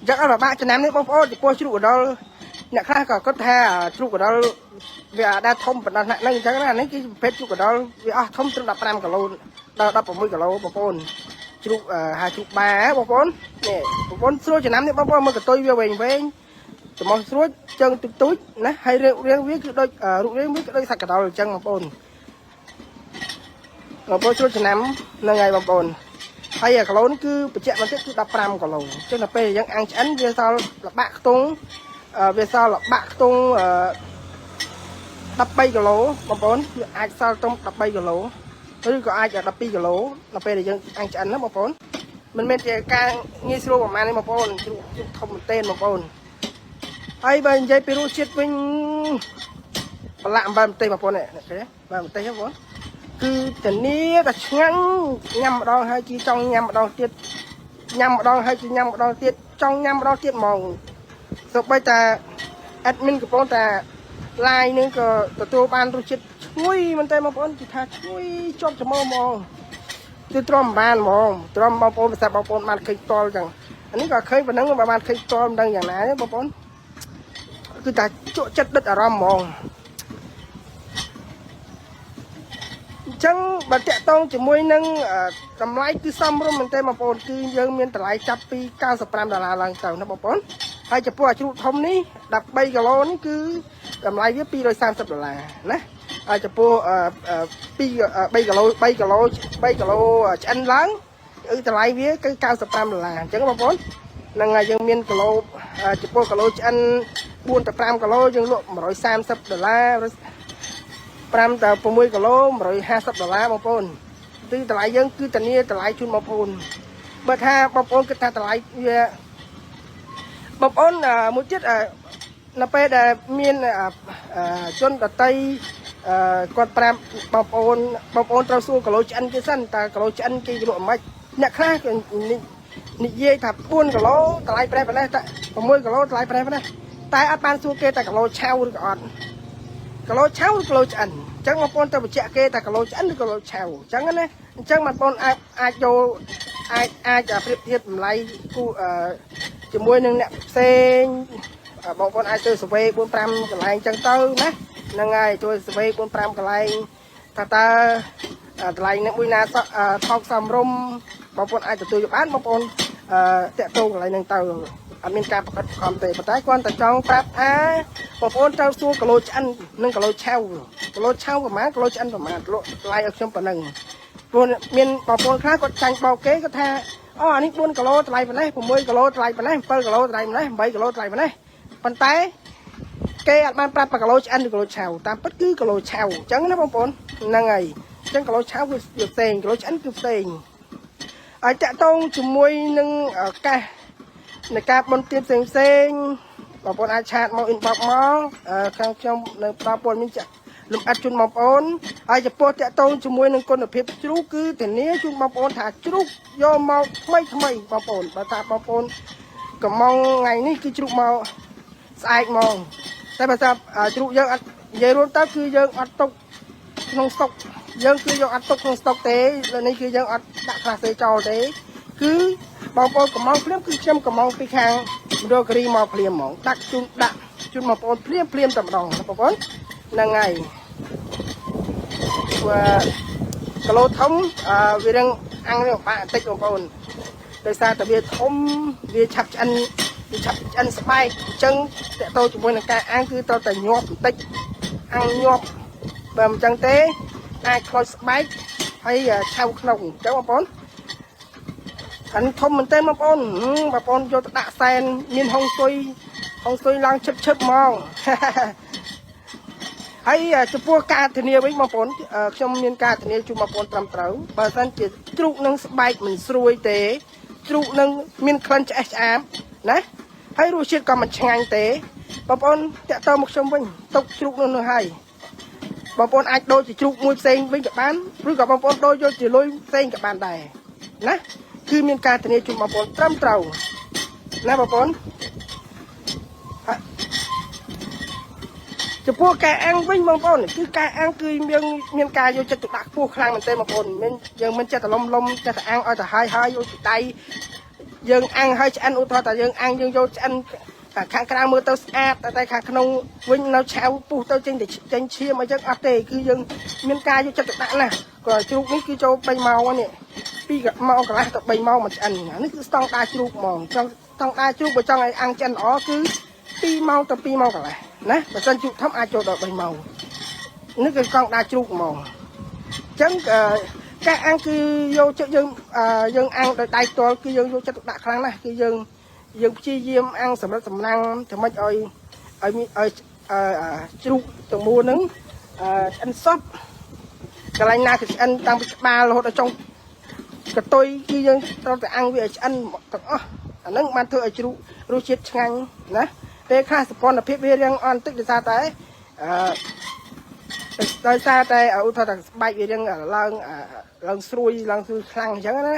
អញ្ចឹងអត់ពិបាកចំណាំនេះបងប្អូនចំពោះជ្រូកកណ្ដុរអ្នកខ្លះក៏គាត់ថាជ្រូកកណ្ដុរវាអាចដែរធំប៉ុណ្ណោះហ្នឹងអញ្ចឹងណានេះគឺប្រភេទជ្រូកកណ្ដុរវាអស់ធំត្រឹម15គីឡូដល់16គីឡូបងប្អូនជ្រូកហៅជ្រូកបាបងប្អូននេះបងប្អូនស្រួលចំណាំនេះបងប្អូនមើលកតុយវាវែងវែងច្រមុះស្រួចជើងទូចទូចណាហើយរាងរាងវាគឺដូចរូបរាងវាគឺដូចសាច់កណ្ដុរអញ្ចឹងបងប្អូនបងប្អូនស្រួលចំណាំហ្នឹងហើយបងប្អូនហើយអាគីឡូនេះគឺបញ្ជាក់បន្តិចគឺ15គីឡូអញ្ចឹងដល់ពេលយើងអាំងឆ្អិនវាសល់លបាក់ខ្ទង់វាសល់លបាក់ខ្ទង់13គីឡូបងប្អូនវាអាចសល់ត្រឹម13គីឡូឬក៏អាច12គីឡូដល់ពេលដែលយើងអាំងឆ្អិនណាបងប្អូនមិនមែនជាការងាយស្រួលប្រហែលទេបងប្អូនជ្រូកជ្រូកធំមែនទែនបងប្អូនហើយបើនិយាយពីរសជាតិវិញប្រឡាក់អំបិលម្ទេសបងប្អូននេះឃើញទេបាទម្ទេសបងប្អូនគឺធានាតែឆ្ងាញ់ញ៉ាំម្ដងហើយគឺចង់ញ៉ាំម្ដងទៀតញ៉ាំម្ដងហើយគឺញ៉ាំម្ដងទៀតចង់ញ៉ាំម្ដងទៀតហ្មងសូម្បីតែ admin កំពុងតែ live នឹងក៏ទទួលបានរសជាតិឈ្ងុយមែនតើបងប្អូនគឺថាឈ្ងុយជាប់ច្រមុះហ្មងគឺទ្រាំមិនបានហ្មងទ្រាំបងប្អូនភាសាបងប្អូនបានឃើញតល់ចឹងអានេះក៏ឃើញប៉ុណ្ណឹងបើបានឃើញតល់មិនដឹងយ៉ាងណាទេបងប្អូនគឺថាជក់ចិត្តដិតអារម្មណ៍ហ្មងអញ្ចឹងបើតាក់តងជាមួយនឹងតម្លៃគឺសមរម្យមែនទេបងប្អូនគឺយើងមានតម្លៃចាប់ពី95ដុល្លារឡើងទៅណាបងប្អូនហើយចំពោះអាជ្រូកធំនេះ13គីឡូនេះគឺតម្លៃវា230ដុល្លារណាហើយចំពោះ2 3គីឡូ3គីឡូ3គីឡូឆ្អិនឡើងគឺតម្លៃវាគឺ95ដុល្លារអញ្ចឹងបងប្អូនហ្នឹងហើយយើងមានគីឡូចំពោះគីឡូឆ្អិន4ទៅ5គីឡូយើងលក់130ដុល្លារ5ទៅ6គីឡូ150ដុល្លារបងប្អូនគឺតម្លៃយើងគឺធានាតម្លៃជូនបងប្អូនបើថាបងប្អូនគិតថាតម្លៃវាបងប្អូនមួយទៀតនៅពេលដែលមានជនដតីគាត់ប្រាប់បងប្អូនបងប្អូនត្រូវសួរគីឡូឆ្អិនគេសិនតើគីឡូឆ្អិនគេលក់មិនអ្នកខ្លះនិយាយថា4គីឡូតម្លៃប្រេះប៉ុណ្ណេះតែ6គីឡូតម្លៃប្រេះប៉ុណ្ណេះតែអត់បានសួរគេតែគីឡូឆៅឬក៏អត់គីឡូឆៅឬគីឡូឆ្អិនអញ្ចឹងបងប្អូនទៅបញ្ជាក់គេតែគីឡូឆ្អិនឬគីឡូឆៅអញ្ចឹងណាអញ្ចឹងបងប្អូនអាចអាចយកអាចអាចប្រៀបធៀបតម្លៃគូជាមួយនឹងអ្នកផ្សេងបងប្អូនអាចទៅsurvey 4 5កន្លែងអញ្ចឹងទៅណាហ្នឹងហើយជួយ survey 4 5កន្លែងថាតើតម្លៃនឹងមួយណាថោកសមរម្យបងប្អូនអាចទទួលយកបានបងប្អូនតាក់ទងកន្លែងហ្នឹងទៅអត់មានការប្រកាសខំទេប៉ុន្តែគ្រាន់តែចង់ប្រាប់ថាបងប្អូនត្រូវសួរគីឡូឆ្អិននិងគីឡូឆៅគីឡូឆៅប្រហែលគីឡូឆ្អិនប្រហែលលក់ថ្លៃឲ្យខ្ញុំប៉ុណ្ណឹងព្រោះមានបងប្អូនខ្លះគាត់ចាញ់បោកគេគាត់ថាអូអានេះ4គីឡូថ្លៃប៉ុណ្ណេះ6គីឡូថ្លៃប៉ុណ្ណេះ7គីឡូថ្លៃប៉ុណ្ណេះ8គីឡូថ្លៃប៉ុណ្ណេះប៉ុន្តែគេអត់បានប្រាប់គីឡូឆ្អិនឬគីឡូឆៅតាមពិតគឺគីឡូឆៅអញ្ចឹងណាបងប្អូនហ្នឹងហើយអញ្ចឹងគីឡូឆៅគឺវាផ្សេងគីឡូឆ្អិនគឺផ្សេងហើយតាក់ទងជាមួយនឹងឱកាសនៃការបន់ទៀនផ្សេងផ្សេងបងប្អូនអាច chat មក inbox មកខាងខ្ញុំនៅផ្ដល់ព័ត៌មានចាក់លំអិតជូនបងប្អូនហើយចំពោះតាក់ទងជាមួយនឹងគុណភាពជ្រូកគឺធានាជូនបងប្អូនថាជ្រូកយកមកថ្មីថ្មីបងប្អូនបើថាបងប្អូនកំងថ្ងៃនេះគឺជ្រូកមកស្អែកមកតែបើថាជ្រូកយើងអត់និយាយរួមទៅគឺយើងអត់ទុកក្នុងស្តុកយើងគឺយើងអត់ទុកក្នុងស្តុកទេនេះគឺយើងអត់ដាក់ក្លាសេចោលទេគឺបងប្អូនកំងភ្លាមគឺខ្ញុំកំងពីខាងមណ្ឌលគិរីមកភ្លាមហ្មងដាក់ជូនដាក់ជូនបងប្អូនភ្លាមភ្លាមតែម្ដងបងប្អូនហ្នឹងហើយព្រោះគីឡូធំវារឿងអាំងនេះពិបាកបន្តិចបងប្អូនដោយសារតែវាធំវាឆាប់ឆ្អិនវាឆាប់ឆ្អិនស្បែកអញ្ចឹងតកតទៅជាមួយនឹងការអាំងគឺត្រូវតែញាប់បន្តិចអាំងញាប់បើមិនអញ្ចឹងទេអាចខ្លោចស្បែកហើយឆៅក្នុងអញ្ចឹងបងប្អូនអានេះធំមែនទែនបងប្អូនបងប្អូនយកទៅដាក់សែនមានហុងស៊ុយហុងស៊ុយឡើងឈឹបឈឹបហ្មង ហើយចំពោះការធានាវិញបងប្អូនខ្ញុំមានការធានាជូនបងប្អូនត្រឹមត្រូវបើសិនជាជ្រូកនឹងស្បែកមិនស្រួយទេជ្រូកនឹងមានក្លិនឆ្អេះឆ្អាបណាហើយរសជាតិក៏មិនឆ្ងាញ់ទេបងប្អូនតាក់ទងមកខ្ញុំវិញទុកជ្រូកនោះនោះហើយបងប្អូនអាចដូរជាជ្រូកមួយផ្សេងវិញក៏បានឬក៏បងប្អូនដូរយកជាលុយផ្សេងក៏បានដែរណាគឺមានការធានាជូនបងប្អូនត្រឹមត្រូវណាបងប្អូនចំពោះការអាំងវិញបងប្អូនគឺការអាំងគឺយើងមានការយកចិត្តទុកដាក់ខ្ពស់ខ្លាំងមែនទែនបងប្អូនមិនយើងមិនចិត្តតែលំលំចិត្តតែអាំងឲ្យទៅហើយហើយយកដៃ យើងអាំងឲ្យឆ្អិនឧទាហរណ៍ថាយើងអាំងយើងយកឆ្អិនខាងក្រៅមើលទៅស្អាតតែខាងក្នុងវិញនៅឆៅពុះទៅចេញតែចេញឈាមអីចឹងអត់ទេគឺយើងមានការយកចិត្តទុកដាក់ណាស់ក៏ជ្រូកនេះគឺចូល3ម៉ោងនេះ2ម៉ោងកន្លះទៅ3ម៉ោងមកឆ្អិនអានេះគឺស្តង់ដារជ្រូកហ្មងចង់ស្តង់ដារជ្រូកបើចង់ឲ្យអាំងឆ្អិនល្អគឺ2ម៉ោងទៅ2ម៉ោងកន្លះណាបើសិនជ្រូកធំអាចចូលដល់3ម៉ោងនេះគឺកង់ដារជ្រូកហ្មងអញ្ចឹងការអាំងគឺយកចិត្តយើងយើងអាំងដោយដៃផ្ទាល់គឺយើងយកចិត្តទុកដាក់ខ្លាំងណាស់គឺយើងយើងព្យាយាមអាំងសម្រាប់សំណាំងធ្វើម៉េចឲ្យឲ្យឲ្យជ្រូកទាំងមូលហ្នឹងឆ្អិនសពកន្លែងណាគឺឆ្អិនតាំងពីក្បាលរហូតដល់ចុងកតុយគឺយើងត្រូវតែអាំងវាឲ្យឆ្អិនទាំងអស់អាហ្នឹងបានធ្វើឲ្យជ្រូករសជាតិឆ្ងាញ់ណាពេលខ្លះសពន្ធភាពវារៀងអន់តិចដោយសារតែអឺដោយសារតែឧទាហរណ៍ថាស្បែកវារៀងឡើងឡើងស្រួយឡើងស្រួយខ្លាំងអញ្ចឹងណា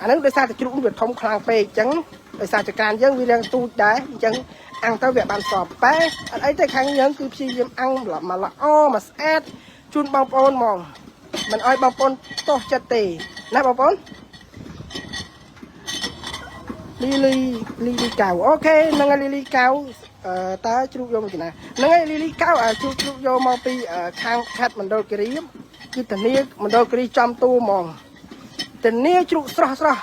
អាហ្នឹងដោយសារតែជ្រូកវាធំខ្លាំងពេកអញ្ចឹងដោយសារចក្រានយើងវារៀងទូចដែរអញ្ចឹងអាំងទៅវាបានសពតែអត់អីទេខាងយើងគឺព្យាយាមអាំងមកល្អមកស្អាតជូនបងប្អូនហ្មងមិនអោយបងប្អូនទោសចិត្តទេណាបងប្អូនលីលីលីលីកៅ OK ហ្នឹងហើយលីលីកៅអឺតើជ្រូកយកមកពីណាហ្នឹងហើយលីលីកៅអាជ្រូកជ្រូកយកមកពីខាងខេត្តមណ្ឌលគិរីគឺធានាមណ្ឌលគិរីចំតួហ្មងធានាជ្រូកស្រស់ស្រស់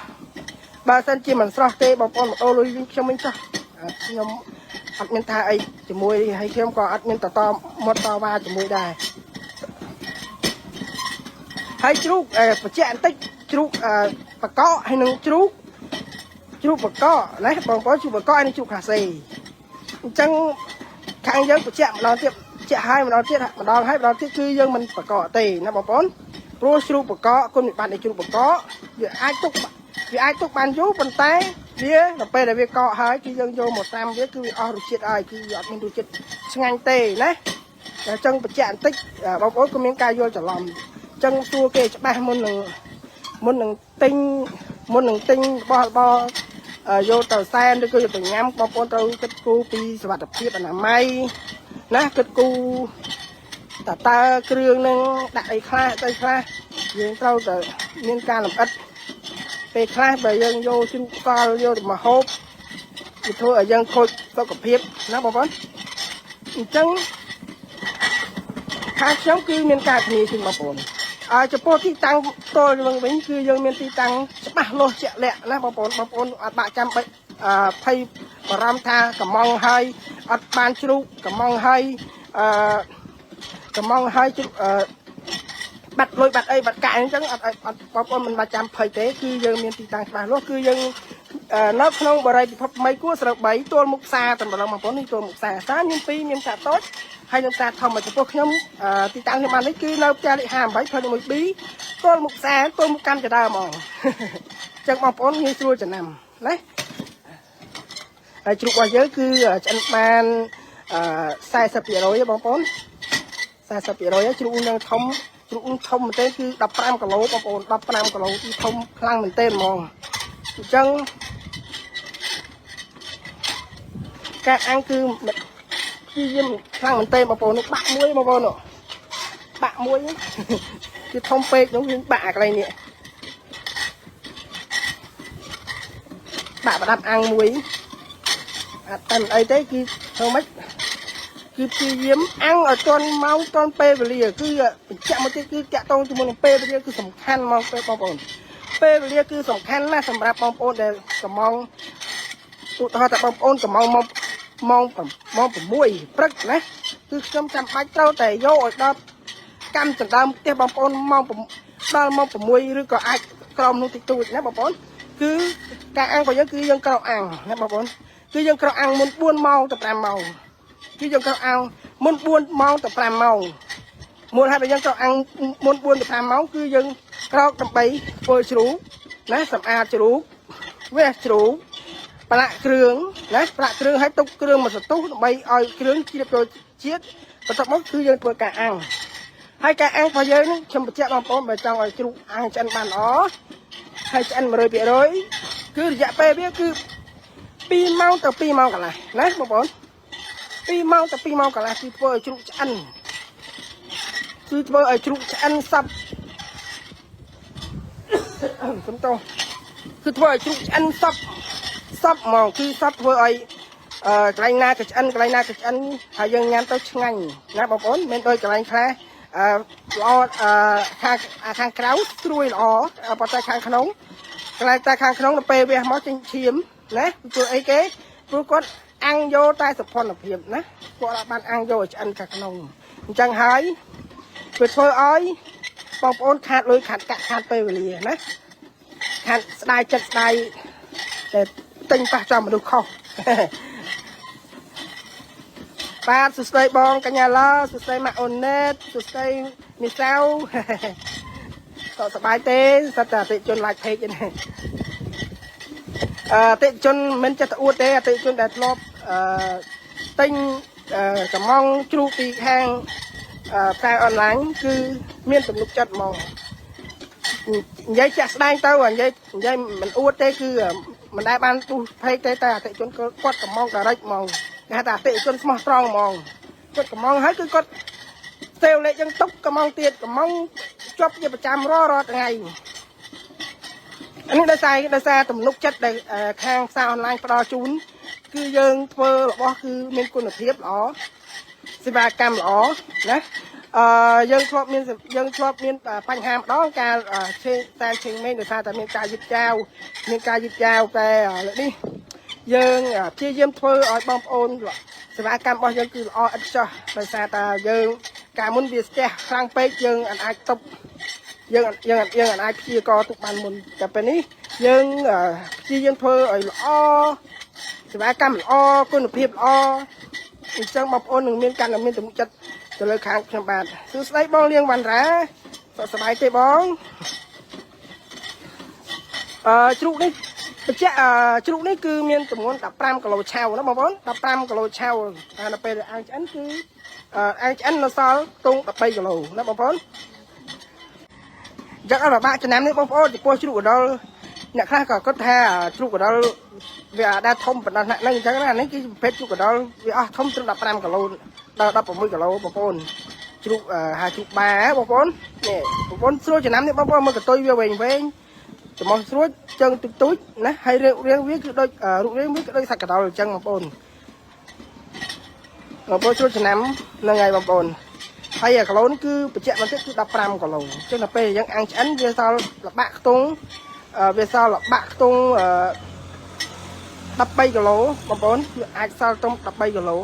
បើសិនជាមិនស្រស់ទេបងប្អូនមកដូរលុយវិញខ្ញុំវិញចោះខ្ញុំអត់មានថាអីជាមួយហើយខ្ញុំក៏អត់មានតតមាត់តវ៉ាជាមួយដែរហើយជ្រូកបញ្ជាក់បន្តិចជ្រូកបកកហើយនឹងជ្រូកជ្រូកបកកណាបងប្អូនជ្រូកបកកហើយនឹងជ្រូកខាសេអញ្ចឹងខាងយើងបញ្ជាក់ម្ដងទៀតបញ្ជាក់ឲ្យម្ដងទៀតម្ដងហើយម្ដងទៀតគឺយើងមិនបកកទេណាបងប្អូនព្រោះជ្រូកបកកគុណវិបត្តិនៃជ្រូកបកកវាអាចទុកវាអាចទុកបានយូរប៉ុន្តែវាដល់ពេលដែលវាកកហើយគឺយើងយកមកតាមវាគឺវាអស់រសជាតិហើយគឺវាអត់មានរសជាតិឆ្ងាញ់ទេណាអញ្ចឹងបញ្ជាក់បន្តិចបងប្អូនក៏មានការយល់ច្រឡំអញ្ចឹងសួរគេច្បាស់មុននឹងមុននឹងទិញមុននឹងទិញរបស់របរយកទៅសែនឬក៏យកទៅញ៉ាំបងប្អូនត្រូវគិតគូរពីសុវត្ថិភាពអនាម័យណាគិតគូរតើតើគ្រឿងនឹងដាក់អីខ្លះអីខ្លះយើងត្រូវតែមានការលម្អិតពេលខ្លះបើយើងយកជ្រូកសល់យកទៅមកហូបវាធ្វើឲ្យយើងខូចសុខភាពណាបងប្អូនអញ្ចឹងខាងខ្ញុំគឺមានការធានាជូនបងប្អូនអើចំពោះទីតាំងផ្ទាល់វិញវិញគឺយើងមានទីតាំងច្បាស់លាស់ជាក់លាក់ណាបងប្អូនបងប្អូនអត់បាក់ចាំបាច់អឺភ័យបារម្ភថាកំងហើយអត់បានជ្រូកកំងហើយអឺកំងហើយជ្រូកអឺបាត់លុយបាត់អីបាត់កាក់អញ្ចឹងអត់អត់បងប្អូនមិនបាច់ចាំភ័យទេគឺយើងមានទីតាំងច្បាស់លាស់គឺយើងនៅក្នុងបរិយាពិភពថ្មីគួរស្រូវ3ទល់មុខផ្សារតែម្ដងបងប្អូននេះទល់មុខផ្សារផ្សារមាន2មានផ្សារតូចហើយនឹងផ្សារធំចំពោះខ្ញុំទីតាំងខ្ញុំបាននេះគឺនៅផ្ទះលេខ58ផ្លូវ 1B ទល់មុខផ្សារទល់មុខកម្មចដើហ្មងអញ្ចឹងបងប្អូនងាយស្រួលចំណាំណាហើយជ្រូករបស់យើងគឺឆ្អិនបានអឺ40%បងប្អូន40%ជ្រូកនឹងធំជ្រូកធំមែនទេគឺ15គីឡូបងប្អូន15គីឡូគឺធំខ្លាំងមែនទេហ្មងអញ្ចឹងការអាំងគឺព្យាយាមខ្លាំងមែនទេបងប្អូននោះបាក់មួយបងប្អូននោះបាក់មួយគឺធំពេកនោះវាបាក់អាកន្លែងនេះបាក់ប្រដាប់អាំងមួយអត់តែមិនអីទេគឺធ្វើម៉េចគឺព្យាយាមអាំងឲ្យទាន់ម៉ោងទាន់ពេលវេលាគឺបញ្ជាក់មកទៀតគឺតាក់ទងជាមួយនឹងពេលវេលាគឺសំខាន់ហ្មងពេលបងប្អូនពេលវេលាគឺសំខាន់ណាស់សម្រាប់បងប្អូនដែលកំងឧទាហរណ៍ថាបងប្អូនកំងមកម៉ោងម៉ោង6ព្រឹកណាគឺខ្ញុំចាំបាច់ត្រូវតែយកឲ្យដល់កម្មចណ្ដើមផ្ទះបងប្អូនម៉ោងដល់ម៉ោង6ឬក៏អាចក្រោមនោះតិចតួចណាបងប្អូនគឺការអាំងរបស់យើងគឺយើងក្រោកអាំងណាបងប្អូនគឺយើងក្រោកអាំងមុន4ម៉ោងទៅ5ម៉ោងគឺយើងក្រោកអាំងមុន4ម៉ោងទៅ5ម៉ោងមូលហេតុដែលយើងក្រោកអាំងមុន4ទៅ5ម៉ោងគឺយើងក្រោកដើម្បីធ្វើជ្រូកណាសម្អាតជ្រូកវះជ្រូកប្រឡាក់គ្រឿងណាប្រឡាក់គ្រឿងឲ្យទុកគ្រឿងមួយសន្ទុះដើម្បីឲ្យគ្រឿងជ្រាបចូលជាតិបន្ទាប់មកគឺយើងធ្វើការអាំងហើយការអាំងរបស់យើងនេះខ្ញុំបញ្ជាក់បងប្អូនបើចង់ឲ្យជ្រូកអាំងឆ្អិនបានល្អហើយឆ្អិន100%គឺរយៈពេលវាគឺ2ម៉ោងទៅ2ម៉ោងកន្លះណាបងប្អូន2ម៉ោងទៅ2ម៉ោងកន្លះគឺធ្វើឲ្យជ្រូកឆ្អិនគឺធ្វើឲ្យជ្រូកឆ្អិនសັບ សំទោស គឺធ្វើឲ្យជ្រូកឆ្អិនសពសពហ្មងគឺសពធ្វើឲ្យកន្លែងណាក៏ឆ្អិនកន្លែងណាក៏ឆ្អិនហើយយើងញ៉ាំទៅឆ្ងាញ់ណាបងប្អូនមិនដូចកន្លែងខ្លះល្អខាងក្រៅស្រួយល្អប៉ុន្តែខាងក្នុងកន្លែងតែខាងក្នុងដល់ពេលវះមកចេញឈាមណាព្រោះអីគេព្រោះគាត់អាំងយកតែសុភនភាពណាគាត់អត់បានអាំងយកឲ្យឆ្អិនខាងក្នុងអញ្ចឹងហើយវាធ្វើឲ្យបងប្អូនខាតលុយខាតកាក់ខាតពេលវេលាណាខាតស្ដាយចិត្តស្ដាយតែទិញប៉ះចំមនុស្សខុស បាទសួស្តីបងកញ្ញាឡាសួស្តីម៉ាក់អូនណេតសួស្តីមីសាវ តសប្បាយទេសត្វតែអតិជន like page នេះអតិជនមិនចេះតែអួតទេអតិជនដែលធ្លាប់ទិញកំងជ្រូកពីខាងផ្សារអនឡាញគឺមានទំនុកចិត្តហ្មងនិយាយចាក់ស្ដែងទៅនិយាយមិនអួតទេគឺមិនដែលបានពុះ page ទេតែអតិជនគាត់កំង direct ហ្មងគេហៅថាអតិជនស្មោះត្រង់ហ្មងគាត់កំងហើយគឺគាត់ save លេខចឹងទុកកំងទៀតកំងជាប់ជាប្រចាំរាល់រាល់ថ្ងៃអានេះដោយសារទំនុកចិត្តដែលខាងផ្សារអនឡាញផ្ដល់ជូនគឺយើងធ្វើរបស់គឺមានគុណភាពល្អសេវាកម្មល្អណាយើងធ្លាប់មានបញ្ហាម្ដងការឆេតែឆេងមេងដោយសារតែមានការយឺតយ៉ាវមានការយឺតយ៉ាវតែលើកនេះយើងព្យាយាមធ្វើឲ្យបងប្អូនសេវាកម្មរបស់យើងគឺល្អឥតខ្ចោះដោយសារតែយើងកាលមុនវាស្ទះខ្លាំងពេកយើងអាចទប់យើងយើងយើងអាចព្យាករទុកបានមុនតែពេលនេះយើងព្យាយាមធ្វើឲ្យល្អសេវាកម្មល្អគុណភាពល្អអញ្ចឹងបងប្អូននឹងមានកាន់តែមានទំនុកចិត្តទៅលើខាងខ្ញុំបាទសួស្តីបងលៀងវ៉ាន់រ៉ាសុខសប្បាយទេបងជ្រូកនេះបញ្ជាក់ជ្រូកនេះគឺមានទម្ងន់15គីឡូឆៅណាបងប្អូន15គីឡូឆៅតែដល់ពេលអាំងឆ្អិនគឺអាំងឆ្អិននៅសល់ខ្ទង់13គីឡូណាបងប្អូនអញ្ចឹងអត់ពិបាកចំណាំនេះបងប្អូនចំពោះជ្រូកកដុលអ្នកខ្លះក៏គាត់ថាជ្រូកកដុលវាអាចដែរធំប៉ុណ្ណោះហ្នឹងអញ្ចឹងណានេះគឺប្រភេទជ្រូកកដុលវាអស់ធំត្រឹម15គីឡូដល់16គីឡូបងប្អូនជ្រូកហៅជ្រូកបាបងប្អូននេះបងប្អូនស្រួលចំណាំនេះបងប្អូនមើលកតុយវាវែងវែងច្រមុះស្រួចជើងទូចទូចណាហើយរាងរាងវាគឺដូចរូបរាងវាគឺដូចសាច់កដុលអញ្ចឹងបងប្អូនបងប្អូនស្រួលចំណាំហ្នឹងហើយបងប្អូនហើយអាគីឡូនេះគឺបញ្ជាក់បន្តិចគឺ15គីឡូអញ្ចឹងដល់ពេលយើងអាំងឆ្អិនវាសល់លបាក់ខ្ទង់វាសល់លបាក់ខ្ទង់13គីឡូបងប្អូនវាអាចសល់ត្រឹម13គីឡូ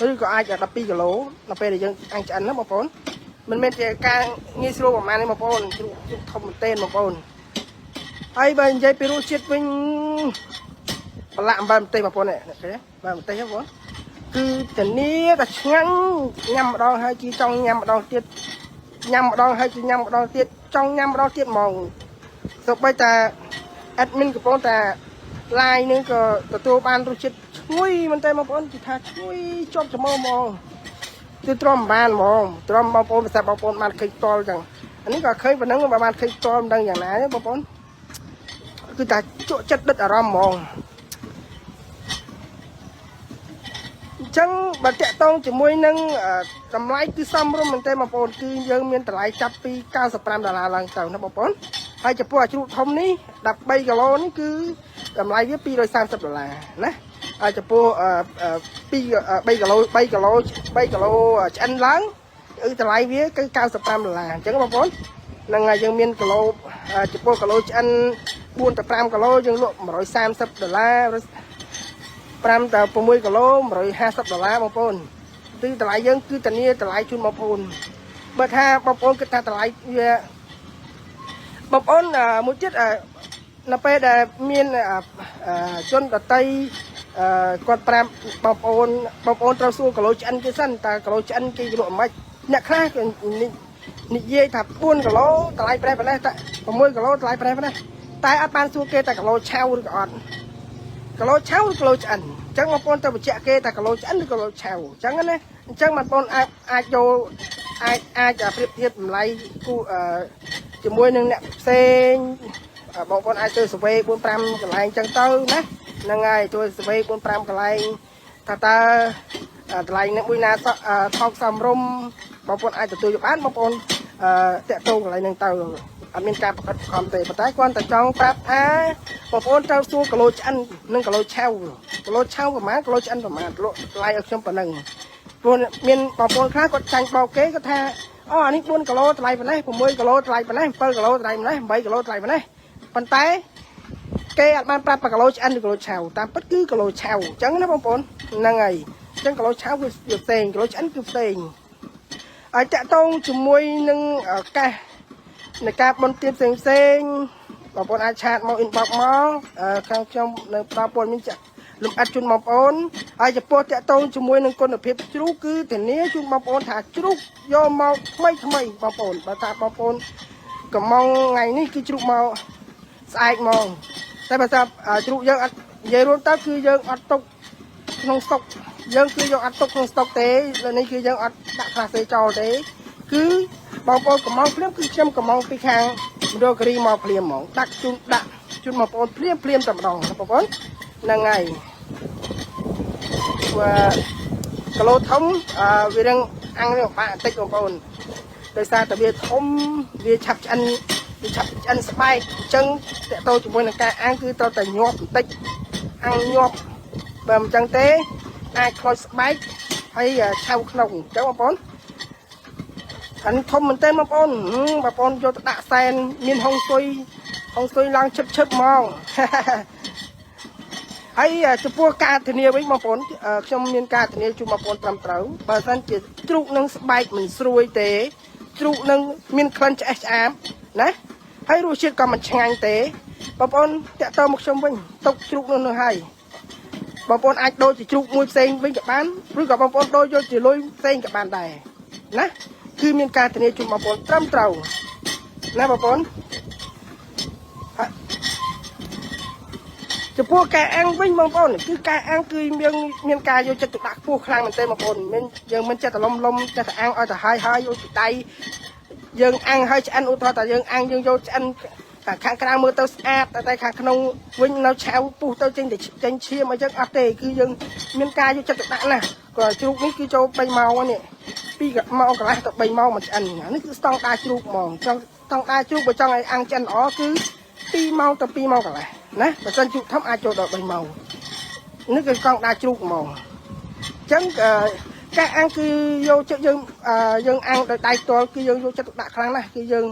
ឬក៏អាច12គីឡូដល់ពេលដែលយើងអាំងឆ្អិនណាបងប្អូនមិនមែនជាការងាយស្រួលប្រហែលទេបងប្អូនជ្រូកជ្រូកធំមែនទែនបងប្អូនហើយបើនិយាយពីរសជាតិវិញប្រឡាក់អំបិលម្ទេសបងប្អូននេះឃើញទេបាទម្ទេសហ្នឹងបងប្អូនគឺធានាតែឆ្ងាញ់ញ៉ាំម្ដងហើយគឺចង់ញ៉ាំម្ដងទៀតញ៉ាំម្ដងហើយគឺញ៉ាំម្ដងទៀតចង់ញ៉ាំម្ដងទៀតហ្មងសូម្បីតែ admin កំពុងតែ live នឹងក៏ទទួលបានរសជាតិឈ្ងុយមែនតើបងប្អូនគឺថាឈ្ងុយជាប់ច្រមុះហ្មងគឺទ្រាំមិនបានហ្មងទ្រាំបងប្អូនភាសាបងប្អូនបានឃើញផ្ទាល់ចឹងអានេះក៏ឃើញប៉ុណ្ណឹងបើបានឃើញផ្ទាល់មិនដឹងយ៉ាងណាទេបងប្អូនគឺថាជក់ចិត្តដិតអារម្មណ៍ហ្មងអញ្ចឹងបើតាក់ទងជាមួយនឹងតម្លៃគឺសមរម្យមែនទេបងប្អូនគឺយើងមានតម្លៃចាប់ពី95ដុល្លារឡើងទៅណាបងប្អូនហើយចំពោះអាជ្រូកធំនេះ13គីឡូនេះគឺតម្លៃវា230ដុល្លារណាហើយចំពោះ2 3គីឡូ3គីឡូ3គីឡូឆ្អិនឡើងគឺតម្លៃវាគឺ95ដុល្លារអញ្ចឹងបងប្អូនហ្នឹងហើយយើងមានគីឡូចំពោះគីឡូឆ្អិន4ទៅ5គីឡូយើងលក់130ដុល្លារ5ទៅ6គីឡូ150ដុល្លារបងប្អូនគឺតម្លៃយើងគឺធានាតម្លៃជូនបងប្អូនបើថាបងប្អូនគិតថាតម្លៃវាបងប្អូនមួយទៀតនៅពេលដែលមានជនដតីគាត់ប្រាប់បងប្អូនបងប្អូនត្រូវសួរគីឡូឆ្អិនគេសិនតើគីឡូឆ្អិនគេលក់មិនអ្នកខ្លះគេនិយាយថា4គីឡូតម្លៃប្រេះប៉ុណ្ណេះតែ6គីឡូតម្លៃប្រេះប៉ុណ្ណេះតែអត់បានសួរគេតែគីឡូឆៅឬក៏អត់គីឡូឆៅឬគីឡូឆ្អិនអញ្ចឹងបងប្អូនទៅបញ្ជាក់គេតែគីឡូឆ្អិនឬគីឡូឆៅអញ្ចឹងណាអញ្ចឹងបងប្អូនអាចអាចយកអាចអាចប្រៀបធៀបតម្លៃគូជាមួយនឹងអ្នកផ្សេងបងប្អូនអាចទៅ survey 4 5កន្លែងអញ្ចឹងទៅណាហ្នឹងហើយជួយ survey 4 5កន្លែងថាតើតម្លៃនេះមួយណាថោកសមរម្យបងប្អូនអាចទទួលយកបានបងប្អូនតាក់ទងកន្លែងហ្នឹងទៅ អត់មានការប្រកាសខំទេប៉ុន្តែគ្រាន់តែចង់ប្រាប់ថាបងប្អូនត្រូវសួរគីឡូឆ្អិននិងគីឡូឆៅគីឡូឆៅប្រហែលគីឡូឆ្អិនប្រហែលលក់ថ្លៃឲ្យខ្ញុំប៉ុណ្ណឹងព្រោះមានបងប្អូនខ្លះគាត់ចាញ់បោកគេគាត់ថាអូអានេះ4គីឡូថ្លៃប៉ុណ្ណេះ6គីឡូថ្លៃប៉ុណ្ណេះ7គីឡូថ្លៃប៉ុណ្ណេះ8គីឡូថ្លៃប៉ុណ្ណេះប៉ុន្តែគេអត់បានប្រាប់គីឡូឆ្អិនឬគីឡូឆៅតាមពិតគឺគីឡូឆៅអញ្ចឹងណាបងប្អូនហ្នឹងហើយអញ្ចឹងគីឡូឆៅគឺវាផ្សេងគីឡូឆ្អិនគឺផ្សេងហើយតាក់ទងជាមួយនឹងកាសនៃការបនទៀនផ្សេងផ្សេងបងប្អូនអាច chat មក inbox មកខាងខ្ញុំនៅផ្ដល់ព័ត៌មានចាក់លំអិតជូនបងប្អូនហើយចំពោះតាក់ទងជាមួយនឹងគុណភាពជ្រូកគឺធានាជូនបងប្អូនថាជ្រូកយកមកថ្មីថ្មីបងប្អូនបើថាបងប្អូនកំងថ្ងៃនេះគឺជ្រូកមកស្អែកហ្មងតែបើថាជ្រូកយើងអត់និយាយរួមទៅគឺយើងអត់ទុកក្នុងស្តុកយើងគឺយកអត់ទុកក្នុងស្តុកទេលើនេះគឺយើងអត់ដាក់ក្លាសេចោលទេគឺបងប្អូនកំងភ្លាមគឺខ្ញុំកំងពីខាងមណ្ឌលគិរីមកភ្លាមហ្មងដាក់ជូនដាក់ជូនបងប្អូនភ្លាមភ្លាមតែម្ដងណាបងប្អូនហ្នឹងហើយព្រោះគីឡូធំអឺវារឿងអាំងវាពិបាកបន្តិចបងប្អូនដោយសារតែវាធំវាឆាប់ឆ្អិនវាឆាប់ឆ្អិនស្បែកអញ្ចឹងតកតទៅជាមួយនឹងការអាំងគឺត្រូវតែញាប់បន្តិចអាំងញាប់បើមិនអញ្ចឹងទេអាចខ្លោចស្បែកហើយឆៅក្នុងអញ្ចឹងបងប្អូនអានេះធំមែនទែនបងប្អូនបងប្អូនយកទៅដាក់សែនមានហុងស៊ុយហុងស៊ុយឡើងឈឹបឈឹបហ្មង ហើយចំពោះការធានាវិញបងប្អូនខ្ញុំមានការធានាជូនបងប្អូនត្រឹមត្រូវបើសិនជាជ្រូកនឹងស្បែកមិនស្រួយទេជ្រូកនឹងមានក្លិនឆ្អេះឆ្អាបណាហើយរសជាតិក៏មិនឆ្ងាញ់ទេបងប្អូនតាក់ទងមកខ្ញុំវិញទុកជ្រូកនោះនោះហើយបងប្អូនអាចដូរជាជ្រូកមួយផ្សេងវិញក៏បានឬក៏បងប្អូនដូរយកជាលុយផ្សេងក៏បានដែរណាគឺមានការធានាជូនបងប្អូនត្រឹមត្រូវណាបងប្អូនចំពោះការអាំងវិញបងប្អូនគឺការអាំងគឺមានមានការយកចិត្តទុកដាក់ខ្ពស់ខ្លាំងមែនទែនបងប្អូនមិនយើងមិនចិត្តតែលំលំចិត្តតែអាំងឲ្យតែហើយហើយយកពីដៃយើងអាំងហើយឆ្អិនឧទាហរណ៍តែយើងអាំងយើងយកឆ្អិនខាងក្រៅមើលទៅស្អាតតែខាងក្នុងវិញនៅឆៅពុះទៅចេញតែចេញឈាមអញ្ចឹងអត់ទេគឺយើងមានការយកចិត្តទុកដាក់ណាស់ក៏ជ្រូកនេះគឺចូល3ម៉ោងនេះ2ម៉ោងកន្លះទៅ3ម៉ោងមិនឆ្អិននេះគឺស្តង់ដារជ្រូកហ្មងចង់ស្តង់ដារជ្រូកបើចង់ឲ្យអាំងឆ្អិនល្អគឺ2ម៉ោងទៅ2ម៉ោងកន្លះណាបើសិនជ្រូកធំអាចចូលដល់3ម៉ោងនេះគឺកង់ដារជ្រូកហ្មងអញ្ចឹងការអាំងគឺយកចិត្តយើងយើងអាំងដោយដៃផ្ទាល់គឺយើងយកចិត្តទុកដាក់ខ្លាំងណាស់គឺយើង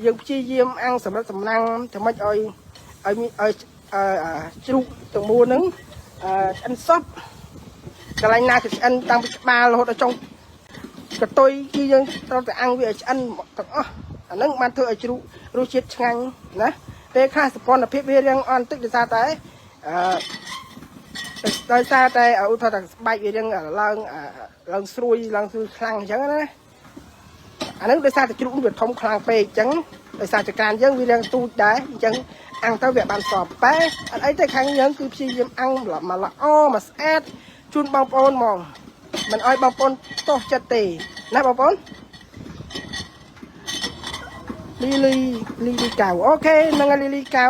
យើងព្យាយាមអាំងសម្រាប់សំណាំងធ្វើម៉េចឲ្យឲ្យឲ្យជ្រូកទាំងមូលហ្នឹងឆ្អិនសពកន្លែងណាគឺឆ្អិនតាំងពីក្បាលរហូតដល់ចុងកតុយគឺយើងត្រូវតែអាំងវាឲ្យឆ្អិនទាំងអស់អាហ្នឹងបានធ្វើឲ្យជ្រូករសជាតិឆ្ងាញ់ណាពេលខ្លះសពន្ធភាពវារៀងអន់តិចដោយសារតែអឺដោយសារតែឧទាហរណ៍ថាស្បែកវារៀងឡើងឡើងស្រួយឡើងស្រួយខ្លាំងអញ្ចឹងណាអាហ្នឹងដោយសារតែជ្រូកវាធំខ្លាំងពេកអញ្ចឹងដោយសារចក្រានយើងវារៀងទូចដែរអញ្ចឹងអាំងទៅវាបានសពតែអត់អីទេខាងយើងគឺព្យាយាមអាំងមកល្អមកស្អាតជូនបងប្អូនហ្មងមិនអោយបងប្អូនទោសចិត្តទេណាបងប្អូនលីលីលីលីកៅ OK ហ្នឹងហើយលីលីកៅ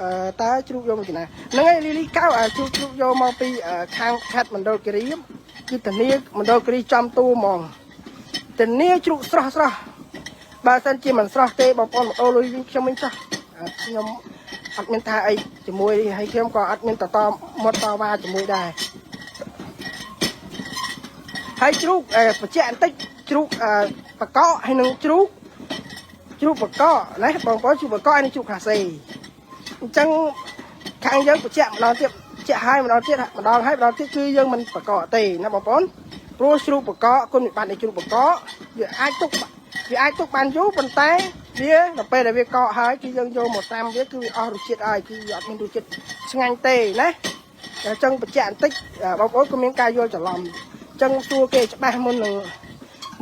អឺតើជ្រូកយកមកពីណាហ្នឹងហើយលីលីកៅជ្រូកជ្រូកយកមកពីខាងខេត្តមណ្ឌលគិរីគឺធានាមណ្ឌលគិរីចំតួហ្មងធានាជ្រូកស្រស់ស្រស់បើសិនជាមិនស្រស់ទេបងប្អូនមកដូរលុយវិញខ្ញុំវិញចោះខ្ញុំអត់មានថាអីជាមួយហើយខ្ញុំក៏អត់មានតតមាត់តវ៉ាជាមួយដែរហើយជ្រូកបញ្ជាក់បន្តិចជ្រូកបកកហើយនឹងជ្រូកជ្រូកបកកណាបងប្អូនជ្រូកបកកហើយនឹងជ្រូកខាសេអញ្ចឹងខាងយើងបញ្ជាក់ម្ដងទៀតបញ្ជាក់ឲ្យម្ដងទៀតម្ដងហើយម្ដងទៀតគឺយើងមិនបកកទេណាបងប្អូនព្រោះជ្រូកបកកគុណវិបត្តិនៃជ្រូកបកកវាអាចទុកវាអាចទុកបានយូរប៉ុន្តែវាដល់ពេលដែលវាកកហើយគឺយើងយកមកតាមវាគឺវាអស់រសជាតិហើយគឺវាអត់មានរសជាតិឆ្ងាញ់ទេណាអញ្ចឹងបញ្ជាក់បន្តិចបងប្អូនក៏មានការយល់ច្រឡំអញ្ចឹងសួរគេច្បាស់មុននឹង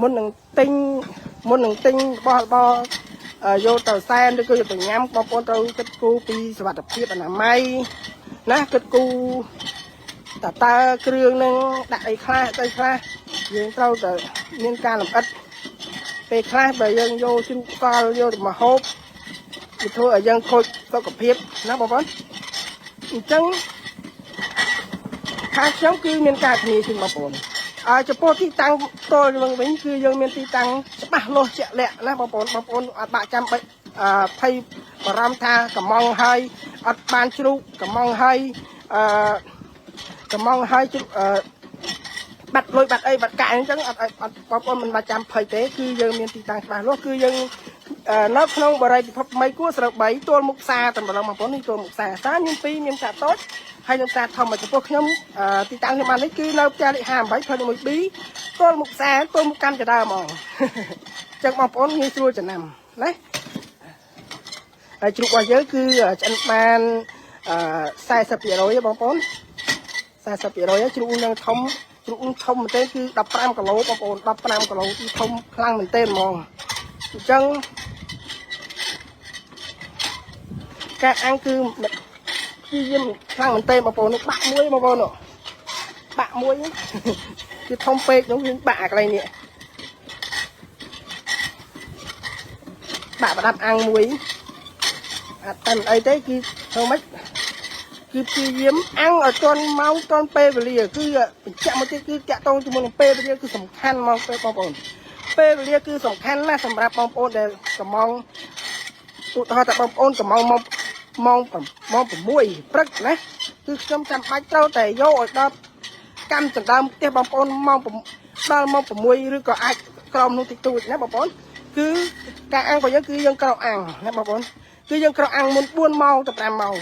មុននឹងទិញមុននឹងទិញរបស់របរយកទៅសែនឬក៏យកទៅញ៉ាំបងប្អូនត្រូវគិតគូរពីសុវត្ថិភាពអនាម័យណាគិតគូរតើតើគ្រឿងនឹងដាក់អីខ្លះអីខ្លះយើងត្រូវតែមានការលម្អិតពេលខ្លះបើយើងយកជ្រូកកលយកទៅមកហូបវាធ្វើឲ្យយើងខូចសុខភាពណាបងប្អូនអញ្ចឹងខាងខ្ញុំគឺមានការធានាជូនបងប្អូនអើចំពោះទីតាំងផ្ទាល់វិញគឺយើងមានទីតាំងច្បាស់លាស់ជាក់លាក់ណាបងប្អូនបងប្អូនអត់បាក់ចាំបាច់ ភ័យបារម្ភថាកំងហើយអត់បានជ្រូកកំងហើយអឺកំងហើយជ្រូកអឺបាត់លុយបាត់អីបាត់កាក់អញ្ចឹងអត់អត់បងប្អូនមិនបាច់ចាំភ័យទេគឺយើងមានទីតាំងច្បាស់លាស់គឺយើងនៅក្នុងបរិយាពិភពថ្មីគួរស្រូវ3ទល់មុខផ្សារតែម្ដងបងប្អូននេះទល់មុខផ្សារផ្សារមាន2មានផ្សារតូចហើយនិងផ្សារធំចំពោះខ្ញុំទីតាំងខ្ញុំបាននេះគឺនៅផ្ទះលេខ58ផ្លូវ 1B ទល់មុខផ្សារទល់មុខកម្មចដើហ្មង ចឹងបងប្អូនងាយស្រួលចំណាំណាហើយជ្រូករបស់យើងគឺឆ្អិនបានអឺ40%បងប្អូន40%ជ្រូកនឹងធំជ្រូកធំមែនទេគឺ15គីឡូបងប្អូន15គីឡូគឺធំខ្លាំងមែនទេហ្មងអញ្ចឹងការអាំងគឺព្យាយាមខ្លាំងមែនទេបងប្អូននេះបាក់មួយបងប្អូនបាក់មួយគឺធំពេកនោះយើងបាក់អាកន្លែងនេះបាក់ប្រដាប់អាំងមួយអត់តែមិនអីទេគឺធ្វើម៉េចគឺព្យាយាមអាំងឲ្យទាន់ម៉ោងទាន់ពេលវេលាគឺបញ្ជាក់មកទៀតគឺតាក់ទងជាមួយនឹងពេលវេលាគឺសំខាន់មកពេលបងប្អូនពេលវេលាគឺសំខាន់ណាស់សម្រាប់បងប្អូនដែលកំងឧទាហរណ៍ថាបងប្អូនកំងមកម៉ោងម៉ោង6ព្រឹកណាគឺខ្ញុំចាំបាច់ត្រូវតែយកឲ្យដល់កម្មចណ្ដើមផ្ទះបងប្អូនម៉ោងដល់ម៉ោង6ឬក៏អាចក្រោមនោះតិចតួចណាបងប្អូនគឺការអាំងរបស់យើងគឺយើងក្រោកអាំងណាបងប្អូនគឺយើងក្រោកអាំងមុន4ម៉ោងទៅ5ម៉ោង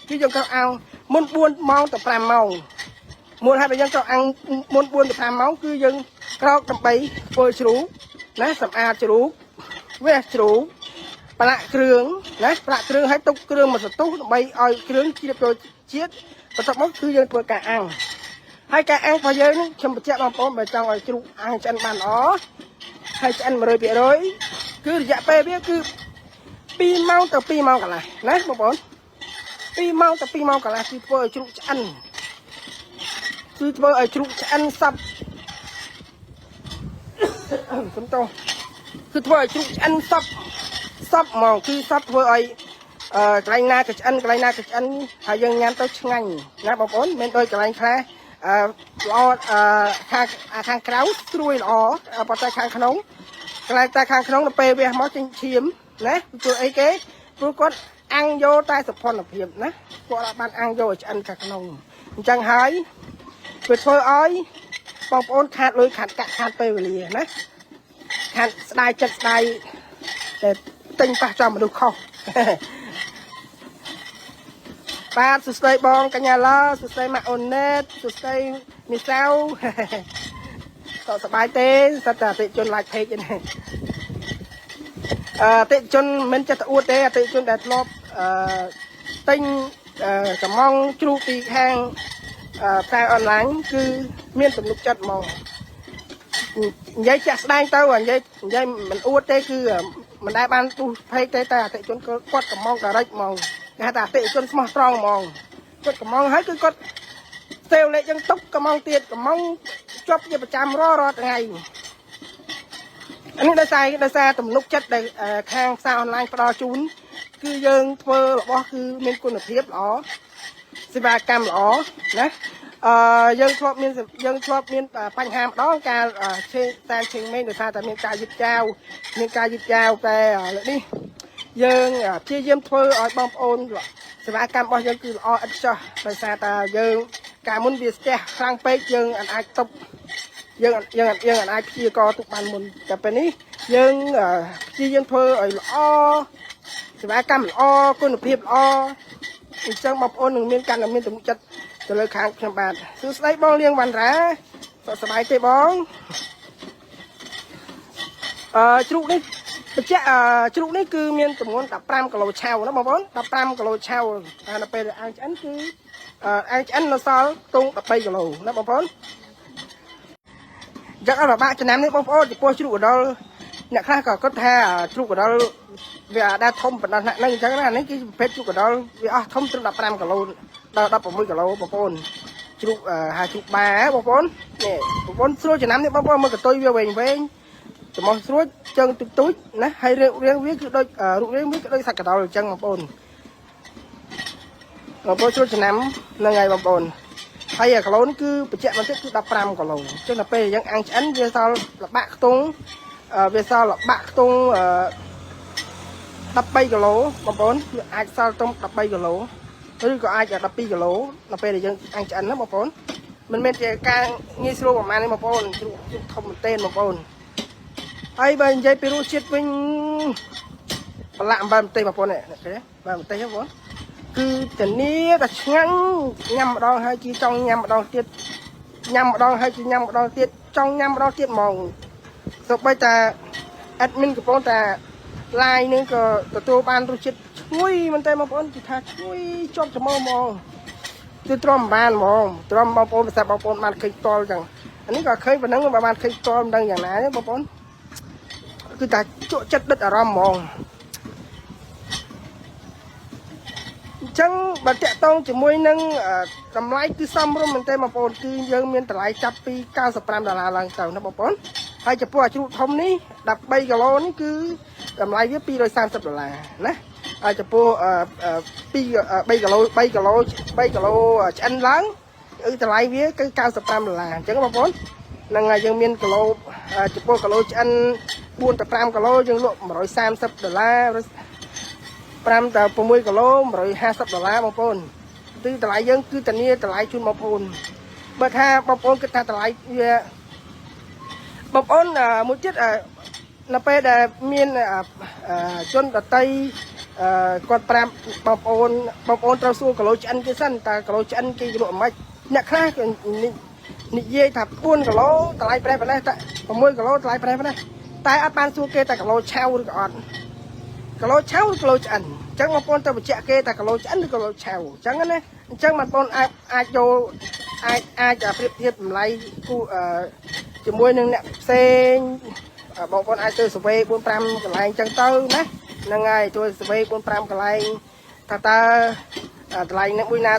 គឺយើងក្រោកអាំងមុន4ម៉ោងទៅ5ម៉ោងមូលហេតុដែលយើងក្រោកអាំងមុន4ទៅ5ម៉ោងគឺយើងក្រោកដើម្បីធ្វើជ្រូកណាសម្អាតជ្រូកវះជ្រូកប្រឡាក់គ្រឿងណាប្រឡាក់គ្រឿងឲ្យទុកគ្រឿងមួយសន្ទុះដើម្បីឲ្យគ្រឿងជ្រាបចូលជាតិបន្ទាប់មកគឺយើងធ្វើការអាំងហើយការអាំងរបស់យើងនេះខ្ញុំបញ្ជាក់បងប្អូនបើចង់ឲ្យជ្រូកអាំងឆ្អិនបានល្អហើយឆ្អិន100%គឺរយៈពេលវាគឺ2ម៉ោងទៅ2ម៉ោងកន្លះណាបងប្អូន2ម៉ោងទៅ2ម៉ោងកន្លះគឺធ្វើឲ្យជ្រូកឆ្អិនគឺធ្វើឲ្យជ្រូកឆ្អិនសពសំទោសគឺធ្វើឲ្យជ្រូកឆ្អិនសពសពហ្មងគឺសពធ្វើឲ្យកន្លែងណាក៏ឆ្អិនកន្លែងណាក៏ឆ្អិនហើយយើងញ៉ាំទៅឆ្ងាញ់ណាបងប្អូនមិនដូចកន្លែងខ្លះអឺល្អអឺខាងខាងក្រៅស្រួយល្អប៉ុន្តែខាងក្នុងកន្លែងតែខាងក្នុងទៅពេលវះមកចេញឈាមណាព្រោះអីគេព្រោះគាត់អាំងយកតែសុភនភាពណាគាត់អត់បានអាំងយកឲ្យឆ្អិនខាងក្នុងអញ្ចឹងហើយវាធ្វើឲ្យបងប្អូនខាតលុយខាតកាក់ខាតពេលវេលាណាខាតស្ដាយចិត្តស្ដាយតែទិញប៉ះចំមនុស្សខុសបាទសួស្តីបងកញ្ញាឡាសួស្តីម៉ាក់អូនណេតសួស្តីមីសាវតសប្បាយទេសត្វតែអតិជន like page នេះអតិជនមិនចេះតែអួតទេអតិជនដែលធ្លាប់អឺទិញកំងជ្រូកពីខាងផ្សាយអនឡាញគឺមានទំនុកចិត្តហ្មងនិយាយចាក់ស្ដែងទៅនិយាយនិយាយមិនអួតទេគឺមិនដែលបានទូ page ទេតែអតិជនគាត់កំង direct ហ្មងគេហៅថាអតិជនស្មោះត្រង់ហ្មងគាត់កំងហើយគឺគាត់សេវលេខចឹងទុកកំងទៀតកំងជាប់ជាប្រចាំរាល់ថ្ងៃអានេះដោយសារទំនុកចិត្តដែលខាងផ្សារអនឡាញផ្ដល់ជូនគឺយើងធ្វើរបស់គឺមានគុណភាពល្អសេវាកម្មល្អណាអឺយើងធ្លាប់មានយើងធ្លាប់មានបញ្ហាម្ដងការឆេតែឆេងមេងដោយសារតែមានការយឺតយ៉ាវមានការយឺតយ៉ាវតែលើកនេះយើងព្យាយាមធ្វើឲ្យបងប្អូនសេវាកម្មរបស់យើងគឺល្អឥតខ្ចោះដោយសារតែយើងកាលមុនវាស្ទះខ្លាំងពេកយើងអាចទប់យើងយើងយើងអាចព្យាករទុកបានមុនតែពេលនេះយើងព្យាយាមធ្វើឲ្យល្អសេវាកម្មល្អគុណភាពល្អអញ្ចឹងបងប្អូននឹងមានកាន់តែមានទំនុកចិត្តទៅលើខាងខ្ញុំបាទសួស្តីបងលៀងវណ្ណរាសុខសប្បាយទេបងអឺជ្រូកនេះបញ្ជាក់ជ្រូកនេះគឺមានទម្ងន់15គីឡូឆៅណាបងប្អូន15គីឡូឆៅតែដល់ពេលអាំងឆ្អិនគឺអាំងឆ្អិននៅសល់ខ្ទង់13គីឡូណាបងប្អូនអញ្ចឹងអត់ពិបាកចំណាំនេះបងប្អូនចំពោះជ្រូកកដុលអ្នកខ្លះក៏គិតថាជ្រូកកដុលវាអាចដែរធំប៉ុណ្ណោះហ្នឹងអញ្ចឹងណានេះគឺប្រភេទជ្រូកកដុលវាអស់ធំត្រឹម15គីឡូដល់16គីឡូបងប្អូនជ្រូកហៅជ្រូកបាបងប្អូននេះបងប្អូនស្រួលចំណាំនេះបងប្អូនមើលកតុយវាវែងវែងចំោះស្រួចជើងទូចទូចណាហើយរាងរាងវាគឺដូចរូបរាងវាគឺដូចសាច់កដុលអញ្ចឹងបងប្អូនបងប្អូនស្រួលចំណាំហ្នឹងហើយបងប្អូនហើយគីឡូនេះគឺបញ្ជាក់បន្តិចគឺ15គីឡូអញ្ចឹងដល់ពេលយើងអាំងឆ្អិនវាសល់លបាក់ខ្ទង់វាសល់លបាក់ខ្ទង់ 13គីឡូបងប្អូនវាអាចសល់ត្រឹម13គីឡូឬក៏អាច12គីឡូនៅពេលដែលយើងអាំងឆ្អិនណាបងប្អូនមិនមែនជាការងាយស្រួលប្រហែលទេបងប្អូនជ្រូកជ្រូកធំមែនទែនបងប្អូនហើយបើនិយាយពីរសជាតិវិញប្រឡាក់អំបិលម្ទេសបងប្អូននេះឃើញទេបាទម្ទេសបងប្អូនគឺធានាតែឆ្ងាញ់ញ៉ាំម្ដងហើយជាចង់ញ៉ាំម្ដងទៀតញ៉ាំម្ដងហើយជាញ៉ាំម្ដងទៀតចង់ញ៉ាំម្ដងទៀតហ្មងសូម្បីតែ admin កំពុងតែ live នឹងក៏ទទួលបានរសជាតិឈ្ងុយមែនតើបងប្អូនគឺថាឈ្ងុយជាប់ច្រមុះហ្មងគឺទ្រាំមិនបានហ្មងទ្រាំបងប្អូនភាសាបងប្អូនបានឃើញតល់ចឹងអានេះក៏ឃើញប៉ុណ្ណឹងបើបានឃើញតល់មិនដឹងយ៉ាងណាទេបងប្អូនគឺថាជក់ចិត្តដិតអារម្មណ៍ហ្មងអញ្ចឹងបើតាក់ទងជាមួយនឹងតម្លៃគឺសមរម្យមែនទេបងប្អូនគឺយើងមានតម្លៃចាប់ពី95ដុល្លារឡើងទៅណាបងប្អូនហើយចំពោះអាជ្រូកធំនេះ13គីឡូនេះគឺតម្លៃវា230ដុល្លារណាហើយចំពោះ2 3គីឡូ3គីឡូ3គីឡូឆ្អិនឡើងគឺតម្លៃវាគឺ95ដុល្លារអញ្ចឹងបងប្អូនហ្នឹងហើយយើងមានគីឡូចំពោះគីឡូឆ្អិន4ទៅ5គីឡូយើងលក់130ដុល្លារ5ទៅ6គីឡូ150ដុល្លារបងប្អូនគឺតម្លៃយើងគឺធានាតម្លៃជូនបងប្អូនបើថាបងប្អូនគិតថាតម្លៃវាបងប្អូនមួយទៀតនៅពេលដែលមានជនដតីគាត់ប្រាប់បងប្អូនបងប្អូនត្រូវសួរគីឡូឆ្អិនគេសិនតើគីឡូឆ្អិនគេលក់មិនអ្នកខ្លះនិយាយថា4គីឡូតម្លៃប្រេះប៉ុណ្ណេះតែ6គីឡូតម្លៃប្រេះប៉ុណ្ណេះតែអត់បានសួរគេតែគីឡូឆៅឬក៏អត់គីឡូឆៅឬគីឡូឆ្អិនអញ្ចឹងបងប្អូនទៅបញ្ជាក់គេតែគីឡូឆ្អិនឬគីឡូឆៅអញ្ចឹងណាអញ្ចឹងបងប្អូនអាចអាចយកអាចអាចប្រៀបធៀបតម្លៃគូជាមួយនឹងអ្នកផ្សេងបងប្អូនអាចទៅsurvey 4 5កន្លែងអញ្ចឹងទៅណាហ្នឹងហើយជួយ survey 4 5កន្លែងថាតើតម្លៃនឹងមួយណា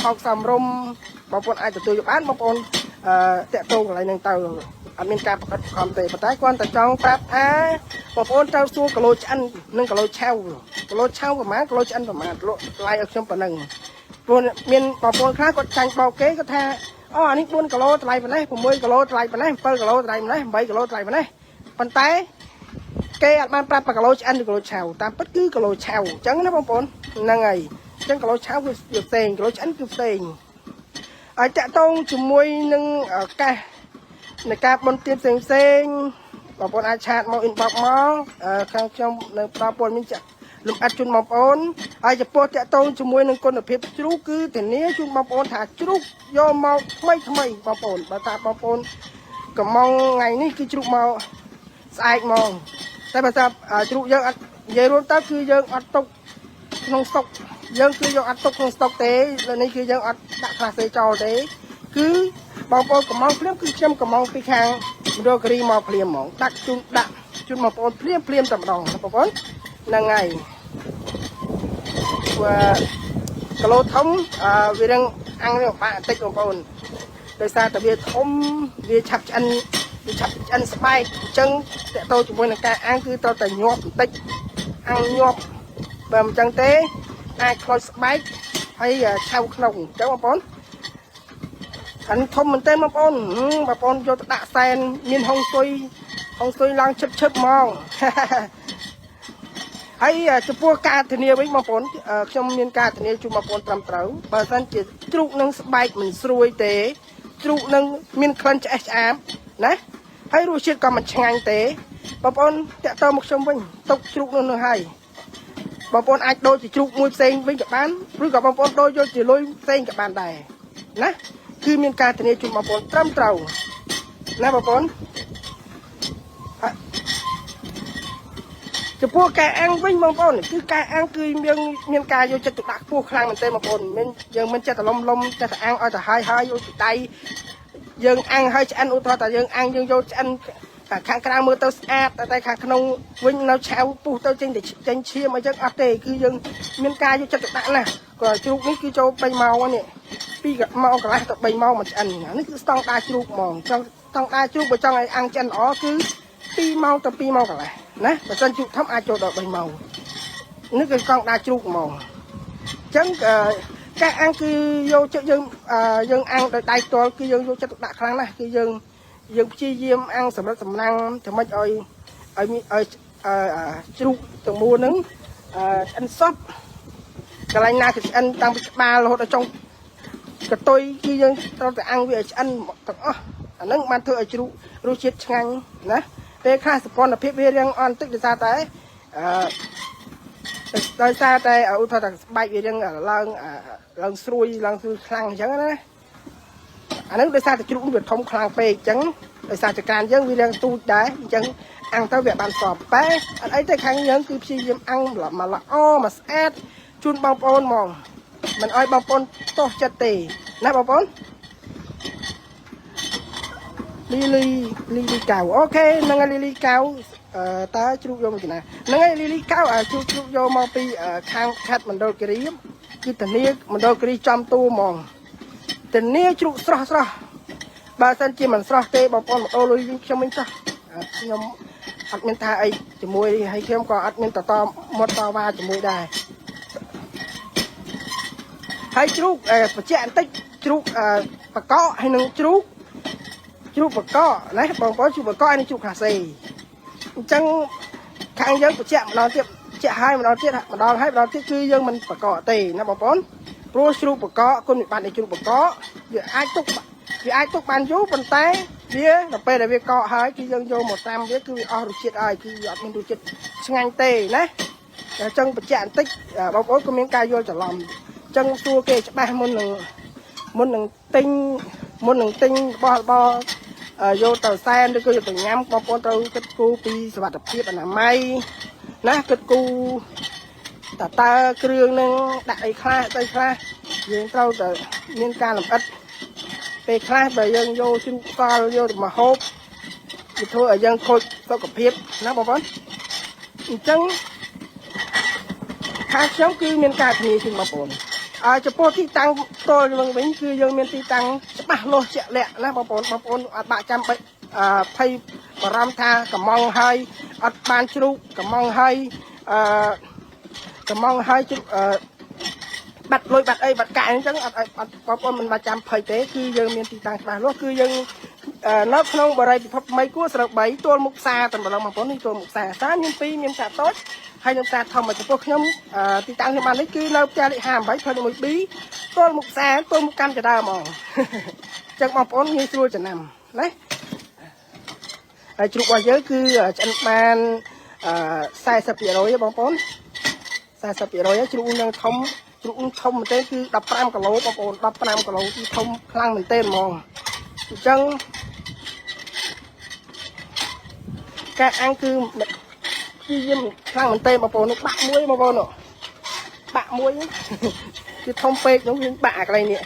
ថោកសមរម្យបងប្អូនអាចទទួលយកបានបងប្អូនតាក់ទងកន្លែងហ្នឹងទៅអត់មានការប្រកាសខំទេប៉ុន្តែគ្រាន់តែចង់ប្រាប់ថាបងប្អូនត្រូវសួរគីឡូឆ្អិននិងគីឡូឆៅគីឡូឆៅប្រហែលគីឡូឆ្អិនប្រហែលលក់ថ្លៃឲ្យខ្ញុំប៉ុណ្ណឹងព្រោះមានបងប្អូនខ្លះគាត់ចាញ់បោកគេគាត់ថាអូអានេះ4គីឡូថ្លៃប៉ុណ្ណេះ6គីឡូថ្លៃប៉ុណ្ណេះ7គីឡូថ្លៃប៉ុណ្ណេះ8គីឡូថ្លៃប៉ុណ្ណេះប៉ុន្តែគេអត់បានប្រាប់ថាគីឡូឆ្អិនឬគីឡូឆៅតាមពិតគឺគីឡូឆៅអញ្ចឹងណាបងប្អូនហ្នឹងហើយអញ្ចឹងគីឡូឆៅគឺវាផ្សេងគីឡូឆ្អិនគឺផ្សេងហើយតាក់ទងជាមួយនឹងឱកាសនៃការបន់ទៀនផ្សេងផ្សេងបងប្អូនអាច chat មក inbox មកខាងខ្ញុំនៅផ្ដល់ព័ត៌មានចាក់លំអិតជូនបងប្អូនហើយចំពោះតាក់ទងជាមួយនឹងគុណភាពជ្រូកគឺធានាជូនបងប្អូនថាជ្រូកយកមកថ្មីថ្មីបងប្អូនបើថាបងប្អូនកំងថ្ងៃនេះគឺជ្រូកមកស្អែកហ្មងតែបើថាជ្រូកយើងអត់និយាយរួមទៅគឺយើងអត់ទុកក្នុងស្តុកយើងគឺយើងអត់ទុកក្នុងស្តុកទេលើនេះគឺយើងអត់ដាក់ក្លាសេចោលទេគឺបងប្អូនកំងភ្លាមគឺខ្ញុំកំងពីខាងមណ្ឌលគិរីមកភ្លាមហ្មងដាក់ជូនដាក់ជូនបងប្អូនភ្លាមភ្លាមតែម្ដងបងប្អូនហ្នឹងហើយព្រោះគីឡូធំអឺវានឹងអាំងនេះពិបាកបន្តិចបងប្អូនដោយសារតែវាធំវាឆាប់ឆ្អិនវាឆាប់ឆ្អិនស្បែកអញ្ចឹងតកតទៅជាមួយនឹងការអាំងគឺត្រូវតែញាប់បន្តិចអាំងញាប់បើមិនអញ្ចឹងទេអាចខ្លោចស្បែកហើយឆៅក្នុងអញ្ចឹងបងប្អូនអានេះធំមែនទែនបងប្អូនបងប្អូនយកទៅដាក់សែនមានហុងស៊ុយហុងស៊ុយឡើងឈឹបឈឹបហ្មង ហើយចំពោះការធានាវិញបងប្អូនខ្ញុំមានការធានាជូនបងប្អូនត្រឹមត្រូវបើសិនជាជ្រូកនឹងស្បែកមិនស្រួយទេជ្រូកនឹងមានក្លិនឆ្អេះឆ្អាបណាហើយរសជាតិក៏មិនឆ្ងាញ់ទេបងប្អូនតាក់ទងមកខ្ញុំវិញទុកជ្រូកនោះនោះហើយបងប្អូនអាចដូរជាជ្រូកមួយផ្សេងវិញក៏បានឬក៏បងប្អូនដូរយកជាលុយផ្សេងក៏បានដែរណាគឺមានការធានាជូនបងប្អូនត្រឹមត្រូវណាបងប្អូនចំពោះការអាំងវិញបងប្អូនគឺការអាំងគឺយើងមានការយកចិត្តទុកដាក់ខ្ពស់ខ្លាំងមែនទែនបងប្អូនមិនយើងមិនចេះតែលំលំចេះតែអាំងឲ្យទៅហើយហើយយកពីដៃយើងអាំងហើយឆ្អិនឧទាហរណ៍តែយើងអាំងយើងយកឆ្អិនខាងក្រៅមើលទៅស្អាតតែខាងក្នុងវិញនៅឆៅពុះទៅចេញតែចេញឈាមអីចឹងអត់ទេគឺយើងមានការយកចិត្តទុកដាក់ណាស់ក៏ជ្រូកនេះគឺចូល3ម៉ោងនេះ2ម៉ោងកន្លះទៅ3ម៉ោងមកឆ្អិននេះគឺស្តង់ដារជ្រូកហ្មងចង់ស្តង់ដារជ្រូកបើចង់ឲ្យអាំងឆ្អិនល្អគឺ2ម៉ោងទៅ2ម៉ោងកន្លះណាបើសិនជ្រូកធំអាចចូលដល់3ម៉ោងនេះគឺកង់ដារជ្រូកហ្មងអញ្ចឹងការអាំងគឺយកចិត្តយើងយើងអាំងដោយដៃផ្ទាល់គឺយើងយកចិត្តទុកដាក់ខ្លាំងណាស់គឺយើងយើងព្យាយាមអាំងសម្រិតសម្រាំងធ្វើម៉េចឲ្យឲ្យឲ្យជ្រូកទាំងមូលហ្នឹង ឆ្អិនសពកន្លែងណាក៏ឆ្អិនតាំងពីក្បាលរហូតដល់ចុងកតុយគឺយើងត្រូវតែអាំងវាឲ្យឆ្អិនទាំងអស់អាហ្នឹងបានធ្វើឲ្យជ្រូករសជាតិឆ្ងាញ់ណាពេលខ្លះសភនភាពវារៀងអន់តិចដោយសារតែអឺដោយសារតែឧទាហរណ៍ថាស្បែកវារៀងឡើងឡើងស្រួយឡើងស្រួយខ្លាំងអញ្ចឹងណាអាហ្នឹងដោយសារតែជ្រូកវាធំខ្លាំងពេកអញ្ចឹងដោយសារចង្ក្រានយើងវារៀងទូចដែរអញ្ចឹងអាំងទៅវាបានសពតែអត់អីទេខាងយើងគឺព្យាយាមអាំងមកល្អមកស្អាតជូនបងប្អូនហ្មងមិនអោយបងប្អូនទោសចិត្តទេណាបងប្អូនលីលីលីលីកៅ OK ហ្នឹងហើយលីលីកៅអឺតើជ្រូកយកមកពីណាហ្នឹងហើយលីលីកៅអាជ្រូកជ្រូកយកមកពីខាងខេត្តមណ្ឌលគិរីគឺធានាមណ្ឌលគិរីចំតួហ្មងធានាជ្រូកស្រស់ស្រស់បើសិនជាមិនស្រស់ទេបងប្អូនមកដូរលុយវិញខ្ញុំវិញចោះខ្ញុំអត់មានថាអីជាមួយហើយខ្ញុំក៏អត់មានតតមាត់តវ៉ាជាមួយដែរហើយជ្រូកបញ្ជាក់បន្តិចជ្រូកបកកហើយនឹងជ្រូកជ្រូកបកកណាបងប្អូនជ្រូកបកកហើយនឹងជ្រូកខាសេអញ្ចឹងខាងយើងបញ្ជាក់ម្ដងទៀតបញ្ជាក់ឲ្យម្ដងទៀតម្ដងហើយម្ដងទៀតគឺយើងមិនបកកទេណាបងប្អូនព្រោះជ្រូកបកកគុណវិបត្តិនៃជ្រូកបកកវាអាចទុកបានយូរប៉ុន្តែវាដល់ពេលដែលវាកកហើយគឺយើងយកមកត្រាំវាគឺវាអស់រសជាតិហើយគឺវាអត់មានរសជាតិឆ្ងាញ់ទេណាអញ្ចឹងបញ្ជាក់បន្តិចបងប្អូនក៏មានការយល់ច្រឡំអញ្ចឹងសួរគេច្បាស់មុននឹងទិញមុននឹងទិញរបស់របរយកទៅសែនឬក៏យកទៅញ៉ាំបងប្អូនត្រូវគិតគូរពីសុវត្ថិភាពអនាម័យណាគិតគូរតើតើគ្រឿងនឹងដាក់អីខ្លះស្អីខ្លះយើងត្រូវតែមានការលម្អិតពេលខ្លះបើយើងយកជ្រូកសល់យកទៅមកហូបវាធ្វើឲ្យយើងខូចសុខភាពណាបងប្អូនអញ្ចឹងខាងខ្ញុំគឺមានការធានាជូនបងប្អូនអើចំពោះទីតាំងផ្ទាល់យើងវិញគឺយើងមានទីតាំងច្បាស់លាស់ជាក់លាក់ណាបងប្អូនបងប្អូនអត់បាក់ចាំបាច់អឺភ័យបារម្ភថាកំងហើយអត់បានជ្រូកកំងហើយអឺកំងហើយជ្រូកអឺបាត់លុយបាត់អីបាត់កាក់អញ្ចឹងអត់អត់បងប្អូនមិនបាច់ចាំភ័យទេគឺយើងមានទីតាំងច្បាស់លាស់គឺយើងនៅក្នុងបរិយាពិភពថ្មីគួរស្រូវ3ទល់មុខផ្សារតែម្ដងបងប្អូននេះទល់មុខផ្សារផ្សារមាន2មានផ្សារតូចហើយនឹងផ្សារធំចំពោះខ្ញុំទីតាំងខ្ញុំបាននេះគឺនៅផ្ទះលេខ58ផ្លូវ 1B ទល់មុខផ្សារទល់មុខកម្មចដើហ្មងអញ្ចឹងបងប្អូនងាយស្រួលចំណាំណាហើយជ្រូករបស់យើងគឺឆ្អិនបាន40%បងប្អូន40%ជ្រូកនឹងធំជ្រូកធំមែនទេគឺ15គីឡូបងប្អូន15គីឡូគឺធំខ្លាំងមែនទេហ្មងអញ្ចឹងការអាំងគឺព្យាយាមខ្លាំងមែនទេបងប្អូននោះបាក់មួយបងប្អូននោះបាក់មួយគឺធំពេកនោះយើងបាក់អាកន្លែងនេះ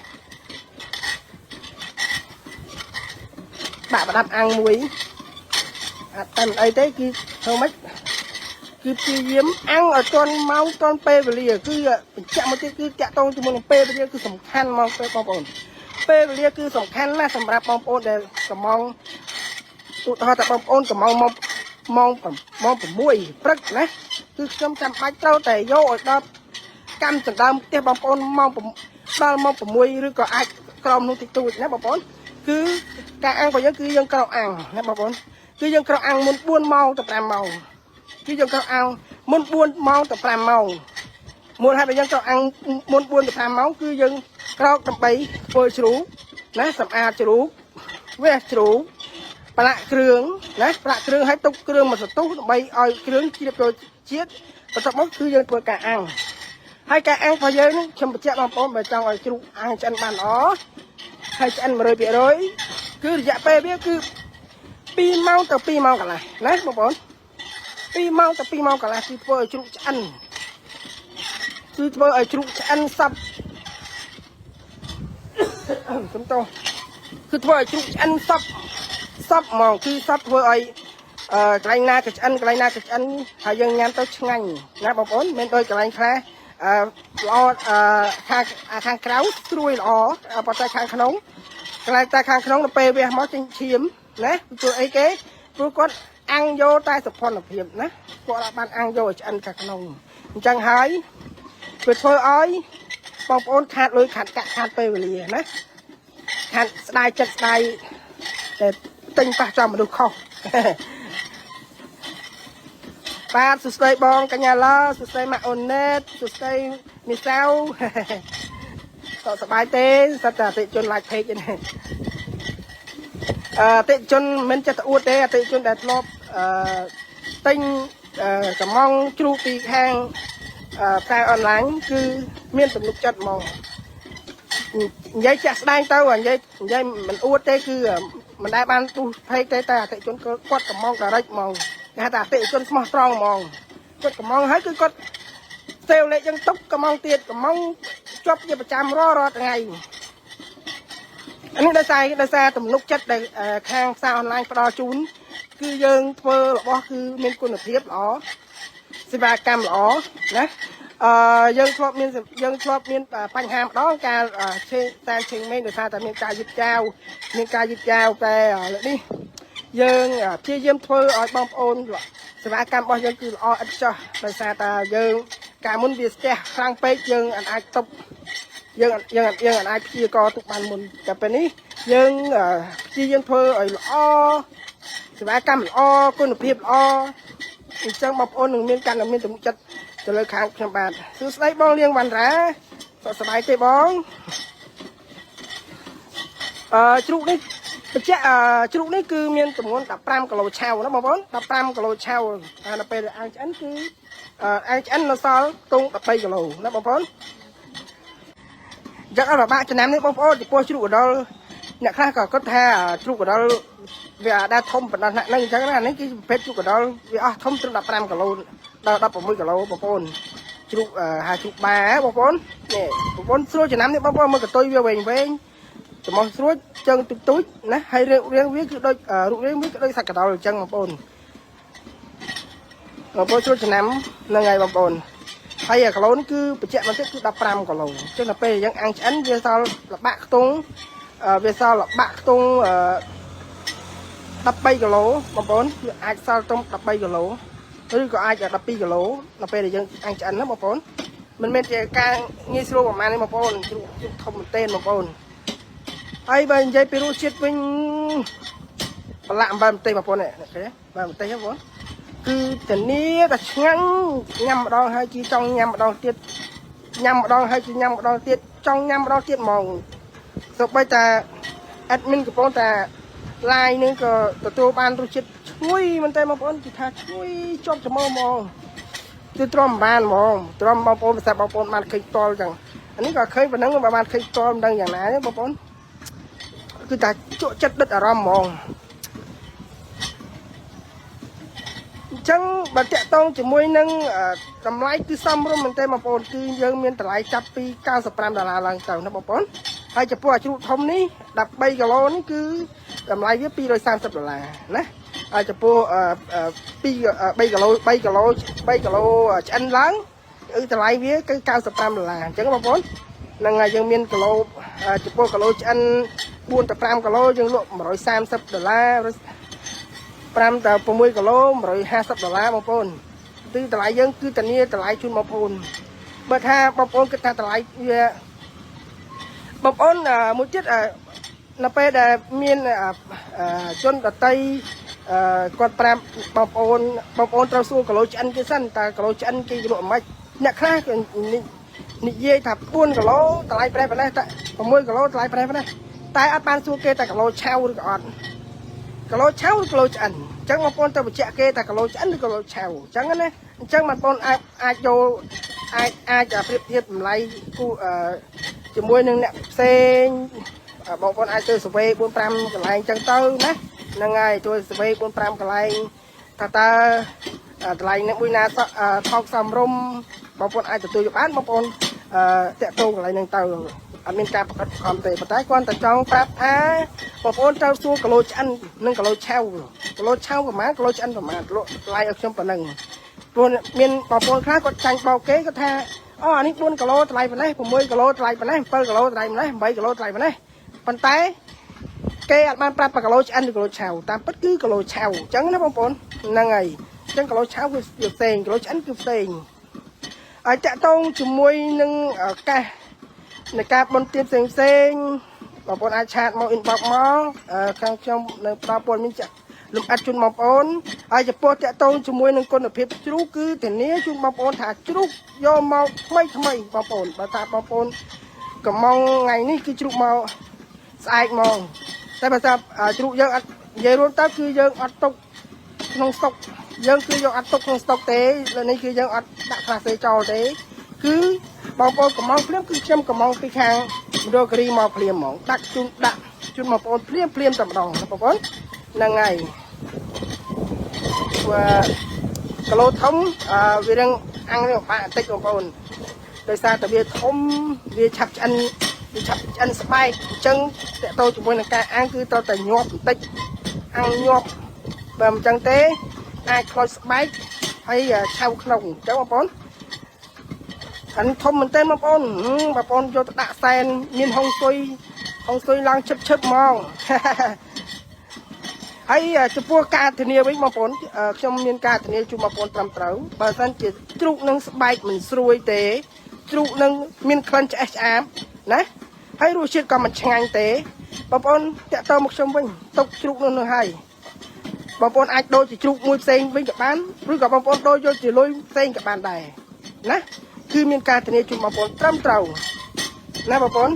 បាក់ប្រដាប់អាំងមួយអត់តែមិនអីទេគឺធ្វើម៉េចគឺព្យាយាមអាំងឲ្យទាន់ម៉ោងទាន់ពេលវេលាគឺបញ្ជាក់មកទៀតគឺតាក់ទងជាមួយនឹងពេលវេលាគឺសំខាន់ហ្មងពេលបងប្អូនពេលវេលាគឺសំខាន់ណាស់សម្រាប់បងប្អូនដែលកំងឧទាហរណ៍ថាបងប្អូនកំងមកម៉ោងម៉ោង6ព្រឹកណាគឺខ្ញុំចាំបាច់ត្រូវតែយកឲ្យដល់កម្មចណ្ដើមផ្ទះបងប្អូនម៉ោងដល់ម៉ោង6ឬក៏អាចក្រោមនោះតិចតួចណាបងប្អូនគឺការអាំងរបស់យើងគឺយើងក្រោកអាំងណាបងប្អូនគឺយើងក្រោកអាំងមុន4ម៉ោងទៅ5ម៉ោងគឺយើងក្រោកអាំងមុន4ម៉ោងទៅ5ម៉ោងមូលហេតុដែលយើងក្រោកអាំងមុន4ទៅ5ម៉ោងគឺយើងក្រោកដើម្បីធ្វើជ្រូកណាសម្អាតជ្រូកវះជ្រូកប្រឡាក់គ្រឿងណាប្រឡាក់គ្រឿងឲ្យទុកគ្រឿងមួយសន្ទុះដើម្បីឲ្យគ្រឿងជ្រាបចូលជាតិបន្ទាប់មកគឺយើងធ្វើការអាំងហើយការអាំងរបស់យើងនេះខ្ញុំបញ្ជាក់បងប្អូនបើចង់ឲ្យជ្រូកអាំងឆ្អិនបានល្អហើយឆ្អិន100%គឺរយៈពេលវាគឺ2ម៉ោងទៅ2ម៉ោងកន្លះណាបងប្អូន2ម៉ោងទៅ2ម៉ោងកន្លះគឺធ្វើឲ្យជ្រូកឆ្អិនគឺធ្វើឲ្យជ្រូកឆ្អិនសពសំទោសគឺធ្វើឲ្យជ្រូកឆ្អិនសពសពហ្មងគឺសពធ្វើឲ្យអឺកន្លែងណាក៏ឆ្អិនកន្លែងណាក៏ឆ្អិនហើយយើងញ៉ាំទៅឆ្ងាញ់ណាបងប្អូនមិនដូចកន្លែងខ្លះអឺល្អអឺខាងខាងក្រៅស្រួយល្អប៉ុន្តែខាងក្នុងកន្លែងតែខាងក្នុងដល់ពេលវះមកចេញឈាមណាព្រោះអីគេព្រោះគាត់អាំងយកតែសុភនភាពណាគាត់អត់បានអាំងយកឲ្យឆ្អិនខាងក្នុងអញ្ចឹងហើយវាធ្វើឲ្យបងប្អូនខាតលុយខាតកាក់ខាតពេលវេលាណាខាតស្ដាយចិត្តស្ដាយតែទិញប៉ះចំមនុស្សខុស បាទសួស្តីបងកញ្ញាឡាសួស្តីម៉ាក់អូនណេតសួស្តីមីសាវ សុខសប្បាយទេសត្វតែអតិជន like page នេះអតិជនមិនចេះតែអួតទេអតិជនដែលធ្លាប់អឺទិញអឺកំងជ្រូកពីខាងអឺផ្សាយអនឡាញគឺមានទំនុកចិត្តហ្មងនិយាយចាក់ស្ដែងទៅនិយាយនិយាយមិនអួតទេគឺមិនដែលបានទូ page ទេតែអតិជនគាត់កំង direct ហ្មងគេហៅថាអតិជនស្មោះត្រង់ហ្មងគាត់កំងហើយគឺគាត់ save លេខយើងទុកកំងទៀតកំងជាប់ជាប្រចាំរាល់រាល់ថ្ងៃអានេះដោយសារដោយសារទំនុកចិត្តដែលខាងផ្សារអនឡាញផ្ដល់ជូនគឺយើងធ្វើរបស់គឺមានគុណភាពល្អសេវាកម្មល្អណាអឺយើងធ្លាប់មានយើងធ្លាប់មានបញ្ហាម្ដងការឆេតាមឆេងមេងដោយសារតែមានការយឺតយ៉ាវមានការយឺតយ៉ាវតែលើកនេះយើងព្យាយាមធ្វើឲ្យបងប្អូនសេវាកម្មរបស់យើងគឺល្អឥតខ្ចោះដោយសារតែយើងកាលមុនវាស្ទះខ្លាំងពេកយើងអាចទប់យើងយើងយើងអាចព្យាករទុកបានមុនតែពេលនេះយើងព្យាយាមធ្វើឲ្យល្អសេវាកម្មល្អគុណភាពល្អអញ្ចឹងបងប្អូននឹងមានកាន់តែមានទំនុកចិត្តទៅលើខាងខ្ញុំបាទសួស្តីបងលៀងវណ្ណរាសុខសប្បាយទេបងអឺជ្រូកនេះបញ្ជាក់អឺជ្រូកនេះគឺមានទម្ងន់15គីឡូឆៅណាបងប្អូន15គីឡូឆៅហើយដល់ពេលអាំងឆ្អិនគឺអាំងឆ្អិននៅសល់ខ្ទង់13គីឡូណាបងប្អូនអញ្ចឹងអត់ពិបាកចំណាំនេះបងប្អូនចំពោះជ្រូកកដុលអ្នកខ្លះក៏គិតថាជ្រូកកដុលវាអាចដែរធំប៉ុណ្ណោះហ្នឹងអញ្ចឹងណានេះគឺប្រភេទជ្រូកកដុលវាអស់ធំត្រឹម15គីឡូដល់16គីឡូបងប្អូនជ្រូកហៅជ្រូកបាបងប្អូននេះបងប្អូនស្រួលចំណាំនេះបងប្អូនមើលកតុយវាវែងវែងច្រមុះស្រួចជើងទូចទូចណាហើយរាងរាងវាគឺដូចរូបរាងវាគឺដូចសាច់កដុលអញ្ចឹងបងប្អូនបងប្អូនស្រួលចំណាំហ្នឹងហើយបងប្អូនហើយអាគីឡូនេះគឺបញ្ជាក់បន្តិចគឺ15គីឡូអញ្ចឹងដល់ពេលយើងអាំងឆ្អិនវាសល់លបាក់ខ្ទង់វាសល់លបាក់ខ្ទង់13គីឡូបងប្អូនវាអាចសល់ត្រឹម13គីឡូឬក៏អាច12គីឡូដល់ពេលដែលយើងអាំងឆ្អិនណាបងប្អូនមិនមែនជាការងាយស្រួលប្រហែលទេបងប្អូនជ្រូកជ្រូកធំមែនទែនបងប្អូនហើយបើនិយាយពីរសជាតិវិញប្រឡាក់អំបិលម្ទេសបងប្អូននេះឃើញទេបាទម្ទេសហ្នឹងបងប្អូនគឺធានាតែឆ្ងាញ់ញ៉ាំម្ដងហើយជីចង់ញ៉ាំម្ដងទៀតញ៉ាំម្ដងហើយជីញ៉ាំម្ដងទៀតចង់ញ៉ាំម្ដងទៀតហ្មងសូម្បីតែ admin កំពុងតែ live នឹងក៏ទទួលបានរសជាតិឈ្ងុយមែនតើបងប្អូនគឺថាឈ្ងុយជាប់ច្មោះហ្មងគឺទ្រាំមិនបានហ្មងទ្រាំបងប្អូនភាសាបងប្អូនបានឃើញតល់ចឹងអានេះក៏ឃើញប៉ុណ្ណឹងបើបានឃើញតល់មិនដឹងយ៉ាងណាទេបងប្អូនគឺថាជក់ចិត្តដិតអារម្មណ៍ហ្មងអញ្ចឹងបើតាក់ទងជាមួយនឹងតម្លៃគឺសមរម្យមែនទេបងប្អូនគឺយើងមានតម្លៃចាប់ពី95ដុល្លារឡើងទៅណាបងប្អូនហើយចំពោះអាជ្រូកធំនេះ13គីឡូនេះគឺតម្លៃវា230ដុល្លារណាហើយចំពោះ2 3គីឡូ3គីឡូ3គីឡូឆ្អិនឡើងគឺតម្លៃវាគឺ95ដុល្លារអញ្ចឹងបងប្អូនហ្នឹងហើយយើងមានគីឡូចំពោះគីឡូឆ្អិន4ទៅ5គីឡូយើងលក់130ដុល្លារ5ទៅ6គីឡូ150ដុល្លារបងប្អូនគឺតម្លៃយើងគឺធានាតម្លៃជូនបងប្អូនបើថាបងប្អូនគិតថាតម្លៃវាបងប្អូនមួយទៀតនៅពេលដែលមានជនដតីគាត់ប្រាប់បងប្អូនបងប្អូនត្រូវសួរគីឡូឆ្អិនគេសិនតើគីឡូឆ្អិនគេលក់មិនអ្នកខ្លះគេនិយាយថា4គីឡូតម្លៃប្រេះប៉ុណ្ណេះតែ6គីឡូតម្លៃប្រេះប៉ុណ្ណេះតែអត់បានសួរគេតែគីឡូឆៅឬក៏អត់គីឡូឆៅឬគីឡូឆ្អិនអញ្ចឹងបងប្អូនទៅបញ្ជាក់គេតែគីឡូឆ្អិនឬគីឡូឆៅអញ្ចឹងណាអញ្ចឹងបងប្អូនអាចអាចយកអាចអាចប្រៀបធៀបតម្លៃគូជាមួយនឹងអ្នកផ្សេងបងប្អូនអាចទៅsurvey 4 5កន្លែងអញ្ចឹងទៅណាហ្នឹងហើយជួយ survey 4 5កន្លែងថាតើតម្លៃនេះមួយណាថោកសមរម្យបងប្អូនអាចទទួលយកបានបងប្អូនតាក់ទងកន្លែងហ្នឹងទៅអត់មានការប្រកាសខំទេប៉ុន្តែគ្រាន់តែចង់ប្រាប់ថាបងប្អូនត្រូវសួរគីឡូឆ្អិននិងគីឡូឆៅគីឡូឆៅប្រហែលគីឡូឆ្អិនប្រហែលលក់ថ្លៃឲ្យខ្ញុំប៉ុណ្ណឹងព្រោះមានបងប្អូនខ្លះគាត់ចាញ់បោកគេគាត់ថាអូអានេះ4គីឡូថ្លៃប៉ុណ្ណេះ6គីឡូថ្លៃប៉ុណ្ណេះ7គីឡូថ្លៃប៉ុណ្ណេះ8គីឡូថ្លៃប៉ុណ្ណេះប៉ុន្តែគេអត់បានប្រាប់គីឡូឆ្អិនឬគីឡូឆៅតាមពិតគឺគីឡូឆៅអញ្ចឹងណាបងប្អូនហ្នឹងហើយអញ្ចឹងគីឡូឆៅគឺវាផ្សេងគីឡូឆ្អិនគឺផ្សេងហើយតាក់ទងជាមួយនឹងឱកាសនៃការបន់ទៀនផ្សេងផ្សេងបងប្អូនអាច chat មក inbox មកខាងខ្ញុំនៅផ្ដល់ព័ត៌មានចាក់ លំអិតជូនបងប្អូនហើយចំពោះតាក់ទងជាមួយនឹងគុណភាពជ្រូកគឺធានាជូនបងប្អូនថាជ្រូកយកមកថ្មីថ្មីបងប្អូនបើថាបងប្អូនកំងថ្ងៃនេះគឺជ្រូកមកស្អែកហ្មងតែបើថាជ្រូកយើងអត់និយាយរួមទៅគឺយើងអត់ទុកក្នុងស្តុកយើងគឺយកអត់ទុកក្នុងស្តុកទេលើនេះគឺយើងអត់ដាក់ក្លាសេចោលទេគឺបងប្អូនកំងភ្លាមគឺខ្ញុំកំងពីខាងមណ្ឌលគិរីមកភ្លាមហ្មងដាក់ជូនដាក់ជូនបងប្អូនភ្លាមភ្លាមតែម្ដងណាបងប្អូនហ្នឹងហើយ ព្រោះគីឡូធំអឺវារឿងអាំងនេះពិបាកបន្តិចបងប្អូនដោយសារតែវាធំវាឆាប់ឆ្អិនវាឆាប់ឆ្អិនស្បែកអញ្ចឹងតកតទៅជាមួយនឹងការអាំងគឺត្រូវតែញាប់បន្តិចអាំងញាប់បើមិនអញ្ចឹងទេអាចខ្លោចស្បែកហើយឆៅក្នុងអញ្ចឹងបងប្អូនអានេះធំមែនទែនបងប្អូនបងប្អូនយកទៅដាក់សែនមានហុងស៊ុយហុងស៊ុយឡើងឈឹបឈឹបហ្មង ហើយចំពោះការធានាវិញបងប្អូនខ្ញុំមានការធានាជូនបងប្អូនត្រឹមត្រូវបើសិនជាជ្រូកនឹងស្បែកមិនស្រួយទេជ្រូកនឹងមានក្លិនឆ្អេះឆ្អាបណាហើយរសជាតិក៏មិនឆ្ងាញ់ទេបងប្អូនតាក់ទងមកខ្ញុំវិញទុកជ្រូកនោះនោះហើយបងប្អូនអាចដូរជាជ្រូកមួយផ្សេងវិញក៏បានឬក៏បងប្អូនដូរយកជាលុយផ្សេងក៏បានដែរណាគឺមានការធានាជូនបងប្អូនត្រឹមត្រូវណាបងប្អូន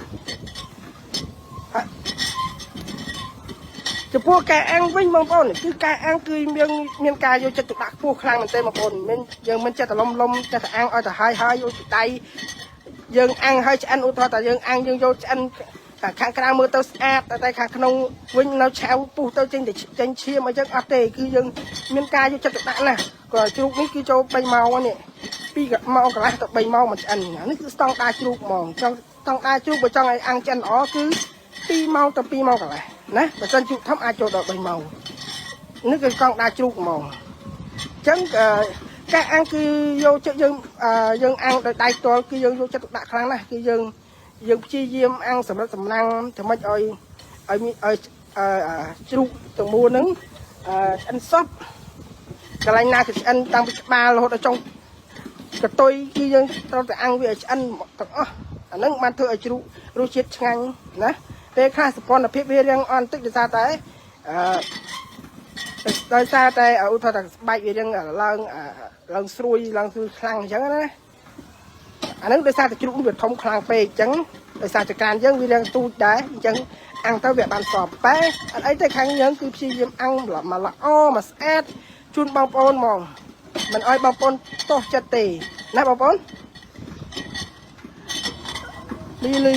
ចំពោះការអាំងវិញបងប្អូនគឺការអាំងគឺយើងមានការយកចិត្តទុកដាក់ខ្ពស់ខ្លាំងមែនទែនបងប្អូនមិនយើងមិនចិត្តតែលំលំចិត្តតែអាំងឲ្យតែហើយហើយយកដៃយើងអាំងហើយឆ្អិនឧទាហរណ៍តែយើងអាំងយើងយកឆ្អិនខាងក្រៅមើលទៅស្អាតតែខាងក្នុងវិញនៅឆៅពុះទៅចេញតែចេញឈាមអីចឹងអត់ទេគឺយើងមានការយកចិត្តទុកដាក់ណាស់ក៏ជ្រូកនេះគឺចូល3ម៉ោងនេះ2ម៉ោងកន្លះទៅ3ម៉ោងមកឆ្អិននេះគឺស្តង់ដារជ្រូកហ្មងចង់ស្តង់ដារជ្រូកបើចង់ឲ្យអាំងឆ្អិនល្អគឺ2ម៉ោងទៅ2ម៉ោងកន្លះណាបើសិនជ្រូកធំអាចចូលដល់3ម៉ោងនេះគឺកង់ដារជ្រូកហ្មងអញ្ចឹងការអាំងគឺយកចិត្តយើងយើងអាំងដោយដៃផ្ទាល់គឺយើងយកចិត្តទុកដាក់ខ្លាំងណាស់គឺយើងយើងព្យាយាមអាំងសម្រិតសម្រាំងធ្វើម៉េចឲ្យឲ្យឲ្យជ្រូកទាំងមូលហ្នឹងឆ្អិនសពកន្លែងណាគឺឆ្អិនតាំងពីក្បាលរហូតដល់ចុងកតុយគឺយើងត្រូវតែអាំងវាឲ្យឆ្អិនទាំងអស់អាហ្នឹងបានធ្វើឲ្យជ្រូករសជាតិឆ្ងាញ់ណាពេលខ្លះសពន្ធភាពវារៀងអន់តិចដោយសារតែអឺដោយសារតែឧទាហរណ៍ថាស្បែកវារៀងឡើងឡើងស្រួយឡើងស្រួយខ្លាំងអញ្ចឹងណាអាហ្នឹងដោយសារតែជ្រូកវាធំខ្លាំងពេកអញ្ចឹងដោយសារចក្រានយើងវារៀងទូចដែរអញ្ចឹងអាំងទៅវាបានសពតែអត់អីទេខាងយើងគឺព្យាយាមអាំងមកល្អមកស្អាតជូនបងប្អូនហ្មងមិនអោយបងប្អូនទោសចិត្តទេណាបងប្អូនលីលី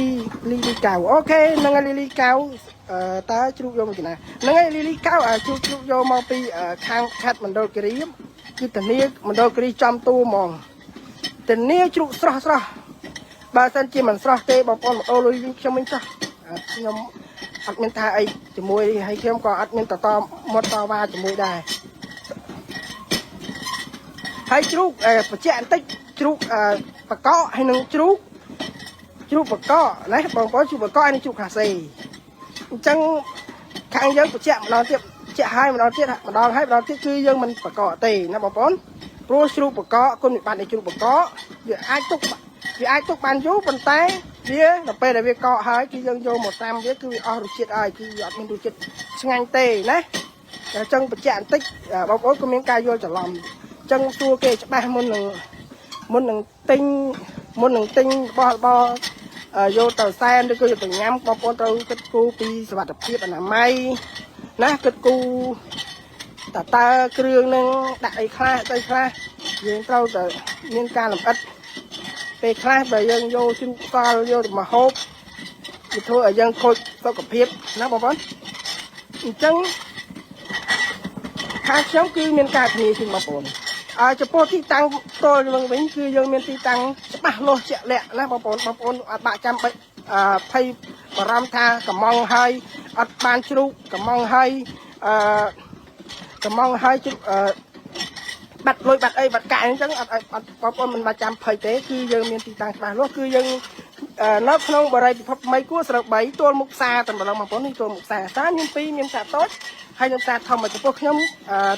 លីលីកៅ OK ហ្នឹងហើយលីលីកៅអឺតើជ្រូកយកមកពីណាហ្នឹងហើយលីលីកៅជ្រូកជ្រូកយកមកពីខាងខេត្តមណ្ឌលគិរីគឺធានាមណ្ឌលគិរីចំតួហ្មងធានាជ្រូកស្រស់ស្រស់បើសិនជាមិនស្រស់ទេបងប្អូនមកដូរលុយវិញខ្ញុំវិញចោះខ្ញុំអត់មានថាអីជាមួយហើយខ្ញុំក៏អត់មានតតមាត់តវ៉ាជាមួយដែរហើយជ្រូកបញ្ជាក់បន្តិចជ្រូកបកកហើយនឹងជ្រូកជ្រូកបកកណាបងប្អូនជ្រូកបកកហើយនឹងជ្រូកខាសេអញ្ចឹងខាងយើងបញ្ជាក់ម្ដងទៀតបញ្ជាក់ឲ្យម្ដងទៀតម្ដងហើយម្ដងទៀតគឺយើងមិនបកកទេណាបងប្អូនព្រោះជ្រូកបកកគុណវិបត្តិនៃជ្រូកបកកវាអាចទុកវាអាចទុកបានយូរប៉ុន្តែវាដល់ពេលដែលវាកកហើយគឺយើងយកមកតាមវាគឺវាអស់រសជាតិហើយគឺវាអត់មានរសជាតិឆ្ងាញ់ទេណាអញ្ចឹងបញ្ជាក់បន្តិចបងប្អូនក៏មានការយល់ច្រឡំអញ្ចឹងសួរគេច្បាស់មុននឹងមុននឹងទិញមុននឹងទិញរបស់របរយកទៅសែនឬក៏យកទៅញ៉ាំបងប្អូនត្រូវគិតគូរពីសុវត្ថិភាពអនាម័យណាគិតគូរតើតើគ្រឿងនឹងដាក់អីខ្លះស្អីខ្លះយើងត្រូវតែមានការលម្អិតពេលខ្លះបើយើងយកជ្រូកសល់យកទៅមកហូបវាធ្វើឲ្យយើងខូចសុខភាពណាបងប្អូនអញ្ចឹងខាងខ្ញុំគឺមានការធានាជូនបងប្អូនអើចំពោះទីតាំងផ្ទាល់យើងវិញគឺយើងមានទីតាំងច្បាស់លាស់ជាក់លាក់ណាបងប្អូនបងប្អូនអត់បាក់ចាំបាច់អឺភ័យបារម្ភថាកំងហើយអត់បានជ្រូកកំងហើយអឺកំងហើយជ្រូកអឺបាត់លុយបាត់អីបាត់កាក់អញ្ចឹងអត់អត់បងប្អូនមិនបាច់ចាំភ័យទេគឺយើងមានទីតាំងច្បាស់លាស់គឺយើងនៅក្នុងបរិយាពិភពថ្មីគួរស្រូវ3ទល់មុខផ្សារតែម្ដងបងប្អូននេះទល់មុខផ្សារផ្សារមាន2មានផ្សារតូចហើយនឹងផ្សារធំចំពោះខ្ញុំ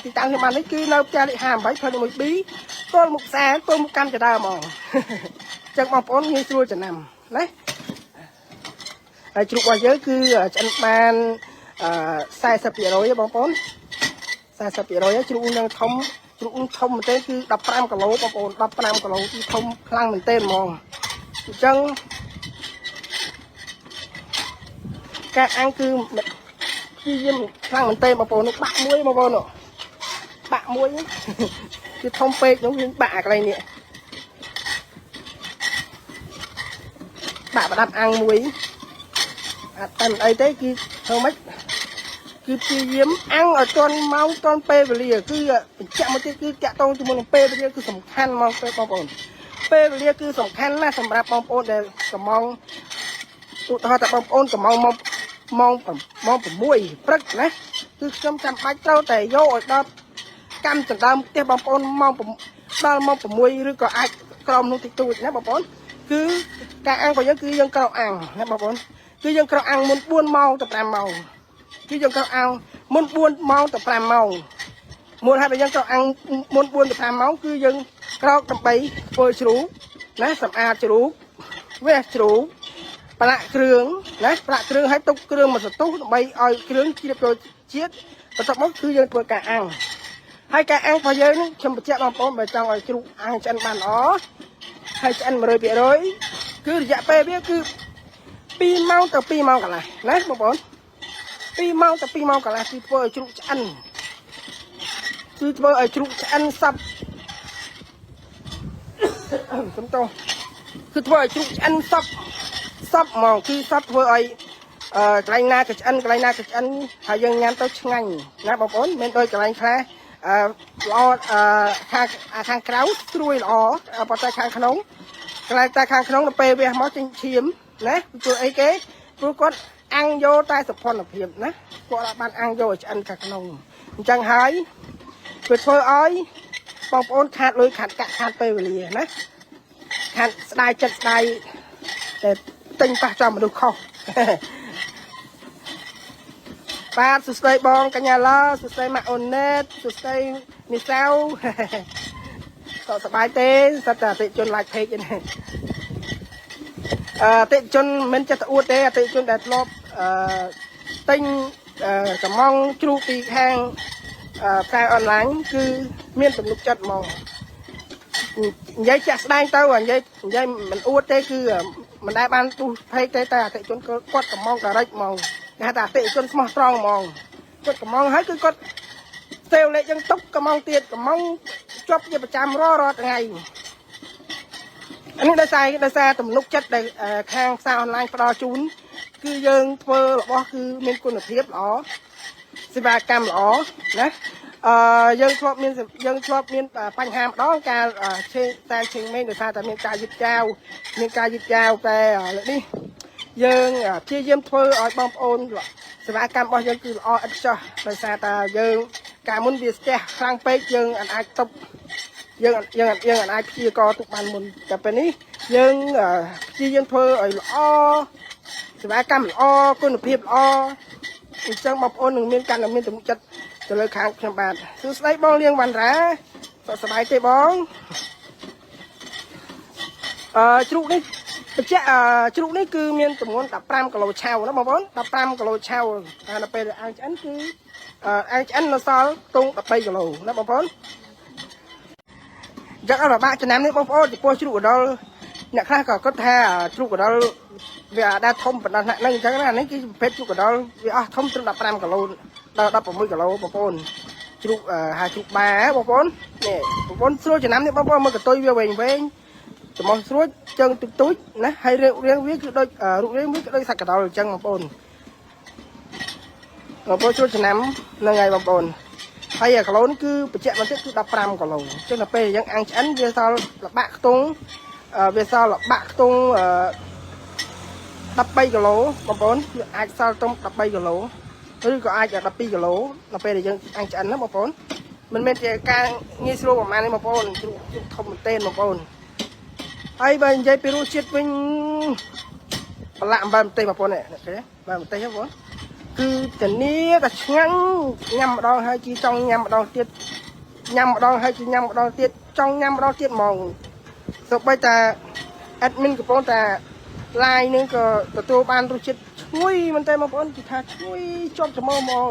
ទីតាំងខ្ញុំបាននេះគឺនៅផ្ទះលេខ58ផ្លូវ 1B ទល់មុខផ្សារទល់មុខកម្មចដើហ្មងអញ្ចឹងបងប្អូនងាយស្រួលចំណាំណាហើយជ្រូករបស់យើងគឺឆ្អិនបាន40%ទេបងប្អូន។ 40%ហើយជ្រូកនឹងធំជ្រូកនឹងធំមែនទេគឺ15គីឡូបងប្អូន15គីឡូគឺធំខ្លាំងមែនទេហ្មងអញ្ចឹងការអាំងគឺព្យាយាមខ្លាំងមែនទេបងប្អូននោះបាក់មួយបងប្អូននោះបាក់មួយគឺធំពេកនោះយើងបាក់អាកន្លែងនេះបាក់ប្រដាប់អាំងមួយអត់តែមិនអីទេគឺធ្វើម៉េចគឺព្យាយាមអាំងឲ្យទាន់ម៉ោងទាន់ពេលវេលាគឺបញ្ជាក់មកទៀតគឺតាក់ទងជាមួយនឹងពេលវេលាគឺសំខាន់ហ្មងពេលបងប្អូនពេលវេលាគឺសំខាន់ណាស់សម្រាប់បងប្អូនដែលកំងឧទាហរណ៍ថាបងប្អូនកំងមកម៉ោងម៉ោង6ព្រឹកណាគឺខ្ញុំចាំបាច់ត្រូវតែយកឲ្យដល់កម្មចណ្ដើមផ្ទះបងប្អូនម៉ោងដល់ម៉ោង6ឬក៏អាចក្រោមនោះតិចតួចណាបងប្អូនគឺការអាំងរបស់យើងគឺយើងក្រោកអាំងណាបងប្អូនគឺយើងក្រោកអាំងមុន4ម៉ោងទៅ5ម៉ោងគឺយើងក្រោកអាំងមុន4ម៉ោងទៅ5ម៉ោងមូលហេតុដែលយើងក្រោកអាំងមុន4ទៅ5ម៉ោងគឺយើងក្រោកដើម្បីធ្វើជ្រូកណាសម្អាតជ្រូកវះជ្រូកប្រឡាក់គ្រឿងណាប្រឡាក់គ្រឿងឲ្យទុកគ្រឿងមួយសន្ទុះដើម្បីឲ្យគ្រឿងជ្រាបចូលជាតិបន្ទាប់មកគឺយើងធ្វើការអាំងហើយការអាំងរបស់យើងនេះខ្ញុំបញ្ជាក់បងប្អូនបើចង់ឲ្យជ្រូកអាំងឆ្អិនបានល្អហើយឆ្អិន100%គឺរយៈពេលវាគឺ2ម៉ោងទៅ2ម៉ោងកន្លះណាបងប្អូន2ម៉ោងទៅ2ម៉ោងកន្លះគឺធ្វើឲ្យជ្រូកឆ្អិនគឺធ្វើឲ្យជ្រូកឆ្អិនសັບសំទោសគឺធ្វើឲ្យជ្រូកឆ្អិនសັບសັບហ្មងគឺសັບធ្វើឲ្យកន្លែងណាក៏ឆ្អិនកន្លែងណាក៏ឆ្អិនហើយយើងញ៉ាំទៅឆ្ងាញ់ណាបងប្អូនមិនដូចកន្លែងខ្លះអឺល្អអឺខាងខាងក្រៅស្រួយល្អប៉ុន្តែខាងក្នុងកន្លែងតែខាងក្នុងទៅពេលវះមកចេញឈាមណាព្រោះអីគេព្រោះគាត់អាំងយកតែសុភនភាពណាគាត់អត់បានអាំងយកឲ្យឆ្អិនខាងក្នុងអញ្ចឹងហើយវាធ្វើឲ្យបងប្អូនខាតលុយខាតកាក់ខាតពេលវេលាណាខាតស្ដាយចិត្តស្ដាយតែទិញប៉ះចំមនុស្សខុសបាទសួស្តីបងកញ្ញាឡាសួស្តីម៉ាក់អូនណេតសួស្តីមីសាវតសប្បាយទេសត្វតែអតិជន like page នេះអតិជនមិនចេះតែអួតទេអតិជនដែលធ្លាប់អឺទិញកំងជ្រូកពីខាងផ្សាយអនឡាញគឺមានទំនុកចិត្តហ្មងនិយាយចាក់ស្ដែងទៅនិយាយនិយាយមិនអួតទេគឺមិនដែលបានទូ page ទេតែអតិជនគាត់កំង direct ហ្មងគេហៅថាអតិជនស្មោះត្រង់ហ្មងគាត់កំងហើយគឺគាត់សេវលេខយើងទុកកំងទៀតកំងជាប់ជាប្រចាំរាល់រាល់ថ្ងៃអានេះដោយសារទំនុកចិត្តដែលខាងផ្សារអនឡាញផ្ដល់ជូនគឺយើងធ្វើរបស់គឺមានគុណភាពល្អសេវាកម្មល្អណាអឺយើងធ្លាប់មានយើងធ្លាប់មានបញ្ហាម្ដងការឆេតែឆេងមេងដោយសារតែមានការយឺតយ៉ាវមានការយឺតយ៉ាវតែលើកនេះយើងព្យាយាមធ្វើឲ្យបងប្អូនសេវាកម្មរបស់យើងគឺល្អឥតខ្ចោះដោយសារតែយើងកាលមុនវាស្ទះខ្លាំងពេកយើងអាចទប់យើងយើងយើងអាចព្យាករទុកបានមុនតែពេលនេះយើងព្យាយាមធ្វើឲ្យល្អសេវាកម្មល្អគុណភាពល្អអញ្ចឹងបងប្អូននឹងមានកាន់តែមានទំនុកចិត្តទៅលើខាងខ្ញុំបាទសួស្តីបងលៀងវណ្ណរាសុខសប្បាយទេបងអឺជ្រូកនេះបញ្ជាក់ជ្រូកនេះគឺមានទម្ងន់15គីឡូឆៅណាបងប្អូន15គីឡូឆៅតែដល់ពេលអាំងឆ្អិនគឺអាំងឆ្អិននៅសល់ខ្ទង់13គីឡូណាបងប្អូនអញ្ចឹងអត់ពិបាកចំណាំនេះបងប្អូនចំពោះជ្រូកកដុលអ្នកខ្លះក៏គិតថាជ្រូកកដុលវាអាចដែរធំប៉ុណ្ណោះហ្នឹងអញ្ចឹងណានេះគឺប្រភេទជ្រូកកដុលវាអស់ធំត្រឹម15គីឡូដល់16គីឡូបងប្អូនជ្រូកហៅជ្រូកបាបងប្អូននេះបងប្អូនស្រួលចំណាំនេះបងប្អូនមើលកតុយវាវែងវែងច្រមុះស្រួចជើងទូចទូចណាហើយរាងរាងវាគឺដូចរូបរាងវាគឺដូចសាច់កដុលអញ្ចឹងបងប្អូនបងប្អូនស្រួលចំណាំហ្នឹងហើយបងប្អូនហើយគីឡូនេះគឺបញ្ជាក់បន្តិចគឺ15គីឡូអញ្ចឹងដល់ពេលយើងអាំងឆ្អិនវាសល់លបាក់ខ្ទង់វាសល់លបាក់ខ្ទង់13គីឡូបងប្អូនវាអាចសល់ត្រឹម13គីឡូឬក៏អាច12គីឡូដល់ពេលដែលយើងអាំងឆ្អិនណាបងប្អូនមិនមែនជាការងាយស្រួលប្រហែលទេបងប្អូនជ្រូកជ្រូកធំមែនទែនបងប្អូនហើយបើនិយាយពីរសជាតិវិញប្រឡាក់អំបិលម្ទេសបងប្អូននេះឃើញទេបាទម្ទេសបងប្អូនគឺធានាតែឆ្ងាញ់ញ៉ាំម្ដងហើយជីចង់ញ៉ាំម្ដងទៀតញ៉ាំម្ដងហើយជីញ៉ាំម្ដងទៀតចង់ញ៉ាំម្ដងទៀតហ្មងសូម្បីតែ admin កំពុងតែ live នឹងក៏ទទួលបានរសជាតិឈ្ងុយមែនតើបងប្អូនគឺថាឈ្ងុយជាប់ច្រមុះហ្មង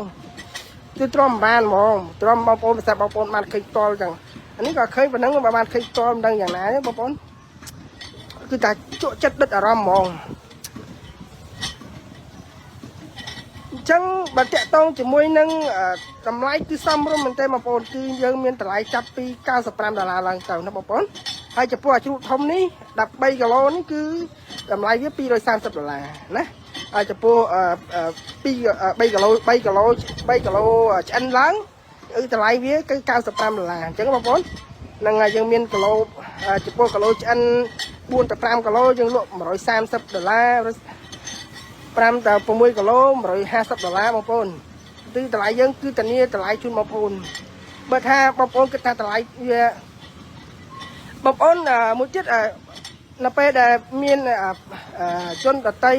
គឺទ្រាំមិនបានហ្មងទ្រាំបងប្អូនភាសាបងប្អូនបានឃើញផ្ទាល់ចឹងអានេះក៏ឃើញប៉ុណ្ណឹងបើបានឃើញផ្ទាល់មិនដឹងយ៉ាងណាទេបងប្អូនគឺតែជក់ចិត្តដិតអារម្មណ៍ហ្មងអញ្ចឹងបើតាក់ទងជាមួយនឹងតម្លៃគឺសមរម្យមែនទេបងប្អូនគឺយើងមានតម្លៃចាប់ពី95ដុល្លារឡើងទៅណាបងប្អូនហើយចំពោះអាជ្រូកធំនេះ13គីឡូនេះគឺតម្លៃវា230ដុល្លារណាហើយចំពោះ2 3គីឡូ3គីឡូ3គីឡូឆ្អិនឡើងគឺតម្លៃវាគឺ95ដុល្លារអញ្ចឹងបងប្អូនហ្នឹងហើយយើងមានគីឡូចំពោះគីឡូឆ្អិន4ទៅ5គីឡូយើងលក់130ដុល្លារ5ទៅ6គីឡូ150ដុល្លារបងប្អូនគឺតម្លៃយើងគឺធានាតម្លៃជូនបងប្អូនបើថាបងប្អូនគិតថាតម្លៃវាបងប្អូនមួយទៀតនៅពេលដែលមានជនដតី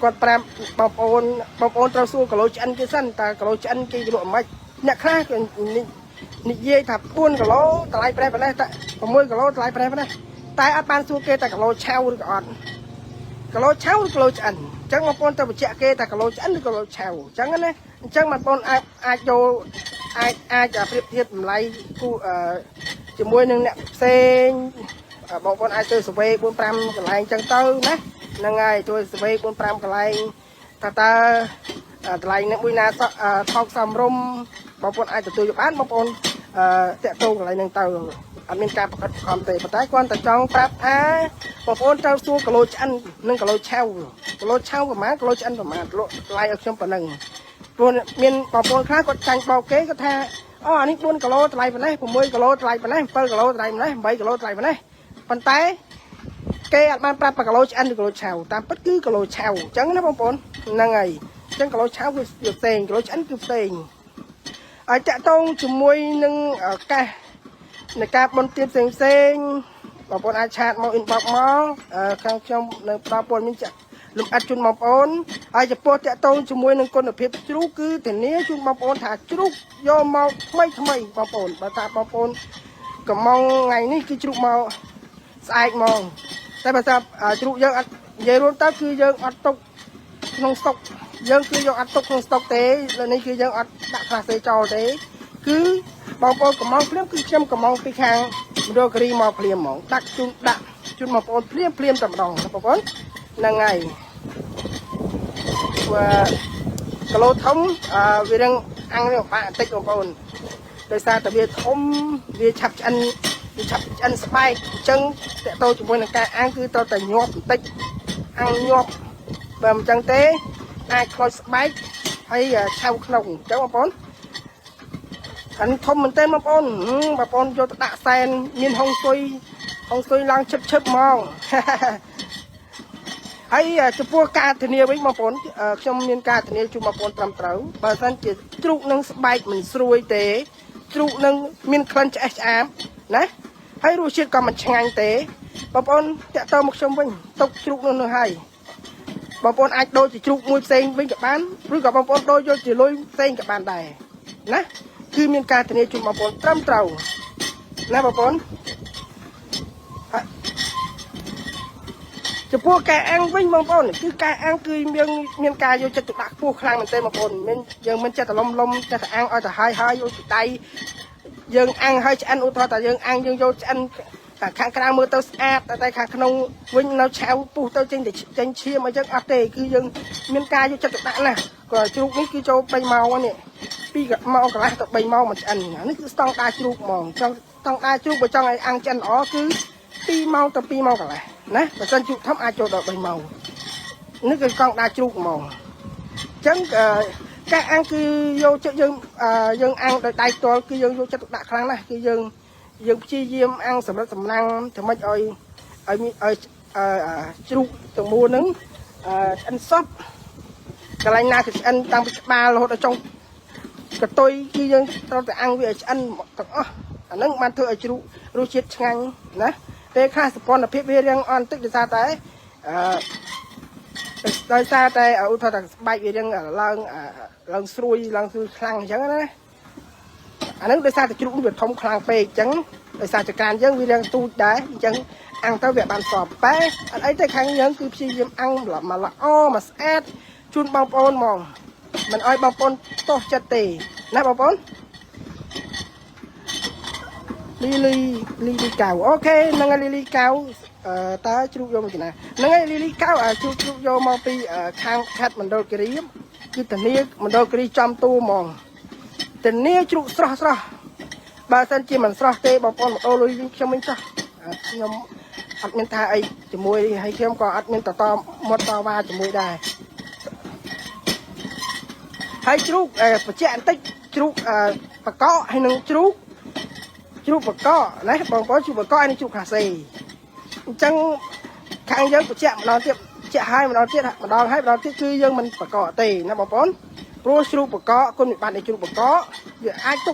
គាត់ប្រាប់បងប្អូនបងប្អូនត្រូវសួរគីឡូឆ្អិនគេសិនតើគីឡូឆ្អិនគេលក់មិនអ្នកខ្លះគេនិយាយថា4គីឡូតម្លៃប្រេះប៉ុណ្ណេះតែ6គីឡូតម្លៃប្រេះប៉ុណ្ណេះតែអត់បានសួរគេតែគីឡូឆៅឬក៏អត់គីឡូឆៅឬគីឡូឆ្អិនអញ្ចឹងបងប្អូនទៅបញ្ជាក់គេតែគីឡូឆ្អិនឬគីឡូឆៅអញ្ចឹងណាអញ្ចឹងបងប្អូនអាចអាចយកអាចអាចប្រៀបធៀបតម្លៃគូជាមួយនឹងអ្នកផ្សេងបងប្អូនអាចទៅ survey 4 5កន្លែងអញ្ចឹងទៅណាហ្នឹងហើយជួយ survey 4 5កន្លែងថាតើតម្លៃនឹងមួយណាថោកសមរម្យបងប្អូនអាចទទួលយកបានបងប្អូនតាក់ទងកន្លែងហ្នឹងទៅអត់មានការប្រកាសខំទេប៉ុន្តែគ្រាន់តែចង់ប្រាប់ថាបងប្អូនត្រូវសួរគីឡូឆ្អិននិងគីឡូឆៅគីឡូឆៅប្រហែលគីឡូឆ្អិនប្រហែលលក់ថ្លៃឲ្យខ្ញុំប៉ុណ្ណឹងព្រោះមានបងប្អូនខ្លះគាត់ចាញ់បោកគេគាត់ថាអូអានេះ4គីឡូថ្លៃប៉ុណ្ណេះ6គីឡូថ្លៃប៉ុណ្ណេះ7គីឡូថ្លៃប៉ុណ្ណេះ8គីឡូថ្លៃប៉ុណ្ណេះប៉ុន្តែគេអត់បានប្រាប់គីឡូឆ្អិនឬគីឡូឆៅតាមពិតគឺគីឡូឆៅអញ្ចឹងណាបងប្អូនហ្នឹងហើយអញ្ចឹងគីឡូឆៅគឺផ្សេងគីឡូឆ្អិនគឺផ្សេងហើយតាក់ទងជាមួយនឹងកាសនៃការបនទៀនផ្សេងផ្សេងបងប្អូនអាច chat មក inbox មកខាងខ្ញុំនៅផ្ដល់ព័ត៌មានចាក់លំអិតជូនបងប្អូនហើយចំពោះតាក់ទងជាមួយនឹងគុណភាពជ្រូកគឺធានាជូនបងប្អូនថាជ្រូកយកមកថ្មីថ្មីបងប្អូនបើថាបងប្អូនកំងថ្ងៃនេះគឺជ្រូកមកស្អែកហ្មងតែបើថាជ្រូកយើងអត់និយាយរួមទៅគឺយើងអត់ទុកក្នុងស្តុកយើងគឺយកអត់ទុកក្នុងស្តុកទេលើនេះគឺយើងអត់ដាក់ក្លាសេចោលទេគឺបងប្អូនកំងភ្លាមគឺខ្ញុំកំងពីខាងមណ្ឌលគិរីមកភ្លាមហ្មងដាក់ជូនដាក់ជូនបងប្អូនភ្លាមភ្លាមតែម្ដងណាបងប្អូនហ្នឹងហើយព្រោះគីឡូធំអឺវារឿងអាំងវាពិបាកបន្តិចបងប្អូនដោយសារតែវាធំវាឆាប់ឆ្អិនវាឆាប់ឆ្អិនស្បែកអញ្ចឹងតកតទៅជាមួយនឹងការអាំងគឺត្រូវតែញាប់បន្តិចអាំងញាប់បើមិនអញ្ចឹងទេអាចខ្លោចស្បែកហើយឆៅក្នុងអញ្ចឹងបងប្អូនអានេះធំមែនទែនបងប្អូនបងប្អូនយកទៅដាក់សែនមានហុងស៊ុយហុងស៊ុយឡើងឈឹបឈឹបហ្មង ហើយចំពោះការធានាវិញបងប្អូនខ្ញុំមានការធានាជូនបងប្អូនត្រឹមត្រូវបើសិនជាជ្រូកនឹងស្បែកមិនស្រួយទេជ្រូកនឹងមានក្លិនឆ្អេះឆ្អាបណាហើយរសជាតិក៏មិនឆ្ងាញ់ទេបងប្អូនតាក់ទងមកខ្ញុំវិញទុកជ្រូកនោះនោះហើយបងប្អូនអាចដូរជាជ្រូកមួយផ្សេងវិញក៏បានឬក៏បងប្អូនដូរយកជាលុយផ្សេងក៏បានដែរណាគឺមានការធានាជូនបងប្អូនត្រឹមត្រូវណាបងប្អូនចំពោះការអាំងវិញបងប្អូនគឺការអាំងគឺយើងមានការយកចិត្តទុកដាក់ខ្ពស់ខ្លាំងមែនទែនបងប្អូនមិនយើងមិនចេះតែលំលំចេះតែអាំងឲ្យទៅហើយហើយយកដៃយើងអាំងហើយឆ្អិនឧទាហរណ៍ថាយើងអាំងយើងយកឆ្អិនខាងក្រៅមើលទៅស្អាតតែខាងក្នុងវិញនៅឆៅពុះទៅចេញតែចេញឈាមអញ្ចឹងអត់ទេគឺយើងមានការយកចិត្តទុកដាក់ណាស់ក៏ជ្រូកនេះគឺចូល3ម៉ោងនេះ2ម៉ោងកន្លះទៅ3ម៉ោងមិនឆ្អិននេះគឺស្តង់ដារជ្រូកហ្មងចង់ស្តង់ដារជ្រូកបើចង់ឲ្យអាំងឆ្អិនល្អគឺ2ម៉ោងទៅ2ម៉ោងកន្លះណាបើសិនជ្រូកធំអាចចូលដល់3ម៉ោងនេះគឺកង់ដារជ្រូកហ្មងអញ្ចឹងការអាំងគឺយកចិត្តយើងយើងអាំងដោយដៃផ្ទាល់គឺយើងយកចិត្តទុកដាក់ខ្លាំងណាស់គឺយើងយើងព្យាយាមអាំងសម្រិតសម្រាំងធ្វើម៉េចឲ្យឲ្យឲ្យជ្រូកទាំងមូលហ្នឹងឆ្អិនសពកន្លែងណាគឺឆ្អិនតាំងពីក្បាលរហូតដល់ចុងកតុយគឺយើងត្រូវតែអាំងវាឲ្យឆ្អិនទាំងអស់អាហ្នឹងបានធ្វើឲ្យជ្រូករសជាតិឆ្ងាញ់ណាពេលខ្លះសពន្ធភាពវារៀងអន់តិចដោយសារតែអឺដោយសារតែឧទាហរណ៍ថាស្បែកវារៀងឡើងឡើងស្រួយឡើងស្រួយខ្លាំងអញ្ចឹងណាអាហ្នឹងដោយសារតែជ្រូកវាធំខ្លាំងពេកអញ្ចឹងដោយសារចក្រានយើងវារៀងទូចដែរអញ្ចឹងអាំងទៅវាបានសពតែអត់អីទេខាងយើងគឺព្យាយាមអាំងមកល្អមកស្អាតជូនបងប្អូនហ្មង មិនអោយបងប្អូនទោសចិត្តទេណាបងប្អូនលីលីលីលីកៅ OK ហ្នឹងហើយលីលីកៅអឺតើជ្រូកយកមកពីណាហ្នឹងហើយលីលីកៅអាជ្រូកជ្រូកយកមកពីខាងខេត្តមណ្ឌលគិរីគឺធានាមណ្ឌលគិរីចំតួហ្មងធានាជ្រូកស្រស់ស្រស់បើសិនជាមិនស្រស់ទេបងប្អូនមកដូរលុយវិញខ្ញុំវិញចោះខ្ញុំអត់មានថាអីជាមួយហើយខ្ញុំក៏អត់មានតតមាត់តវ៉ាជាមួយដែរហើយជ្រូកបញ្ជាក់បន្តិចជ្រូកបកកហើយនឹងជ្រូកជ្រូកបកកណាបងប្អូនជ្រូកបកកហើយនឹងជ្រូកខាសេអញ្ចឹងខាងយើងបញ្ជាក់ម្ដងទៀតបញ្ជាក់ឲ្យម្ដងទៀតម្ដងហើយម្ដងទៀតគឺយើងមិនបកកទេណាបងប្អូនព្រោះជ្រូកបកកគុណវិបត្តិនៃជ្រូកបកកវាអាចទុ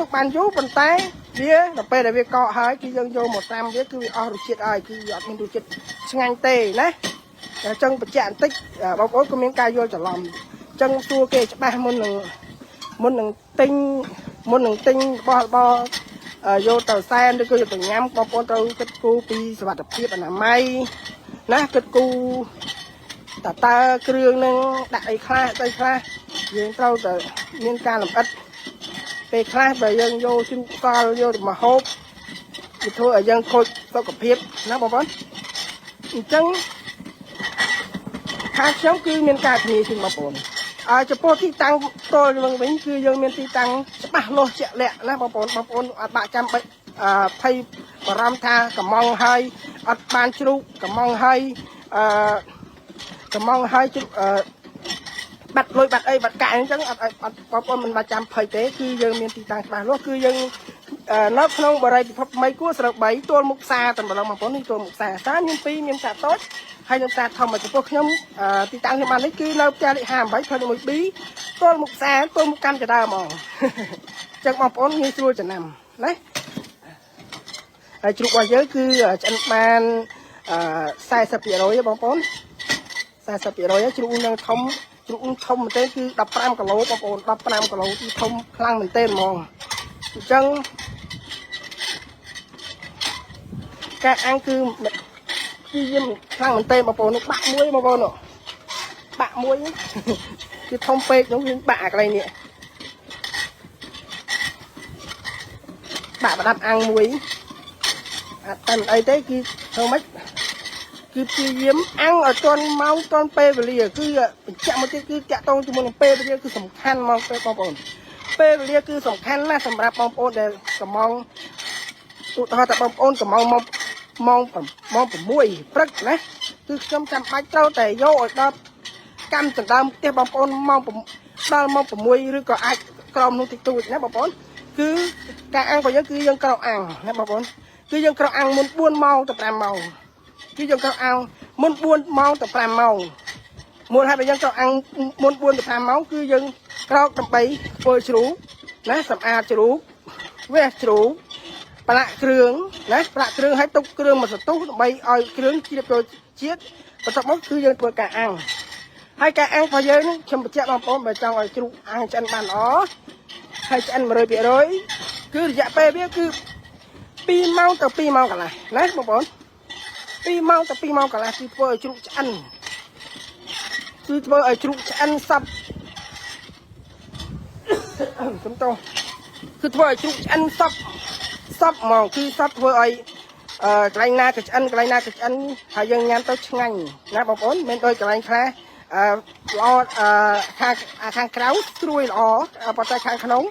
កបានយូរប៉ុន្តែវាដល់ពេលដែលវាកកហើយគឺយើងយកមកត្រាំវាគឺវាអស់រសជាតិហើយគឺវាអត់មានរសជាតិឆ្ងាញ់ទេណាអញ្ចឹងបញ្ជាក់បន្តិចបងប្អូនក៏មានការយល់ច្រឡំអញ្ចឹងសួរគេច្បាស់មុននឹងទិញមុននឹងទិញរបស់របរយកទៅសែនឬក៏យកទៅញ៉ាំបងប្អូនត្រូវគិតគូរពីសុវត្ថិភាពអនាម័យណាគិតគូរតើតើគ្រឿងនឹងដាក់អីខ្លះស្អីខ្លះយើងត្រូវតែមានការលម្អិតពេលខ្លះបើយើងយកជ្រូកសល់យកទៅមកហូបវាធ្វើឲ្យយើងខូចសុខភាពណាបងប្អូនអញ្ចឹងខាងខ្ញុំគឺមានការធានាជូនបងប្អូនអើចំពោះទីតាំងផ្ទាល់យើងវិញគឺយើងមានទីតាំងច្បាស់លាស់ជាក់លាក់ណាបងប្អូនបងប្អូនអត់បាក់ចាំបាច់អឺភ័យបារម្ភថាកំងហើយអត់បានជ្រូកកំងហើយអឺកំងហើយជ្រូកអឺបាត់លុយបាត់អីបាត់កាក់អញ្ចឹងអត់អត់បងប្អូនមិនបាច់ចាំភ័យទេគឺយើងមានទីតាំងច្បាស់លាស់គឺយើងនៅក្នុងបរិយាពិភពថ្មីគួរស្រូវ3ទល់មុខផ្សារតែម្ដងបងប្អូននេះទល់មុខផ្សារផ្សារមាន2មានផ្សារតូចហើយនឹងផ្សារធំចំពោះខ្ញុំទីតាំងខ្ញុំបាននេះគឺនៅផ្ទះលេខ58ផ្លូវ 1B ទល់មុខផ្សារទល់មុខកម្មចដើហ្មងអញ្ចឹងបងប្អូនងាយស្រួលចំណាំណាហើយជ្រូករបស់យើងគឺឆ្អិនបាន40%បងប្អូន40%ជ្រូកនឹងធំជ្រូកធំមែនទេគឺ15គីឡូបងប្អូន15គីឡូគឺធំខ្លាំងមែនទេហ្មងអញ្ចឹងការអាំងគឺគឺយាមខ្លាំងមែនទេបងប្អូននោះបាក់មួយបងប្អូននោះបាក់មួយគឺធំពេកនោះវាបាក់អាកន្លែងនេះបាក់ប្រដាប់អាំងមួយអត់តែមិនអីទេគឺធ្វើម៉េចគឺព្យាយាមអាំងឲ្យទាន់ម៉ោងទាន់ពេលវេលាគឺបញ្ជាក់មកទៀតគឺតាក់ទងជាមួយនឹងពេលវេលាគឺសំខាន់មកពេលបងប្អូនពេលវេលាគឺសំខាន់ណាស់សម្រាប់បងប្អូនដែលកំងឧទាហរណ៍ថាបងប្អូនកំងមកម៉ោងម៉ោង6ព្រឹកណាគឺខ្ញុំចាំបាច់ត្រូវតែយកឲ្យដល់កម្មចណ្ដើមផ្ទះបងប្អូនម៉ោងដល់ម៉ោង6ឬក៏អាចក្រោមនោះតិចតួចណាបងប្អូនគឺការអាំងរបស់យើងគឺយើងក្រោកអាំងណាបងប្អូនគឺយើងក្រោកអាំងមុន4ម៉ោងទៅ5ម៉ោងគឺយើងក្រោកអាំងមុន4ម៉ោងទៅ5ម៉ោងមូលហេតុដែលយើងក្រោកអាំងមុន4ទៅ5ម៉ោងគឺយើងក្រោកដើម្បីធ្វើជ្រូកណាសម្អាតជ្រូកវះជ្រូកប្រឡាក់គ្រឿងណាប្រឡាក់គ្រឿងឲ្យទុកគ្រឿងមួយសន្ទុះដើម្បីឲ្យគ្រឿងជ្រាបចូលជាតិបន្ទាប់មកគឺយើងធ្វើការអាំងហើយការអាំងរបស់យើងខ្ញុំបញ្ជាក់បងប្អូនបើចង់ឲ្យជ្រូកអាំងឆ្អិនបានល្អហើយឆ្អិន100%គឺរយៈពេលវាគឺ2ម៉ោងទៅ2ម៉ោងកន្លះណាបងប្អូន2ម៉ោងទៅ2ម៉ោងកន្លះគឺធ្វើឲ្យជ្រូកឆ្អិនគឺធ្វើឲ្យជ្រូកឆ្អិនសពសំទោសគឺធ្វើឲ្យជ្រូកឆ្អិនសពសពហ្មងគឺសពធ្វើឲ្យកន្លែងណាក៏ឆ្អិនកន្លែងណាក៏ឆ្អិនហើយយើងញ៉ាំទៅឆ្ងាញ់ណាបងប្អូនមិនដូចកន្លែងខ្លះអឺល្អអឺខាងខាងក្រៅស្រួយល្អប៉ុន្តែខាងក្នុង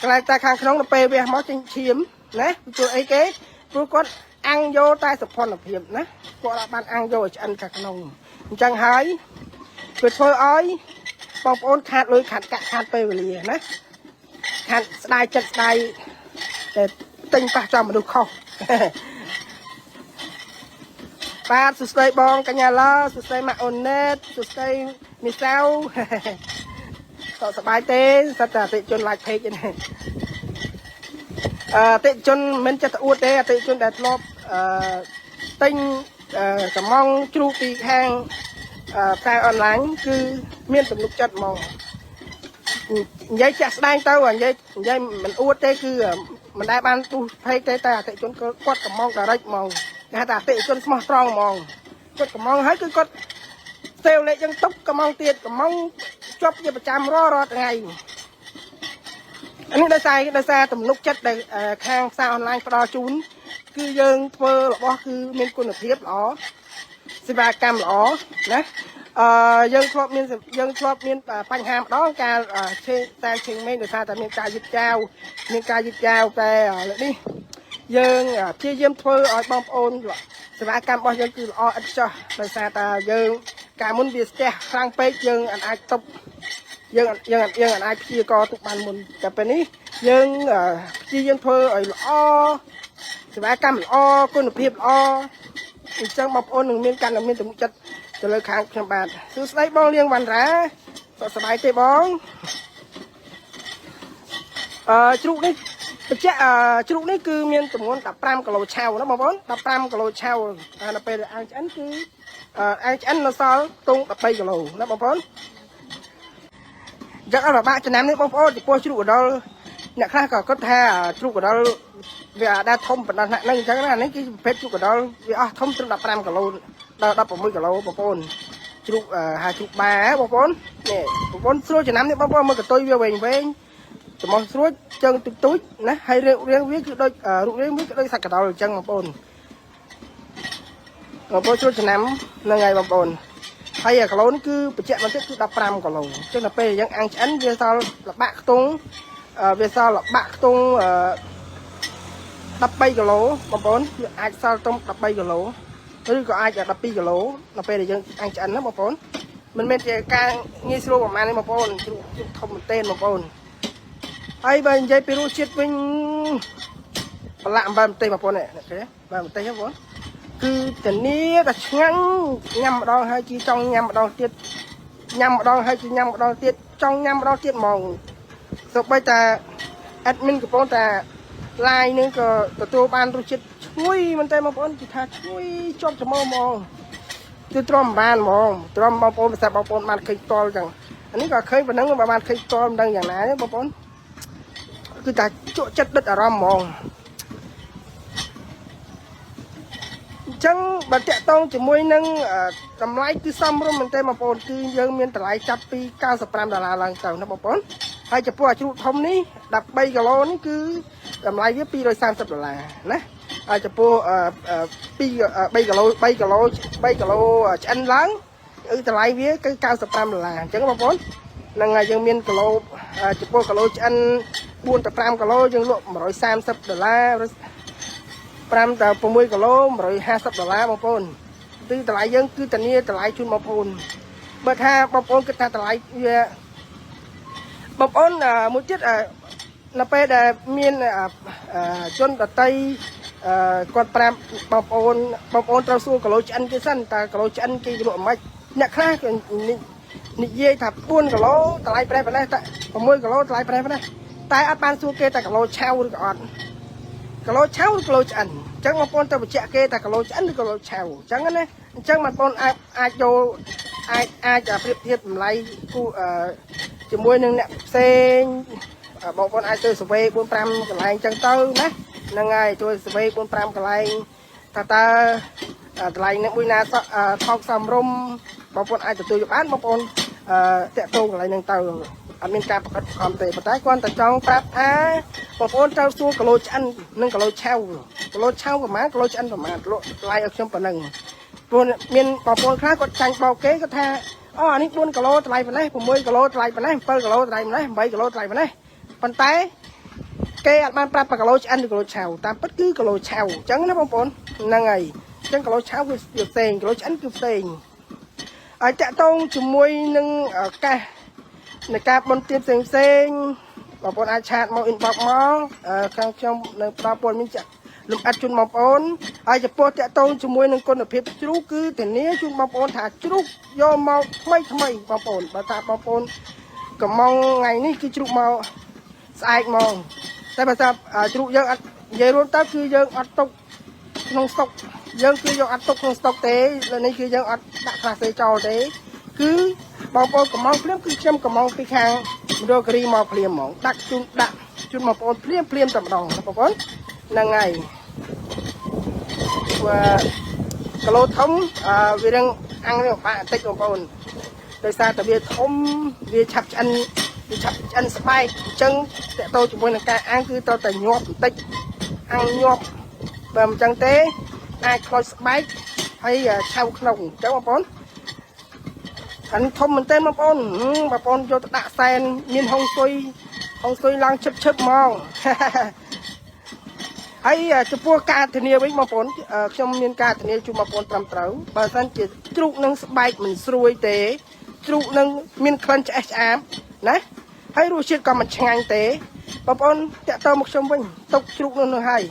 កន្លែងតែខាងក្នុងទៅពេលវះមកចេញឈាមណាព្រោះអីគេព្រោះគាត់អាំងយកតែសុភនភាពណាគាត់អត់បានអាំងយកឲ្យឆ្អិនខាងក្នុងអញ្ចឹងហើយវាធ្វើឲ្យបងប្អូនខាតលុយខាតកាក់ខាតពេលវេលាណាខាតស្ដាយចិត្តស្ដាយតែទិញប៉ះចំមនុស្សខុសបាទសួស្តីបងកញ្ញាឡាសួស្តីម៉ាក់អូនណេតសួស្តីមីសៅសុខសប្បាយទេសត្វតែអតិជន like page នេះអតិជនមិនចិត្តអួតទេអតិជនដែលធ្លាប់អឺទិញកំងជ្រូកពីខាងផ្សាយអនឡាញគឺមានទំនុកចិត្តហ្មងនិយាយចាក់ស្ដែងទៅនិយាយនិយាយមិនអួតទេគឺមិនដែលបានទូ page ទេតែអតិជនគាត់កំង direct ហ្មងគេហៅថាអតិជនស្មោះត្រង់ហ្មងគាត់កំងហើយគឺគាត់សេវលេខចឹងទុកកំងទៀតកំង ជាប់ជាប្រចាំរាល់រាល់ថ្ងៃអានេះដោយសារទំនុកចិត្តដែលខាងផ្សារអនឡាញផ្ដល់ជូនគឺយើងធ្វើរបស់គឺមានគុណភាពល្អសេវាកម្មល្អណាអឺយើងធ្លាប់មានយើងធ្លាប់មានបញ្ហាម្ដងការឆេតែឆេងមេងដោយសារតែមានការយឺតយ៉ាវមានការយឺតយ៉ាវតែលើកនេះយើងព្យាយាមធ្វើឲ្យបងប្អូនសេវាកម្មរបស់យើងគឺល្អឥតខ្ចោះដោយសារតែយើងកាលមុនវាស្ទះខ្លាំងពេកយើងអាចទប់យើងយើងយើងអាចព្យាករទុកបានមុនតែពេលនេះយើងព្យាយាមធ្វើឲ្យល្អសេវាកម្មល្អគុណភាពល្អអញ្ចឹងបងប្អូននឹងមានកាន់តែមានទំនុកចិត្តទៅលើខាងខ្ញុំបាទសួស្តីបងលៀងវណ្ណរាសុខសប្បាយទេបងជ្រូកនេះបញ្ជាក់ជ្រូកនេះគឺមានទម្ងន់15គីឡូឆៅណាបងប្អូន15គីឡូឆៅតែដល់ពេលអាំងឆ្អិនគឺអាំងឆ្អិននៅសល់ទង13គីឡូណាបងប្អូនអញ្ចឹងអត់ពិបាកចំណាំនេះបងប្អូនចំពោះជ្រូកកដុលអ្នកខ្លះក៏គិតថាជ្រូកកដុលវាអាចដែរធំប៉ុណ្ណោះហ្នឹងអញ្ចឹងណានេះគឺប្រភេទជ្រូកកដុលវាអស់ធំត្រឹម15គីឡូដល់16គីឡូបងប្អូនជ្រូកហៅជ្រូកបាបងប្អូននេះបងប្អូនស្រួលចំណាំនេះបងប្អូនមើលកតុយវាវែងវែងច្រមុះស្រួចជើងទូចទូចណាហើយរាងរាងវាគឺដូចរូបរាងវាគឺដូចសាច់កដុលអញ្ចឹងបងប្អូនបងប្អូនស្រួលចំណាំហ្នឹងហើយបងប្អូនហើយគីឡូនេះគឺបញ្ជាក់បន្តិចគឺ15គីឡូអញ្ចឹងដល់ពេលយើងអាំងឆ្អិនវាសល់លបាក់ខ្ទង់វាសល់លបាក់ខ្ទង់13គីឡូបងប្អូនវាអាចសល់ត្រឹម13គីឡូឬក៏អាច12គីឡូដល់ពេលដែលយើងអាំងឆ្អិនណាបងប្អូនមិនមែនជាការងាយស្រួលប្រហែលទេបងប្អូនជ្រូកជ្រូកធំមែនទែនបងប្អូនហើយបើនិយាយពីរសជាតិវិញប្រឡាក់អំបិលម្ទេសបងប្អូននេះឃើញទេបាទម្ទេសបងប្អូនគឺធានាតែឆ្ងាញ់ញ៉ាំម្ដងហើយគឺចង់ញ៉ាំម្ដងទៀតញ៉ាំម្ដងហើយគឺញ៉ាំម្ដងទៀតចង់ញ៉ាំម្ដងទៀតហ្មងសូម្បីតែ admin កំពុងតែ live នឹងក៏ទទួលបានរសជាតិឈ្ងុយមែនតើបងប្អូនគឺថាឈ្ងុយជាប់ច្រមុះហ្មងគឺទ្រាំមិនបានហ្មងទ្រាំបងប្អូនភាសាបងប្អូនបានឃើញតល់ចឹងអានេះក៏ឃើញប៉ុណ្ណឹងបើបានឃើញតល់មិនដឹងយ៉ាងណាទេបងប្អូនគឺថាជក់ចិត្តដិតអារម្មណ៍ហ្មងអញ្ចឹងបើតាក់ទងជាមួយនឹងតម្លៃគឺសមរម្យមែនទេបងប្អូនគឺយើងមានតម្លៃចាប់ពី95ដុល្លារឡើងទៅណាបងប្អូនហើយចំពោះអាជ្រូកធំនេះ13គីឡូនេះគឺតម្លៃវា230ដុល្លារណាហើយចំពោះ2 3គីឡូ3គីឡូ3គីឡូឆ្អិនឡើងគឺតម្លៃវាគឺ95ដុល្លារអញ្ចឹងបងប្អូនហ្នឹងហើយយើងមានគីឡូចំពោះគីឡូឆ្អិន4ទៅ5គីឡូយើងលក់130ដុល្លារ5ទៅ6គីឡូ150ដុល្លារបងប្អូនគឺតម្លៃយើងគឺធានាតម្លៃជូនបងប្អូនបើថាបងប្អូនគិតថាតម្លៃវាបងប្អូនមួយទៀតនៅពេលដែលមានជនដតីគាត់ប្រាប់បងប្អូនបងប្អូនត្រូវសួរគីឡូឆ្អិនគេសិនតើគីឡូឆ្អិនគេលក់មិនអ្នកខ្លះគេនិយាយថា4គីឡូតម្លៃប្រេះប៉ុណ្ណេះតែ6គីឡូតម្លៃប្រេះប៉ុណ្ណេះតែអត់បានសួរគេតែគីឡូឆៅឬក៏អត់គីឡូឆៅឬគីឡូឆ្អិនអញ្ចឹងបងប្អូនទៅបញ្ជាក់គេថាគីឡូឆ្អិនឬគីឡូឆៅអញ្ចឹងណាអញ្ចឹងបងប្អូនអាចអាចយកអាចអាចប្រៀបធៀបតម្លៃគូជាមួយនឹងអ្នកផ្សេងបងប្អូនអាចទៅsurvey 4 5កន្លែងអញ្ចឹងទៅណាហ្នឹងហើយជួយ survey 4 5កន្លែងថាតើតម្លៃនឹងមួយណាថោកសមរម្យបងប្អូនអាចទទួលយកបានបងប្អូនតាក់ទងកន្លែងហ្នឹងទៅអត់មានការប្រកាសខំទេប៉ុន្តែគ្រាន់តែចង់ប្រាប់ថាបងប្អូនត្រូវសួរគីឡូឆ្អិននិងគីឡូឆៅគីឡូឆៅប្រហែលគីឡូឆ្អិនប្រហែលលក់ថ្លៃឲ្យខ្ញុំប៉ុណ្ណឹងព្រោះមានបងប្អូនខ្លះគាត់ចាញ់បោកគេគាត់ថាអូអានេះ4គីឡូថ្លៃប៉ុណ្ណេះ6គីឡូថ្លៃប៉ុណ្ណេះ7គីឡូថ្លៃប៉ុណ្ណេះ8គីឡូថ្លៃប៉ុណ្ណេះប៉ុន្តែគេអត់បានប្រាប់ថាគីឡូឆ្អិនឬគីឡូឆៅតាមពិតគឺគីឡូឆៅអញ្ចឹងណាបងប្អូនហ្នឹងហើយអញ្ចឹងគីឡូឆៅគឺវាផ្សេងគីឡូឆ្អិនគឺផ្សេងហើយតាក់ទងជាមួយនឹងឱកាសនៃការបន់ទៀនផ្សេងផ្សេងបងប្អូនអាច chat មក inbox មកខាងខ្ញុំនៅផ្ដល់ព័ត៌មានចាក់លំអិតជូនបងប្អូនហើយចំពោះតាក់ទងជាមួយនឹងគុណភាពជ្រូកគឺធានាជូនបងប្អូនថាជ្រូកយកមកថ្មីថ្មីបងប្អូនបើថាបងប្អូនកំងថ្ងៃនេះគឺជ្រូកមកស្អែកមកតែបើថាជ្រូកយើងអត់និយាយរួមទៅគឺយើងអត់ទុកក្នុងស្តុកយើងគឺយកអត់ទុកក្នុងស្តុកទេនេះគឺយើងអត់ដាក់ក្លាសេចោលទេគឺបងប្អូនកំងភ្លាមគឺខ្ញុំកំងពីខាងមណ្ឌលគិរីមកភ្លាមហ្មងដាក់ជូនដាក់ជូនបងប្អូនភ្លាមភ្លាមតែម្ដងបងប្អូនហ្នឹងហើយព្រោះគីឡូធំវារឿងអាំងនេះពិបាកបន្តិចបងប្អូន ដោយសារតែវាធំវាឆាប់ឆ្អិនវាឆាប់ឆ្អិនស្បែកអញ្ចឹងតកតទៅជាមួយនឹងការអាំងគឺត្រូវតែញាប់បន្តិចអាំងញាប់បើមិនអញ្ចឹងទេអាចខ្លោចស្បែកហើយឆៅក្នុងអញ្ចឹងបងប្អូនអានេះធំមែនទែនបងប្អូនបងប្អូនយកទៅដាក់សែនមានហុងស៊ុយហុងស៊ុយឡើងឈឹបឈឹបហ្មង ហើយចំពោះការធានាវិញបងប្អូនខ្ញុំមានការធានាជូនបងប្អូនត្រឹមត្រូវបើសិនជាជ្រូកនឹងស្បែកមិនស្រួយទេជ្រូកនឹងមានក្លិនឆ្អេះឆ្អាបណាហើយរសជាតិក៏មិនឆ្ងាញ់ទេបងប្អូនតាក់ទងមកខ្ញុំវិញទុកជ្រូកនោះនោះហើយ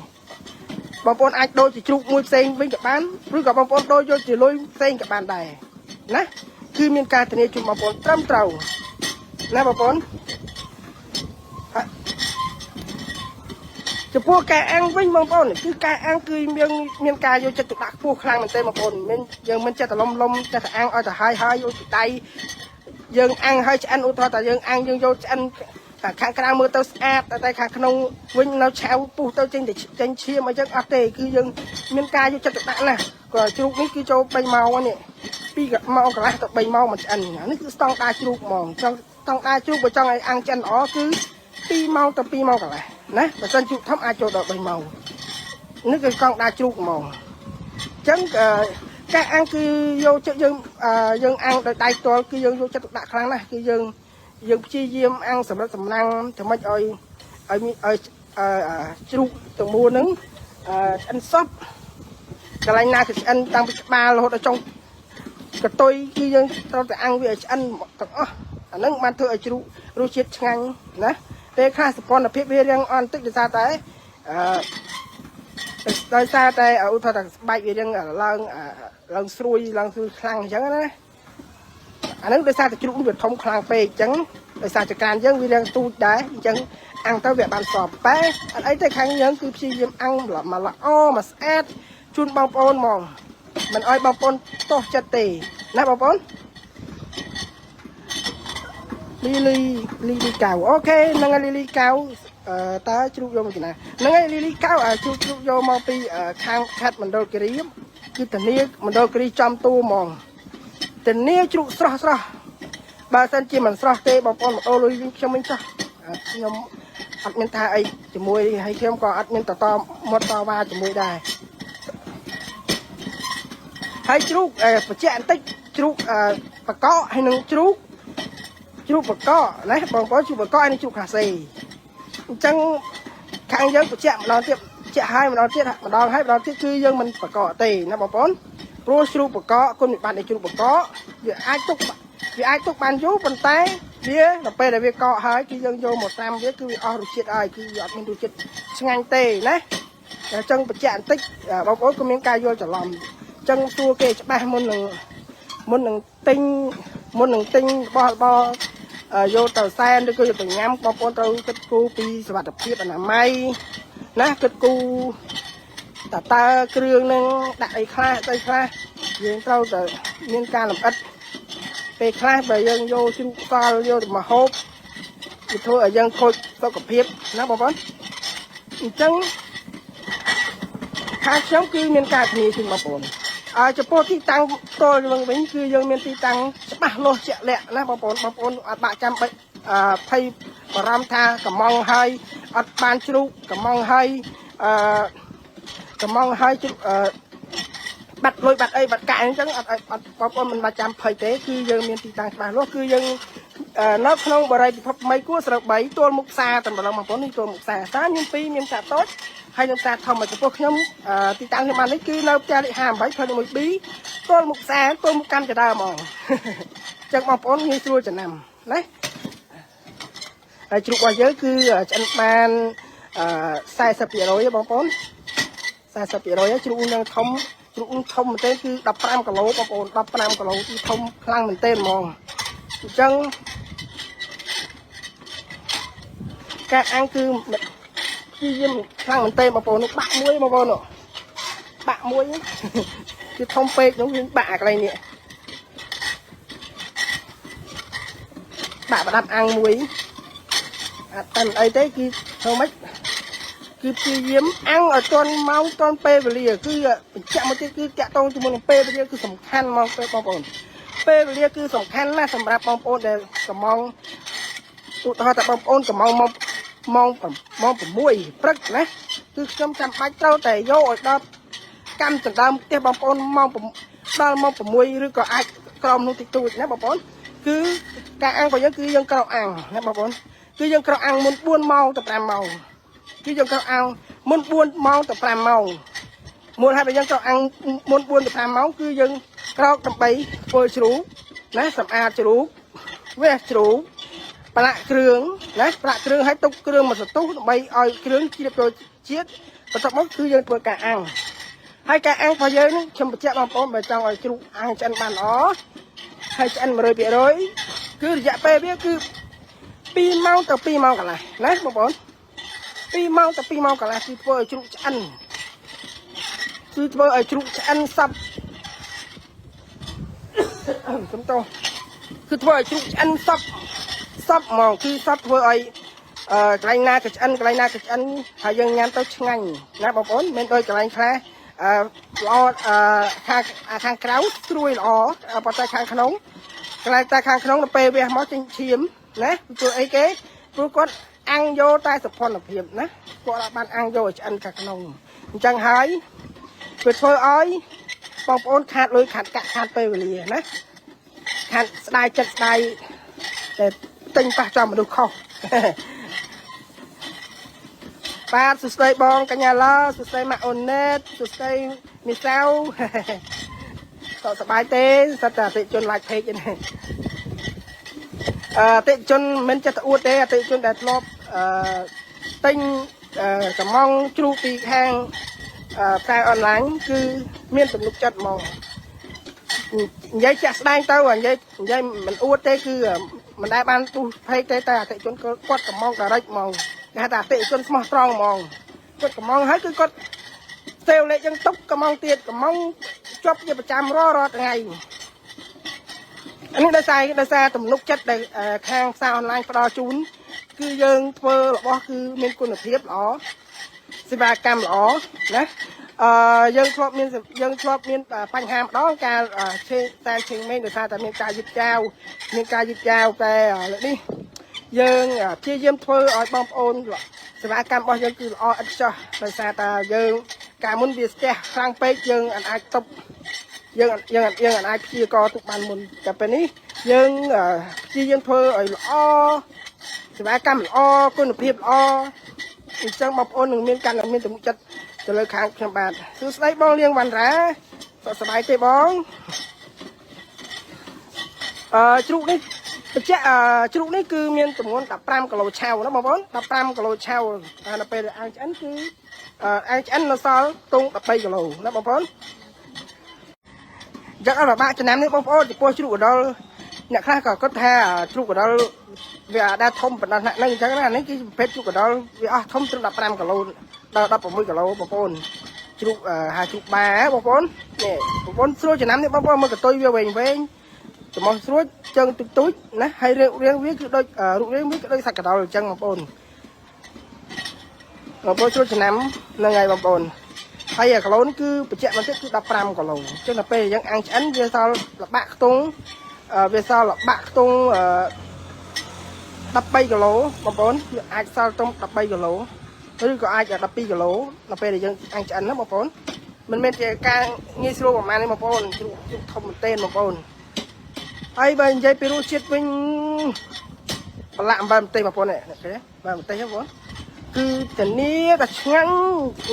បងប្អូនអាចដូរជាជ្រូកមួយផ្សេងវិញក៏បានឬក៏បងប្អូនដូរយកជាលុយផ្សេងក៏បានដែរណាគឺមានការធានាជូនបងប្អូនត្រឹមត្រូវណាបងប្អូន ចំពោះការអាំងវិញបងប្អូនគឺការអាំងគឺមានមានការយកចិត្តទុកដាក់ខ្ពស់ខ្លាំងមែនទែនបងប្អូនមិនយើងមិនចេះតែលំលំចេះតែអាំងឲ្យទៅហើយហើយយកពីដៃយើងអាំងហើយឆ្អិនឧទាហរណ៍តែយើងអាំងយើងយកឆ្អិនតែខាងក្រៅមើលទៅស្អាតតែខាងក្នុងវិញនៅឆៅពុះទៅចេញតែចេញឈាមអីចឹងអត់ទេគឺយើងមានការយកចិត្តទុកដាក់ណាស់ក៏ជ្រូកនេះគឺចូល3ម៉ោងនេះ2ម៉ោងកន្លះទៅ3ម៉ោងមិនឆ្អិននេះគឺស្តង់ដារជ្រូកហ្មងចង់ស្តង់ដារជ្រូកបើចង់ឲ្យអាំងឆ្អិនល្អគឺ2ម៉ោងទៅ2ម៉ោងកន្លះណាបើសិនជ្រូកធំអាចចូលដល់3ម៉ោងនេះគឺកង់ដារជ្រូកហ្មងអញ្ចឹងការអាំងគឺយកចិត្តយើងយើងអាំងដោយដៃផ្ទាល់គឺយើងយកចិត្តទុកដាក់ខ្លាំងណាស់គឺយើងយើងព្យាយាមអាំងសម្រាប់សំណាំងធ្វើម៉េចឲ្យឲ្យឲ្យជ្រូកទាំងមូលហ្នឹងឆ្អិនសពកន្លែងណាគឺឆ្អិនតាំងពីក្បាលរហូតដល់ចុងកតុយគឺយើងត្រូវតែអាំងវាឲ្យឆ្អិនទាំងអស់អាហ្នឹងបានធ្វើឲ្យជ្រូករសជាតិឆ្ងាញ់ណាពេលខ្លះសពន្ធភាពវារៀងអន់តិចដោយសារតែអឺដោយសារតែឧទាហរណ៍ថាស្បែកវារៀងឡើងឡើងស្រួយឡើងស្រួយខ្លាំងអញ្ចឹងណាអាហ្នឹងដោយសារតែជ្រូកវាធំខ្លាំងពេកអញ្ចឹងដោយសារចក្រានយើងវារៀងទូចដែរអញ្ចឹងអាំងទៅវាបានសពតែអត់អីទេខាងយើងគឺព្យាយាមអាំងមកល្អមកស្អាតជូនបងប្អូនហ្មងមិនអោយបងប្អូនទោសចិត្តទេណាបងប្អូនលីលីលីលីកៅ OK ហ្នឹងហើយលីលីកៅអឺតើជ្រូកយកមកពីណាហ្នឹងហើយលីលីកៅជ្រូកជ្រូកយកមកពីខាងខេត្តមណ្ឌលគិរីគឺធានាមណ្ឌលគិរីចំតួហ្មងធានាជ្រូកស្រស់ស្រស់បើសិនជាមិនស្រស់ទេបងប្អូនមកដូរលុយវិញខ្ញុំវិញចោះខ្ញុំអត់មានថាអីជាមួយហើយខ្ញុំក៏អត់មានតតមាត់តវ៉ាជាមួយដែរហើយជ្រូកបញ្ជាក់បន្តិចជ្រូកបកកហើយនឹងជ្រូកជ្រូកបកកណាបងប្អូនជ្រូកបកកហើយនឹងជ្រូកខាសេអញ្ចឹងខាងយើងបញ្ជាក់ម្ដងទៀតបញ្ជាក់ឲ្យម្ដងទៀតម្ដងហើយម្ដងទៀតគឺយើងមិនបកកទេណាបងប្អូនព្រោះជ្រូកបកកគុណវិបត្តិនៃជ្រូកបកកវាអាចទុកវាអាចទុកបានយូរប៉ុន្តែវាដល់ពេលដែលវាកកហើយគឺយើងយកមកត្រាំវាគឺវាអស់រសជាតិហើយគឺវាអត់មានរសជាតិឆ្ងាញ់ទេណាអញ្ចឹងបញ្ជាក់បន្តិចបងប្អូនក៏មានការយល់ច្រឡំអញ្ចឹងសួរគេច្បាស់មុននឹងមុននឹងទិញមុននឹងទិញរបស់របរយកទៅសែនឬក៏យកទៅញ៉ាំបងប្អូនត្រូវគិតគូរពីសុវត្ថិភាពអនាម័យណាគិតគូរតើតើគ្រឿងនឹងដាក់អីខ្លះស្អីខ្លះយើងត្រូវតែមានការលម្អិតពេលខ្លះបើយើងយកជ្រូកសល់យកទៅមកហូបវាធ្វើឲ្យយើងខូចសុខភាពណាបងប្អូនអញ្ចឹងខាងខ្ញុំគឺមានការធានាជូនបងប្អូនអើចំពោះទីតាំងផ្ទាល់យើងវិញគឺយើងមានទីតាំងច្បាស់លាស់ជាក់លាក់ណាបងប្អូនបងប្អូនអត់បាក់ចាំបាច់អឺភ័យបារម្ភថាកំងហើយអត់បានជ្រូកកំងហើយអឺកំងហើយជ្រូកអឺបាត់លុយបាត់អីបាត់កាក់អញ្ចឹងអត់អត់បងប្អូនមិនបាច់ចាំភ័យទេគឺយើងមានទីតាំងច្បាស់លាស់គឺយើងនៅក្នុងបរិយាពិភពថ្មីគួរស្រូវ3ទល់មុខផ្សារតែម្ដងបងប្អូននេះទល់មុខផ្សារផ្សារមាន2មានផ្សារតូចហើយនឹងផ្សារធំចំពោះខ្ញុំទីតាំងខ្ញុំបាននេះគឺនៅផ្ទះលេខ58ផ្លូវ 1B ទល់មុខផ្សារទល់មុខកម្មចដើហ្មងចឹងបងប្អូនងាយស្រួលចំណាំណាហើយជ្រូករបស់យើងគឺឆ្អិនបាន40%បងប្អូន40%ជ្រូកនឹងធំជ្រូកធំមែនទេគឺ15គីឡូបងប្អូន15គីឡូគឺធំខ្លាំងមែនទេហ្មងអញ្ចឹងការអាំងគឺព្យាយាមខ្លាំងមែនទេបងប្អូននោះបាក់មួយបងប្អូននោះបាក់មួយគឺធំពេកនោះយើងបាក់អាកន្លែងនេះបាក់ប្រដាប់អាំងមួយអត់តែមិនអីទេគឺធ្វើម៉េចគឺព្យាយាមអាំងឲ្យទាន់ម៉ោងទាន់ពេលវេលាគឺបញ្ជាក់មកទៀតគឺតាក់ទងជាមួយនឹងពេលវេលាគឺសំខាន់ហ្មងពេលបងប្អូន ពេលវេលាគឺសំខាន់ណាស់សម្រាប់បងប្អូនដែលកម្មង់ឧទាហរណ៍ថាបងប្អូនកម្មង់មកម៉ោងម៉ោង6ព្រឹកណាគឺខ្ញុំចាំបាច់ត្រូវតែយកឲ្យដល់កម្មចណ្ដើមផ្ទះបងប្អូនម៉ោងដល់ម៉ោង6ឬក៏អាចក្រោមនោះតិចតួចណាបងប្អូនគឺការអាំងរបស់យើងគឺយើងក្រោកអាំងណាបងប្អូនគឺយើងក្រោកអាំងមុន4ម៉ោងទៅ5ម៉ោងគឺយើងក្រោកអាំងមុន4ម៉ោងទៅ5ម៉ោងមូលហេតុដែលយើងក្រោកអាំងមុន4ទៅ5ម៉ោងគឺយើងក្រោកដើម្បីធ្វើជ្រូកណាសម្អាតជ្រូកវះជ្រូក ប្រឡាក់គ្រឿងណាប្រឡាក់គ្រឿងឲ្យទុកគ្រឿងមួយសន្ទុះដើម្បីឲ្យគ្រឿងជ្រាបចូលជាតិបន្ទាប់មកគឺយើងធ្វើការអាំងហើយការអាំងរបស់យើងនេះខ្ញុំបញ្ជាក់បងប្អូនបើចង់ឲ្យជ្រូកអាំងឆ្អិនបានល្អហើយឆ្អិន100%គឺរយៈពេលវាគឺ2ម៉ោងទៅ2ម៉ោងកន្លះណាបងប្អូន2ម៉ោងទៅ2ម៉ោងកន្លះគឺធ្វើឲ្យជ្រូកឆ្អិនគឺធ្វើឲ្យជ្រូកឆ្អិនសព សំទោសគឺធ្វើឲ្យជ្រូកឆ្អិនសព សពហ្មងគឺសពធ្វើឲ្យអឺកន្លែងណាក៏ឆ្អិនកន្លែងណាក៏ឆ្អិនហើយយើងញ៉ាំទៅឆ្ងាញ់ណាបងប្អូនមិនដូចកន្លែងខ្លះអឺល្អអឺខាងខាងក្រៅស្រួយល្អប៉ុន្តែខាងក្នុងកន្លែងតែខាងក្នុងដល់ពេលវះមកចេញឈាមណាព្រោះអីគេព្រោះគាត់អាំងយកតែសោភ័ណភាពណាគាត់អត់បានអាំងយកឲ្យឆ្អិនខាងក្នុងអញ្ចឹងហើយវាធ្វើឲ្យបងប្អូនខាតលុយខាតកាក់ខាតពេលវេលាណាខាតស្ដាយចិត្តស្ដាយតែទិញប៉ះចំមនុស្សខុស បាទសួស្តីបងកញ្ញាឡាសួស្តីម៉ាក់អូនណេតសួស្តីមីសាវ តសប្បាយទេសត្វតែអតិជន like page នេះអតិជនមិនចេះតែអួតទេអតិជនដែលធ្លាប់អឺទិញកម្មង់ជ្រូកពីខាងផ្សាយអនឡាញគឺមានទំនុកចិត្តហ្មងនិយាយជាក់ស្ដែងទៅនិយាយនិយាយមិនអួតទេគឺមិនដែលបានទូ page ទេតែអតិជនគាត់កម្មង់ direct ហ្មងគេហៅថាអតិជនស្មោះត្រង់ហ្មងគាត់កម្មង់ហើយគឺគាត់ save លេខយើងទុកកម្មង់ទៀតកម្មង់ជាប់ជាប្រចាំរាល់រាល់ថ្ងៃអានេះដោយសារដោយសារទំនុកចិត្តដែលខាងផ្សារអនឡាញផ្ដល់ជូនគឺយើងធ្វើរបស់គឺមានគុណភាពល្អសេវាកម្មល្អណាអឺយើងធ្លាប់មានយើងធ្លាប់មានបញ្ហាម្ដងការឆេតែឆេងមេងដោយសារតែមានការយឺតយ៉ាវមានការយឺតយ៉ាវតែលើកនេះយើងព្យាយាមធ្វើឲ្យបងប្អូនសេវាកម្មរបស់យើងគឺល្អឥតខ្ចោះដោយសារតែយើងកាលមុនវាស្ទះខ្លាំងពេកយើងអាចទប់យើងយើងយើងអាចព្យាករទុកបានមុនតែពេលនេះយើងព្យាយាមធ្វើឲ្យល្អសេវាកម្មល្អគុណភាពល្អអញ្ចឹងបងប្អូននឹងមានកាន់តែមានទំនុកចិត្តទៅលើខាងខ្ញុំបាទសួស្តីបងលៀងវណ្ណរាសុខសប្បាយទេបងអឺជ្រូកនេះបញ្ជាក់ជ្រូកនេះគឺមានទម្ងន់15គីឡូឆៅណាបងប្អូន15គីឡូឆៅតែដល់ពេលអាំងឆ្អិនគឺអាំងឆ្អិននៅសល់ទង13គីឡូណាបងប្អូនអញ្ចឹងអត់ពិបាកចំណាំនេះបងប្អូនចំពោះជ្រូកកណ្ដុរអ្នកខ្លះក៏គាត់ថាជ្រូកកណ្ដុរវាអាចដែរធំប៉ុណ្ណោះហ្នឹងអញ្ចឹងណានេះគឺប្រភេទជ្រូកកណ្ដុរវាអស់ធំត្រឹម15គីឡូដល់16គីឡូបងប្អូនជ្រូកហៅជ្រូកបាបងប្អូននេះបងប្អូនស្រួលចំណាំនេះបងប្អូនមើលកតុយវាវែងវែងច្រមុះស្រួចជើងទូចទូចណាហើយរាងរាងវាគឺដូចរូបរាងវាគឺដូចសាច់កណ្ដុរអញ្ចឹងបងប្អូនបងប្អូនស្រួលចំណាំហ្នឹងហើយបងប្អូនហើយអាគីឡូនេះគឺបញ្ជាក់បន្តិចគឺ15គីឡូអញ្ចឹងដល់ពេលយើងអាំងឆ្អិនវាសល់លបាក់ខ្ទង់វាសល់លបាក់ខ្ទង់13គីឡូបងប្អូនវាអាចសល់ត្រឹម13គីឡូឬក៏អាច12គីឡូដល់ពេលដែលយើងអាំងឆ្អិនណាបងប្អូនមិនមែនជាការងាយស្រួលប្រហែលទេបងប្អូនជ្រូកជ្រូកធំមែនទែនបងប្អូនហើយបើនិយាយពីរសជាតិវិញប្រឡាក់អំបិលម្ទេសបងប្អូននេះឃើញទេបាទម្ទេសហ្នឹងបងប្អូនគឺធានាតែឆ្ងាញ់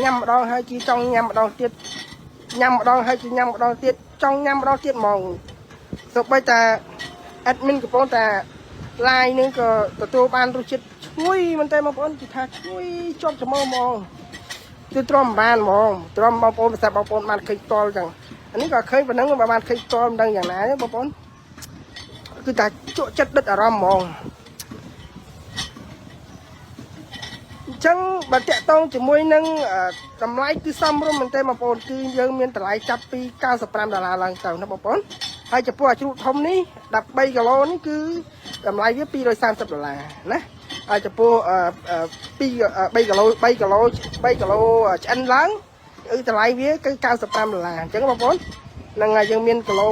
ញ៉ាំម្ដងហើយគឺចង់ញ៉ាំម្ដងទៀតញ៉ាំម្ដងហើយគឺញ៉ាំម្ដងទៀតចង់ញ៉ាំម្ដងទៀតហ្មងសូម្បីតែ admin កំពុងតែ live នឹងក៏ទទួលបានរសជាតិឈ្ងុយមែនតើបងប្អូនគឺថាឈ្ងុយជាប់ច្រមុះហ្មងគឺទ្រាំមិនបានហ្មងទ្រាំបងប្អូនភាសាបងប្អូនបានឃើញផ្ទាល់ចឹងអានេះក៏ឃើញប៉ុណ្ណឹងបើបានឃើញផ្ទាល់មិនដឹងយ៉ាងណាទេបងប្អូនគឺថាជក់ចិត្តដិតអារម្មណ៍ហ្មងអញ្ចឹងបើតាក់ទងជាមួយនឹងតម្លៃគឺសមរម្យមែនទេបងប្អូនគឺយើងមានតម្លៃចាប់ពី95ដុល្លារឡើងទៅណាបងប្អូនហើយចំពោះអាជ្រូកធំនេះ13គីឡូនេះគឺតម្លៃវា230ដុល្លារណាហើយចំពោះ2 3គីឡូ3គីឡូ3គីឡូឆ្អិនឡើងគឺតម្លៃវាគឺ95ដុល្លារអញ្ចឹងបងប្អូន ហ្នឹងហើយយើងមានគីឡូ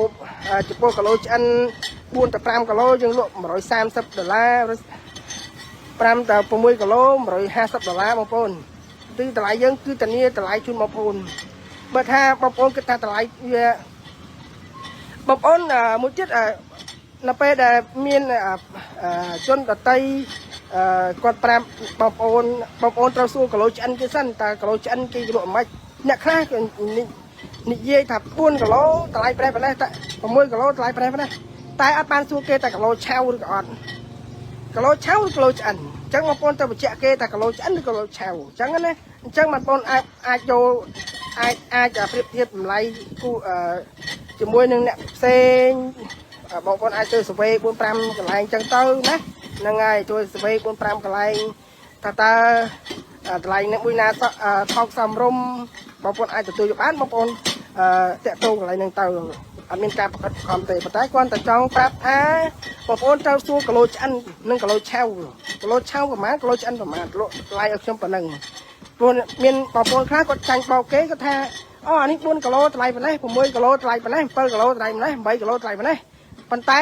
ចំពោះគីឡូឆ្អិន4ទៅ5គីឡូយើងលក់130ដុល្លារ5ទៅ6គីឡូ150ដុល្លារបងប្អូនគឺតម្លៃយើងគឺធានាតម្លៃជូនបងប្អូនបើថាបងប្អូនគិតថាតម្លៃវាបងប្អូនមួយទៀតនៅពេលដែលមានជនដតីគាត់ប្រាប់បងប្អូនបងប្អូនត្រូវសួរគីឡូឆ្អិនគេសិនតើគីឡូឆ្អិនគេលក់មិនអ្នកខ្លះនិយាយថា4គីឡូតម្លៃប្រេះប៉ុណ្ណេះតែ6គីឡូតម្លៃប្រេះប៉ុណ្ណេះតែអត់បានសួរគេតែគីឡូឆៅឬក៏អត់គីឡូឆៅឬគីឡូឆ្អិនអញ្ចឹងបងប្អូនទៅបញ្ជាក់គេថាគីឡូឆ្អិនឬគីឡូឆៅអញ្ចឹងណាអញ្ចឹងបងប្អូនអាចអាចយកអាចអាចប្រៀបធៀបតម្លៃគូជាមួយនឹងអ្នកផ្សេងបងប្អូនអាចទៅsurvey 4 5កន្លែងអញ្ចឹងទៅណាហ្នឹងហើយជួយ survey 4 5កន្លែងថាតើតម្លៃនេះមួយណាថោកសមរម្យបងប្អូនអាចទទួលយកបានបងប្អូនតាក់ទងកន្លែងហ្នឹងទៅអត់មានការប្រកាសខំទេប៉ុន្តែគ្រាន់តែចង់ប្រាប់ថាបងប្អូនត្រូវសួរគីឡូឆ្អិននិងគីឡូឆៅគីឡូឆៅប្រហែលគីឡូឆ្អិនប្រហែលលក់ថ្លៃឲ្យខ្ញុំប៉ុណ្ណឹងព្រោះមានបងប្អូនខ្លះគាត់ចាញ់បោកគេគាត់ថាអូអានេះ4គីឡូថ្លៃប៉ុណ្ណេះ6គីឡូថ្លៃប៉ុណ្ណេះ7គីឡូថ្លៃប៉ុណ្ណេះ8គីឡូថ្លៃប៉ុណ្ណេះប៉ុន្តែ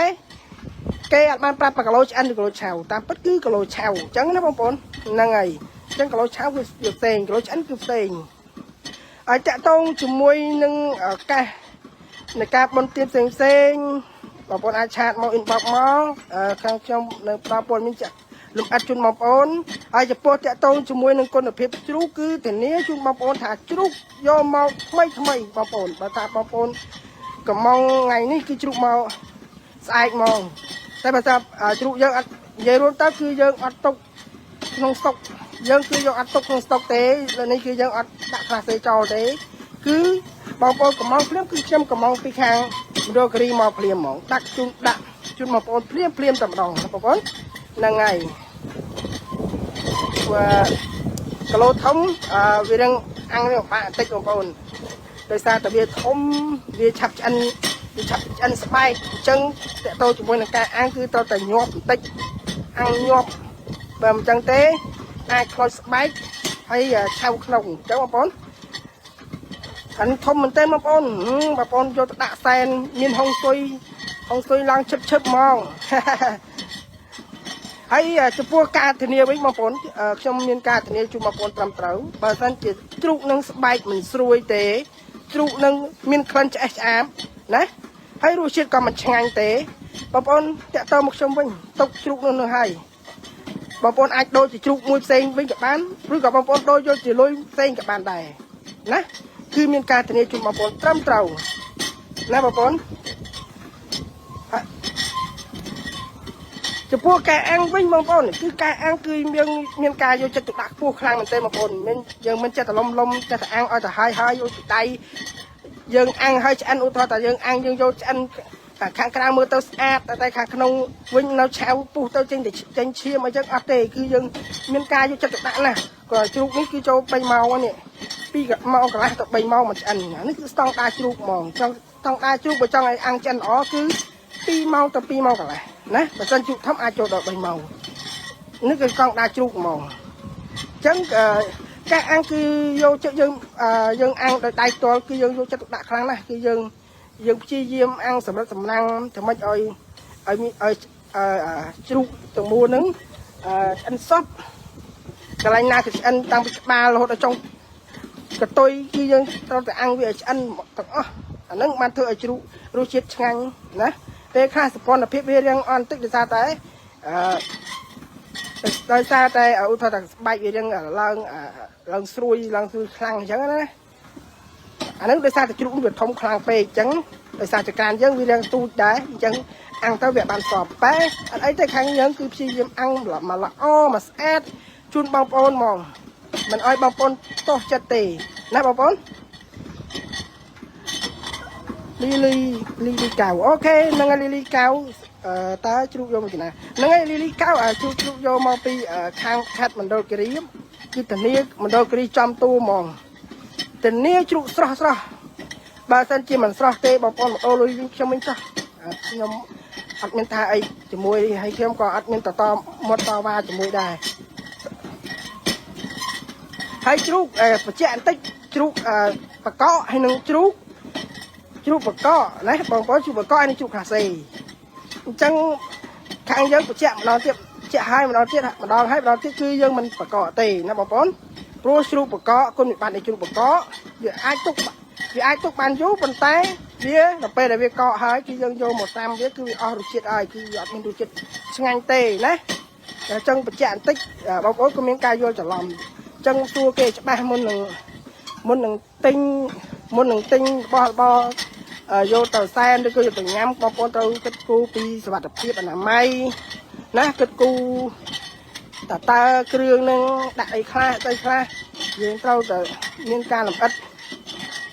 គេអត់បានប្រាប់គីឡូឆ្អិនឬគីឡូឆៅតាមពិតគឺគីឡូឆៅអញ្ចឹងណាបងប្អូនហ្នឹងហើយអញ្ចឹងគីឡូឆៅគឺវាផ្សេងគីឡូឆ្អិនគឺផ្សេងហើយតាក់ទងជាមួយនឹងកេះនៃការបនទៀនផ្សេងផ្សេងបងប្អូនអាច chat មក inbox មកខាងខ្ញុំនៅផ្ដល់ព័ត៌មានចាក់លំអិតជូនបងប្អូនហើយចំពោះតាក់ទងជាមួយនឹងគុណភាពជ្រូកគឺធានាជូនបងប្អូនថាជ្រូកយកមកថ្មីថ្មីបងប្អូនបើថាបងប្អូនកំងថ្ងៃនេះគឺជ្រូកមកស្អែកហ្មងតែបើថាជ្រូកយើងអត់និយាយរួមទៅគឺយើងអត់ទុកក្នុងស្តុកយើងគឺយើងអត់ទុកក្នុងស្តុកទេនេះគឺយើងអត់ដាក់ក្លាសេចោលទេគឺបងប្អូនកំងភ្លាមគឺខ្ញុំកំងពីខាងមណ្ឌលគិរីមកភ្លាមហ្មងដាក់ជូនដាក់ជូនបងប្អូនភ្លាមភ្លាមតែម្ដងបងប្អូនហ្នឹងហើយព្រោះគីឡូធំអឺវារឹងអាំងនេះពិបាកបន្តិចបងប្អូនដោយសារតែវាធំវាឆាប់ឆ្អិនវាឆាប់ឆ្អិនស្បែកអញ្ចឹងតកតទៅជាមួយនឹងការអាំងគឺត្រូវតែញាប់បន្តិចអាំងញាប់បើមិនអញ្ចឹងទេអាចខ្លោចស្បែកហើយឆៅក្នុងអញ្ចឹងបងប្អូនអានេះធំមែនទែនបងប្អូនបងប្អូនយកទៅដាក់សែនមានហុងស៊ុយហុងស៊ុយឡើងឈឹបឈឹបហ្មង ហើយចំពោះការធានាវិញបងប្អូនខ្ញុំមានការធានាជូនបងប្អូនត្រឹមត្រូវបើសិនជាជ្រូកនឹងស្បែកមិនស្រួយទេជ្រូកនឹងមានក្លិនឆ្អេះឆ្អាបណាហើយរសជាតិក៏មិនឆ្ងាញ់ទេបងប្អូនតាក់ទងមកខ្ញុំវិញទុកជ្រូកនោះនោះហើយបងប្អូនអាចដូរជាជ្រូកមួយផ្សេងវិញក៏បានឬក៏បងប្អូនដូរយកជាលុយផ្សេងក៏បានដែរណាគឺមានការធានាជូនបងប្អូនត្រឹមត្រូវណាបងប្អូនចំពោះការអាំងវិញបងប្អូនគឺការអាំងគឺយើងមានការយកចិត្តទុកដាក់ខ្ពស់ខ្លាំងមែនទែនបងប្អូនមិនយើងមិនចិត្តតែលំលំចិត្តតែអាំងឲ្យទៅហើយហើយយកដៃយើងអាំងហើយឆ្អិនឧទាហរណ៍តែយើងអាំងយើងយកឆ្អិនខាងក្រៅមើលទៅស្អាតតែខាងក្នុងវិញនៅឆៅពុះទៅចេញតែចេញឈាមអីចឹងអត់ទេគឺយើងមានការយកចិត្តទុកដាក់ណាស់ក៏ជ្រូកនេះគឺចូល3ម៉ោងនេះ2ម៉ោងកន្លះទៅ3ម៉ោងមកឆ្អិននេះគឺស្តង់ដារជ្រូកហ្មងចង់ស្តង់ដារជ្រូកបើចង់ឲ្យអាំងឆ្អិនល្អគឺ2ម៉ោងទៅ2ម៉ោងកន្លះណាបើសិនជ្រូកធំអាចចូលដល់3ម៉ោងនេះគឺកង់ដារជ្រូកហ្មងអញ្ចឹងការអាំងគឺយកចិត្តយើងយើងអាំងដោយដៃផ្ទាល់គឺយើងយកចិត្តទុកដាក់ខ្លាំងណាស់គឺយើងយើងព្យាយាមអាំងសម្រិតសម្រាំងធ្វើម៉េចឲ្យឲ្យឲ្យជ្រូកទាំងមូលហ្នឹងឆ្អិនសពកន្លែងណាគឺឆ្អិនតាំងពីក្បាលរហូតដល់ចុងកតុយគឺយើងត្រូវតែអាំងវាឲ្យឆ្អិនទាំងអស់អាហ្នឹងបានធ្វើឲ្យជ្រូករសជាតិឆ្ងាញ់ណាពេលខ្លះសពន្ធភាពវារៀងអន់តិចដោយសារតែអឺដោយសារតែឧទាហរណ៍ថាស្បែកវារៀងឡើងឡើងស្រួយឡើងស្រួយខ្លាំងអញ្ចឹងណាអាហ្នឹងដោយសារតែជ្រូកវាធំខ្លាំងពេកអញ្ចឹងដោយសារចក្រានយើងវារៀងទូចដែរអញ្ចឹងអាំងទៅវាបានសពតែអត់អីទេខាងយើងគឺព្យាយាមអាំងមកល្អមកស្អាតជូនបងប្អូនហ្មងមិនអោយបងប្អូនទោសចិត្តទេណាបងប្អូនលីលីលីលីកៅ OK ហ្នឹងហើយលីលីកៅអឺតើជ្រូកយកមកពីណាហ្នឹងហើយលីលីកៅជ្រូកជ្រូកយកមកពីខាងខេត្តមណ្ឌលគិរីគឺធានាមណ្ឌលគិរីចំតួហ្មងធានាជ្រូកស្រស់ស្រស់បើសិនជាមិនស្រស់ទេបងប្អូនមកដូរលុយវិញខ្ញុំវិញចោះខ្ញុំអត់មានថាអីជាមួយហើយខ្ញុំក៏អត់មានតតមាត់តវ៉ាជាមួយដែរហើយជ្រូកបញ្ជាក់បន្តិចជ្រូកបកកហើយនឹងជ្រូក ជ្រូកបកកណាបងប្អូនជ្រូកបកកនេះជ្រូកខាសេអញ្ចឹងខាងយើងបញ្ជាក់ម្ដងទៀតបញ្ជាក់ឲ្យម្ដងទៀតម្ដងហើយម្ដងទៀតគឺយើងមិនបកកទេណាបងប្អូនព្រោះជ្រូកបកកគុណវិបត្តិនៃជ្រូកបកកវាអាចទុកបានយូរប៉ុន្តែវាដល់ពេលដែលវាកកហើយគឺយើងយកមកត្រាំវាគឺវាអស់រសជាតិហើយគឺវាអត់មានរសជាតិឆ្ងាញ់ទេណាអញ្ចឹងបញ្ជាក់បន្តិចបងប្អូនក៏មានការយល់ច្រឡំអញ្ចឹងសួរគេច្បាស់មុននឹងទិញមុននឹងទិញរបស់របរយកទៅសែនឬក៏យកទៅញ៉ាំបងប្អូនត្រូវគិតគូរពីសុវត្ថិភាពអនាម័យណាគិតគូរតើគ្រឿងនឹងដាក់អីខ្លះអីខ្លះយើងត្រូវតែមានការលម្អិត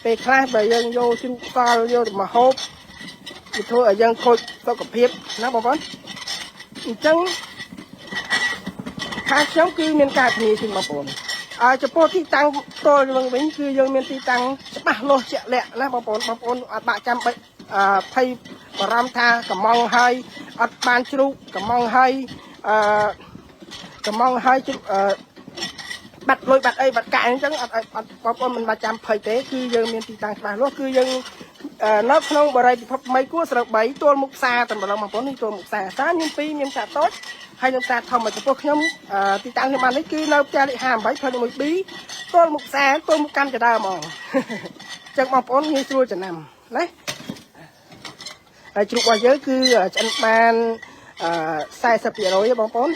ពេលខ្លះបើយើងយកជ្រូកសល់យកទៅមកហូបវាធ្វើឲ្យយើងខូចសុខភាពណាបងប្អូនអញ្ចឹងខាងខ្ញុំគឺមានការធានាជូនបងប្អូនអើចំពោះទីតាំងផ្ទាល់យើងវិញគឺយើងមានទីតាំងច្បាស់លាស់ជាក់លាក់ណាបងប្អូនបងប្អូនអត់បាក់ចាំបាច់អឺភ័យបារម្ភថាកំងហើយអត់បានជ្រូកកំងហើយអឺកំងហើយជ្រូកអឺបាត់លុយបាត់អីបាត់កាក់អញ្ចឹងអត់អត់បងប្អូនមិនបាច់ចាំភ័យទេគឺយើងមានទីតាំងច្បាស់លាស់គឺយើងនៅក្នុងបរិយាពិភពថ្មីគួរស្រូវ3ទល់មុខផ្សារតែម្ដងបងប្អូននេះទល់មុខផ្សារផ្សារមាន2មានផ្សារតូចហើយនឹងផ្សារធំចំពោះខ្ញុំទីតាំងខ្ញុំបាននេះគឺនៅផ្ទះលេខ58ផ្លូវ 1B ទល់មុខផ្សារទល់មុខកម្មចដើហ្មងអញ្ចឹងបងប្អូនងាយស្រួលចំណាំណាហើយជ្រូករបស់យើងគឺឆ្អិនបាន40%បងប្អូន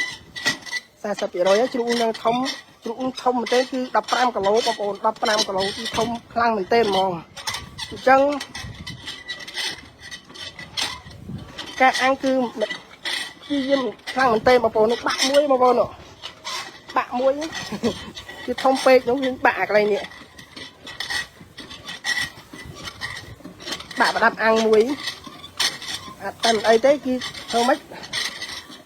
40%ជ្រូកនឹងធំជ្រូកធំមែនទេគឺ15គីឡូបងប្អូន15គីឡូគឺធំខ្លាំងមែនទេហ្មងអញ្ចឹងការអាំងគឺព្យាយាមខ្លាំងមែនទេបងប្អូននោះបាក់មួយបងប្អូននោះបាក់មួយគឺធំពេកនោះយើងបាក់អាកន្លែងនេះបាក់ប្រដាប់អាំងមួយអត់តែមិនអីទេគឺធ្វើម៉េច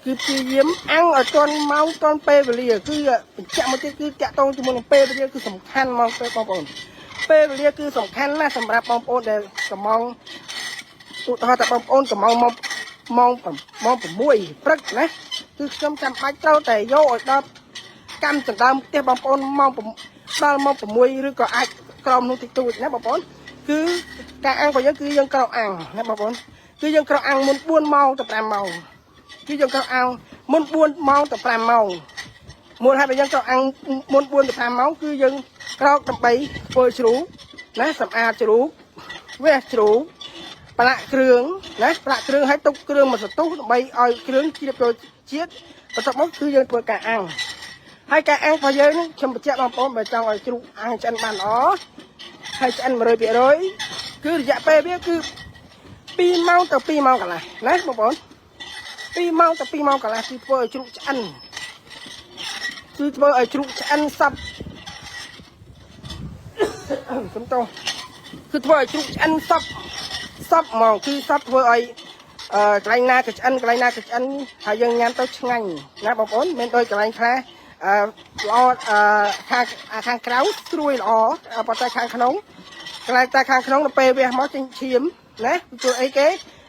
គឺព្យាយាមអាំងឲ្យទាន់ម៉ោងទាន់ពេលវេលាគឺបញ្ជាក់មកទៀតគឺតាក់ទងជាមួយនឹងពេលវេលាគឺសំខាន់ហ្មងពេលបងប្អូនពេលវេលាគឺសំខាន់ណាស់សម្រាប់បងប្អូនដែលកំងឧទាហរណ៍ថាបងប្អូនកំងមកម៉ោងម៉ោង6ព្រឹកណាគឺខ្ញុំចាំបាច់ត្រូវតែយកឲ្យដល់កម្មចណ្ដើមផ្ទះបងប្អូនម៉ោងដល់ម៉ោង6ឬក៏អាចក្រោមនោះតិចតួចណាបងប្អូនគឺការអាំងរបស់យើងគឺយើងក្រោកអាំងណាបងប្អូនគឺយើងក្រោកអាំងមុន4ម៉ោងទៅ5ម៉ោងគឺយើងក្រោកអាំងមុន4ម៉ោងទៅ5ម៉ោងមូលហេតុដែលយើងក្រោកអាំងមុន4ទៅ5ម៉ោងគឺយើងក្រោកដើម្បីធ្វើជ្រូកណាសម្អាតជ្រូកវះជ្រូកប្រឡាក់គ្រឿងណាប្រឡាក់គ្រឿងឲ្យទុកគ្រឿងមួយសន្ទុះដើម្បីឲ្យគ្រឿងជ្រាបចូលជាតិបន្ទាប់មកគឺយើងធ្វើការអាំងហើយការអាំងរបស់យើងនេះខ្ញុំបញ្ជាក់បងប្អូនបើចង់ឲ្យជ្រូកអាំងឆ្អិនបានល្អហើយឆ្អិន100%គឺរយៈពេលវាគឺ2ម៉ោងទៅ2ម៉ោងកន្លះណាបងប្អូន2ម៉ោងទៅ2ម៉ោងកន្លះគឺធ្វើឲ្យជ្រូកឆ្អិនគឺធ្វើឲ្យជ្រូកឆ្អិនសពសំទោសគឺធ្វើឲ្យជ្រូកឆ្អិនសពសពហ្មងគឺសពធ្វើឲ្យអឺកន្លែងណាក៏ឆ្អិនកន្លែងណាក៏ឆ្អិនហើយយើងញ៉ាំទៅឆ្ងាញ់ណាបងប្អូនមិនដូចកន្លែងខ្លះអឺល្អអឺខាងខាងក្រៅស្រួយល្អប៉ុន្តែខាងក្នុងកន្លែងតែខាងក្នុងទៅពេលវះមកចេញឈាមណាព្រោះអីគេ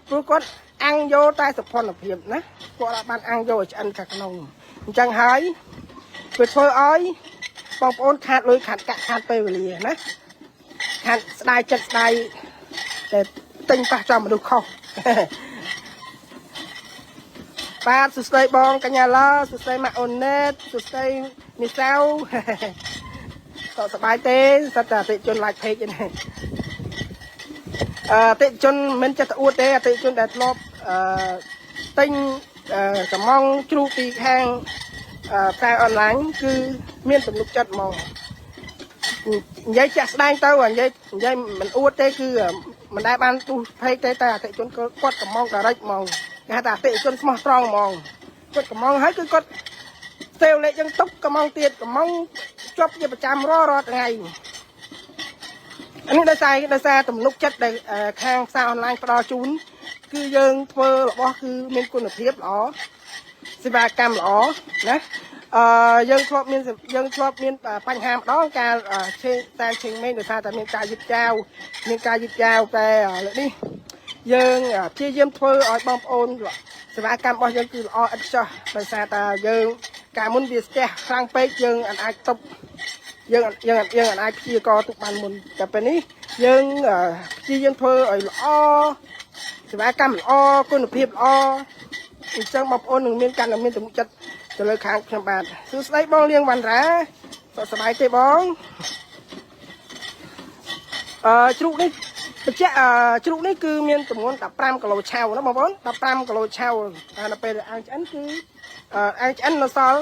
ព្រោះគាត់អាំងយកតែសុភនភាពណាគាត់អត់បានអាំងយកឲ្យឆ្អិនខាងក្នុងអញ្ចឹងហើយវាធ្វើឲ្យបងប្អូនខាតលុយខាតកាក់ខាតពេលវេលាណាខាតស្ដាយចិត្តស្ដាយតែទិញប៉ះចំមនុស្សខុស បាទសួស្តីបងកញ្ញាឡាសួស្តីម៉ាក់អូនណេតសួស្តីមីសាវ តសប្បាយទេសត្វតែអតិជន like page នេះអតិជនមិនចេះតែអួតទេអតិជនដែលធ្លាប់អឺទិញកំងជ្រូកពីខាងផ្សារអនឡាញគឺមានទំនុកចិត្តហ្មងនិយាយចាក់ស្ដែងទៅនិយាយនិយាយមិនអួតទេគឺមិនដែលបានទូ page ទេតែអតិជនគាត់កំង direct ហ្មងគេហៅថាអតិជនស្មោះត្រង់ហ្មងគាត់កំងហើយគឺគាត់សេវលេខចឹងទុកកំងទៀតកំងជាប់ជាប្រចាំរាល់រាល់ថ្ងៃអានេះដោយសារទំនុកចិត្តដែលខាងផ្សារអនឡាញផ្ដល់ជូនគឺយើងធ្វើរបស់គឺមានគុណភាពល្អសេវាកម្មល្អណាអឺយើងធ្លាប់មានយើងធ្លាប់មានបញ្ហាម្ដងការឆេតែឆេងមេងដោយសារតែមានការយឺតយ៉ាវមានការយឺតយ៉ាវតែលើកនេះយើងព្យាយាមធ្វើឲ្យបងប្អូនសេវាកម្មរបស់យើងគឺល្អឥតខ្ចោះដោយសារតែយើងកាលមុនវាស្ទះខ្លាំងពេកយើងអាចទប់យើងយើងយើងអាចព្យាករទុកបានមុនតែពេលនេះ យើងព្យាយាមធ្វើឲ្យល្អសេវាកម្មល្អគុណភាពល្អអញ្ចឹងបងប្អូននឹងមានកាន់តែមានទំនុកចិត្តទៅលើខាងខ្ញុំបាទសួស្តីបងលៀងវណ្ណរាសុខសប្បាយទេបងអឺជ្រូកនេះបញ្ជាក់អឺជ្រូកនេះគឺមានទម្ងន់15គីឡូឆៅណាបងប្អូន15គីឡូឆៅតែដល់ពេលអាំងឆ្អិនគឺអាំងឆ្អិននៅសល់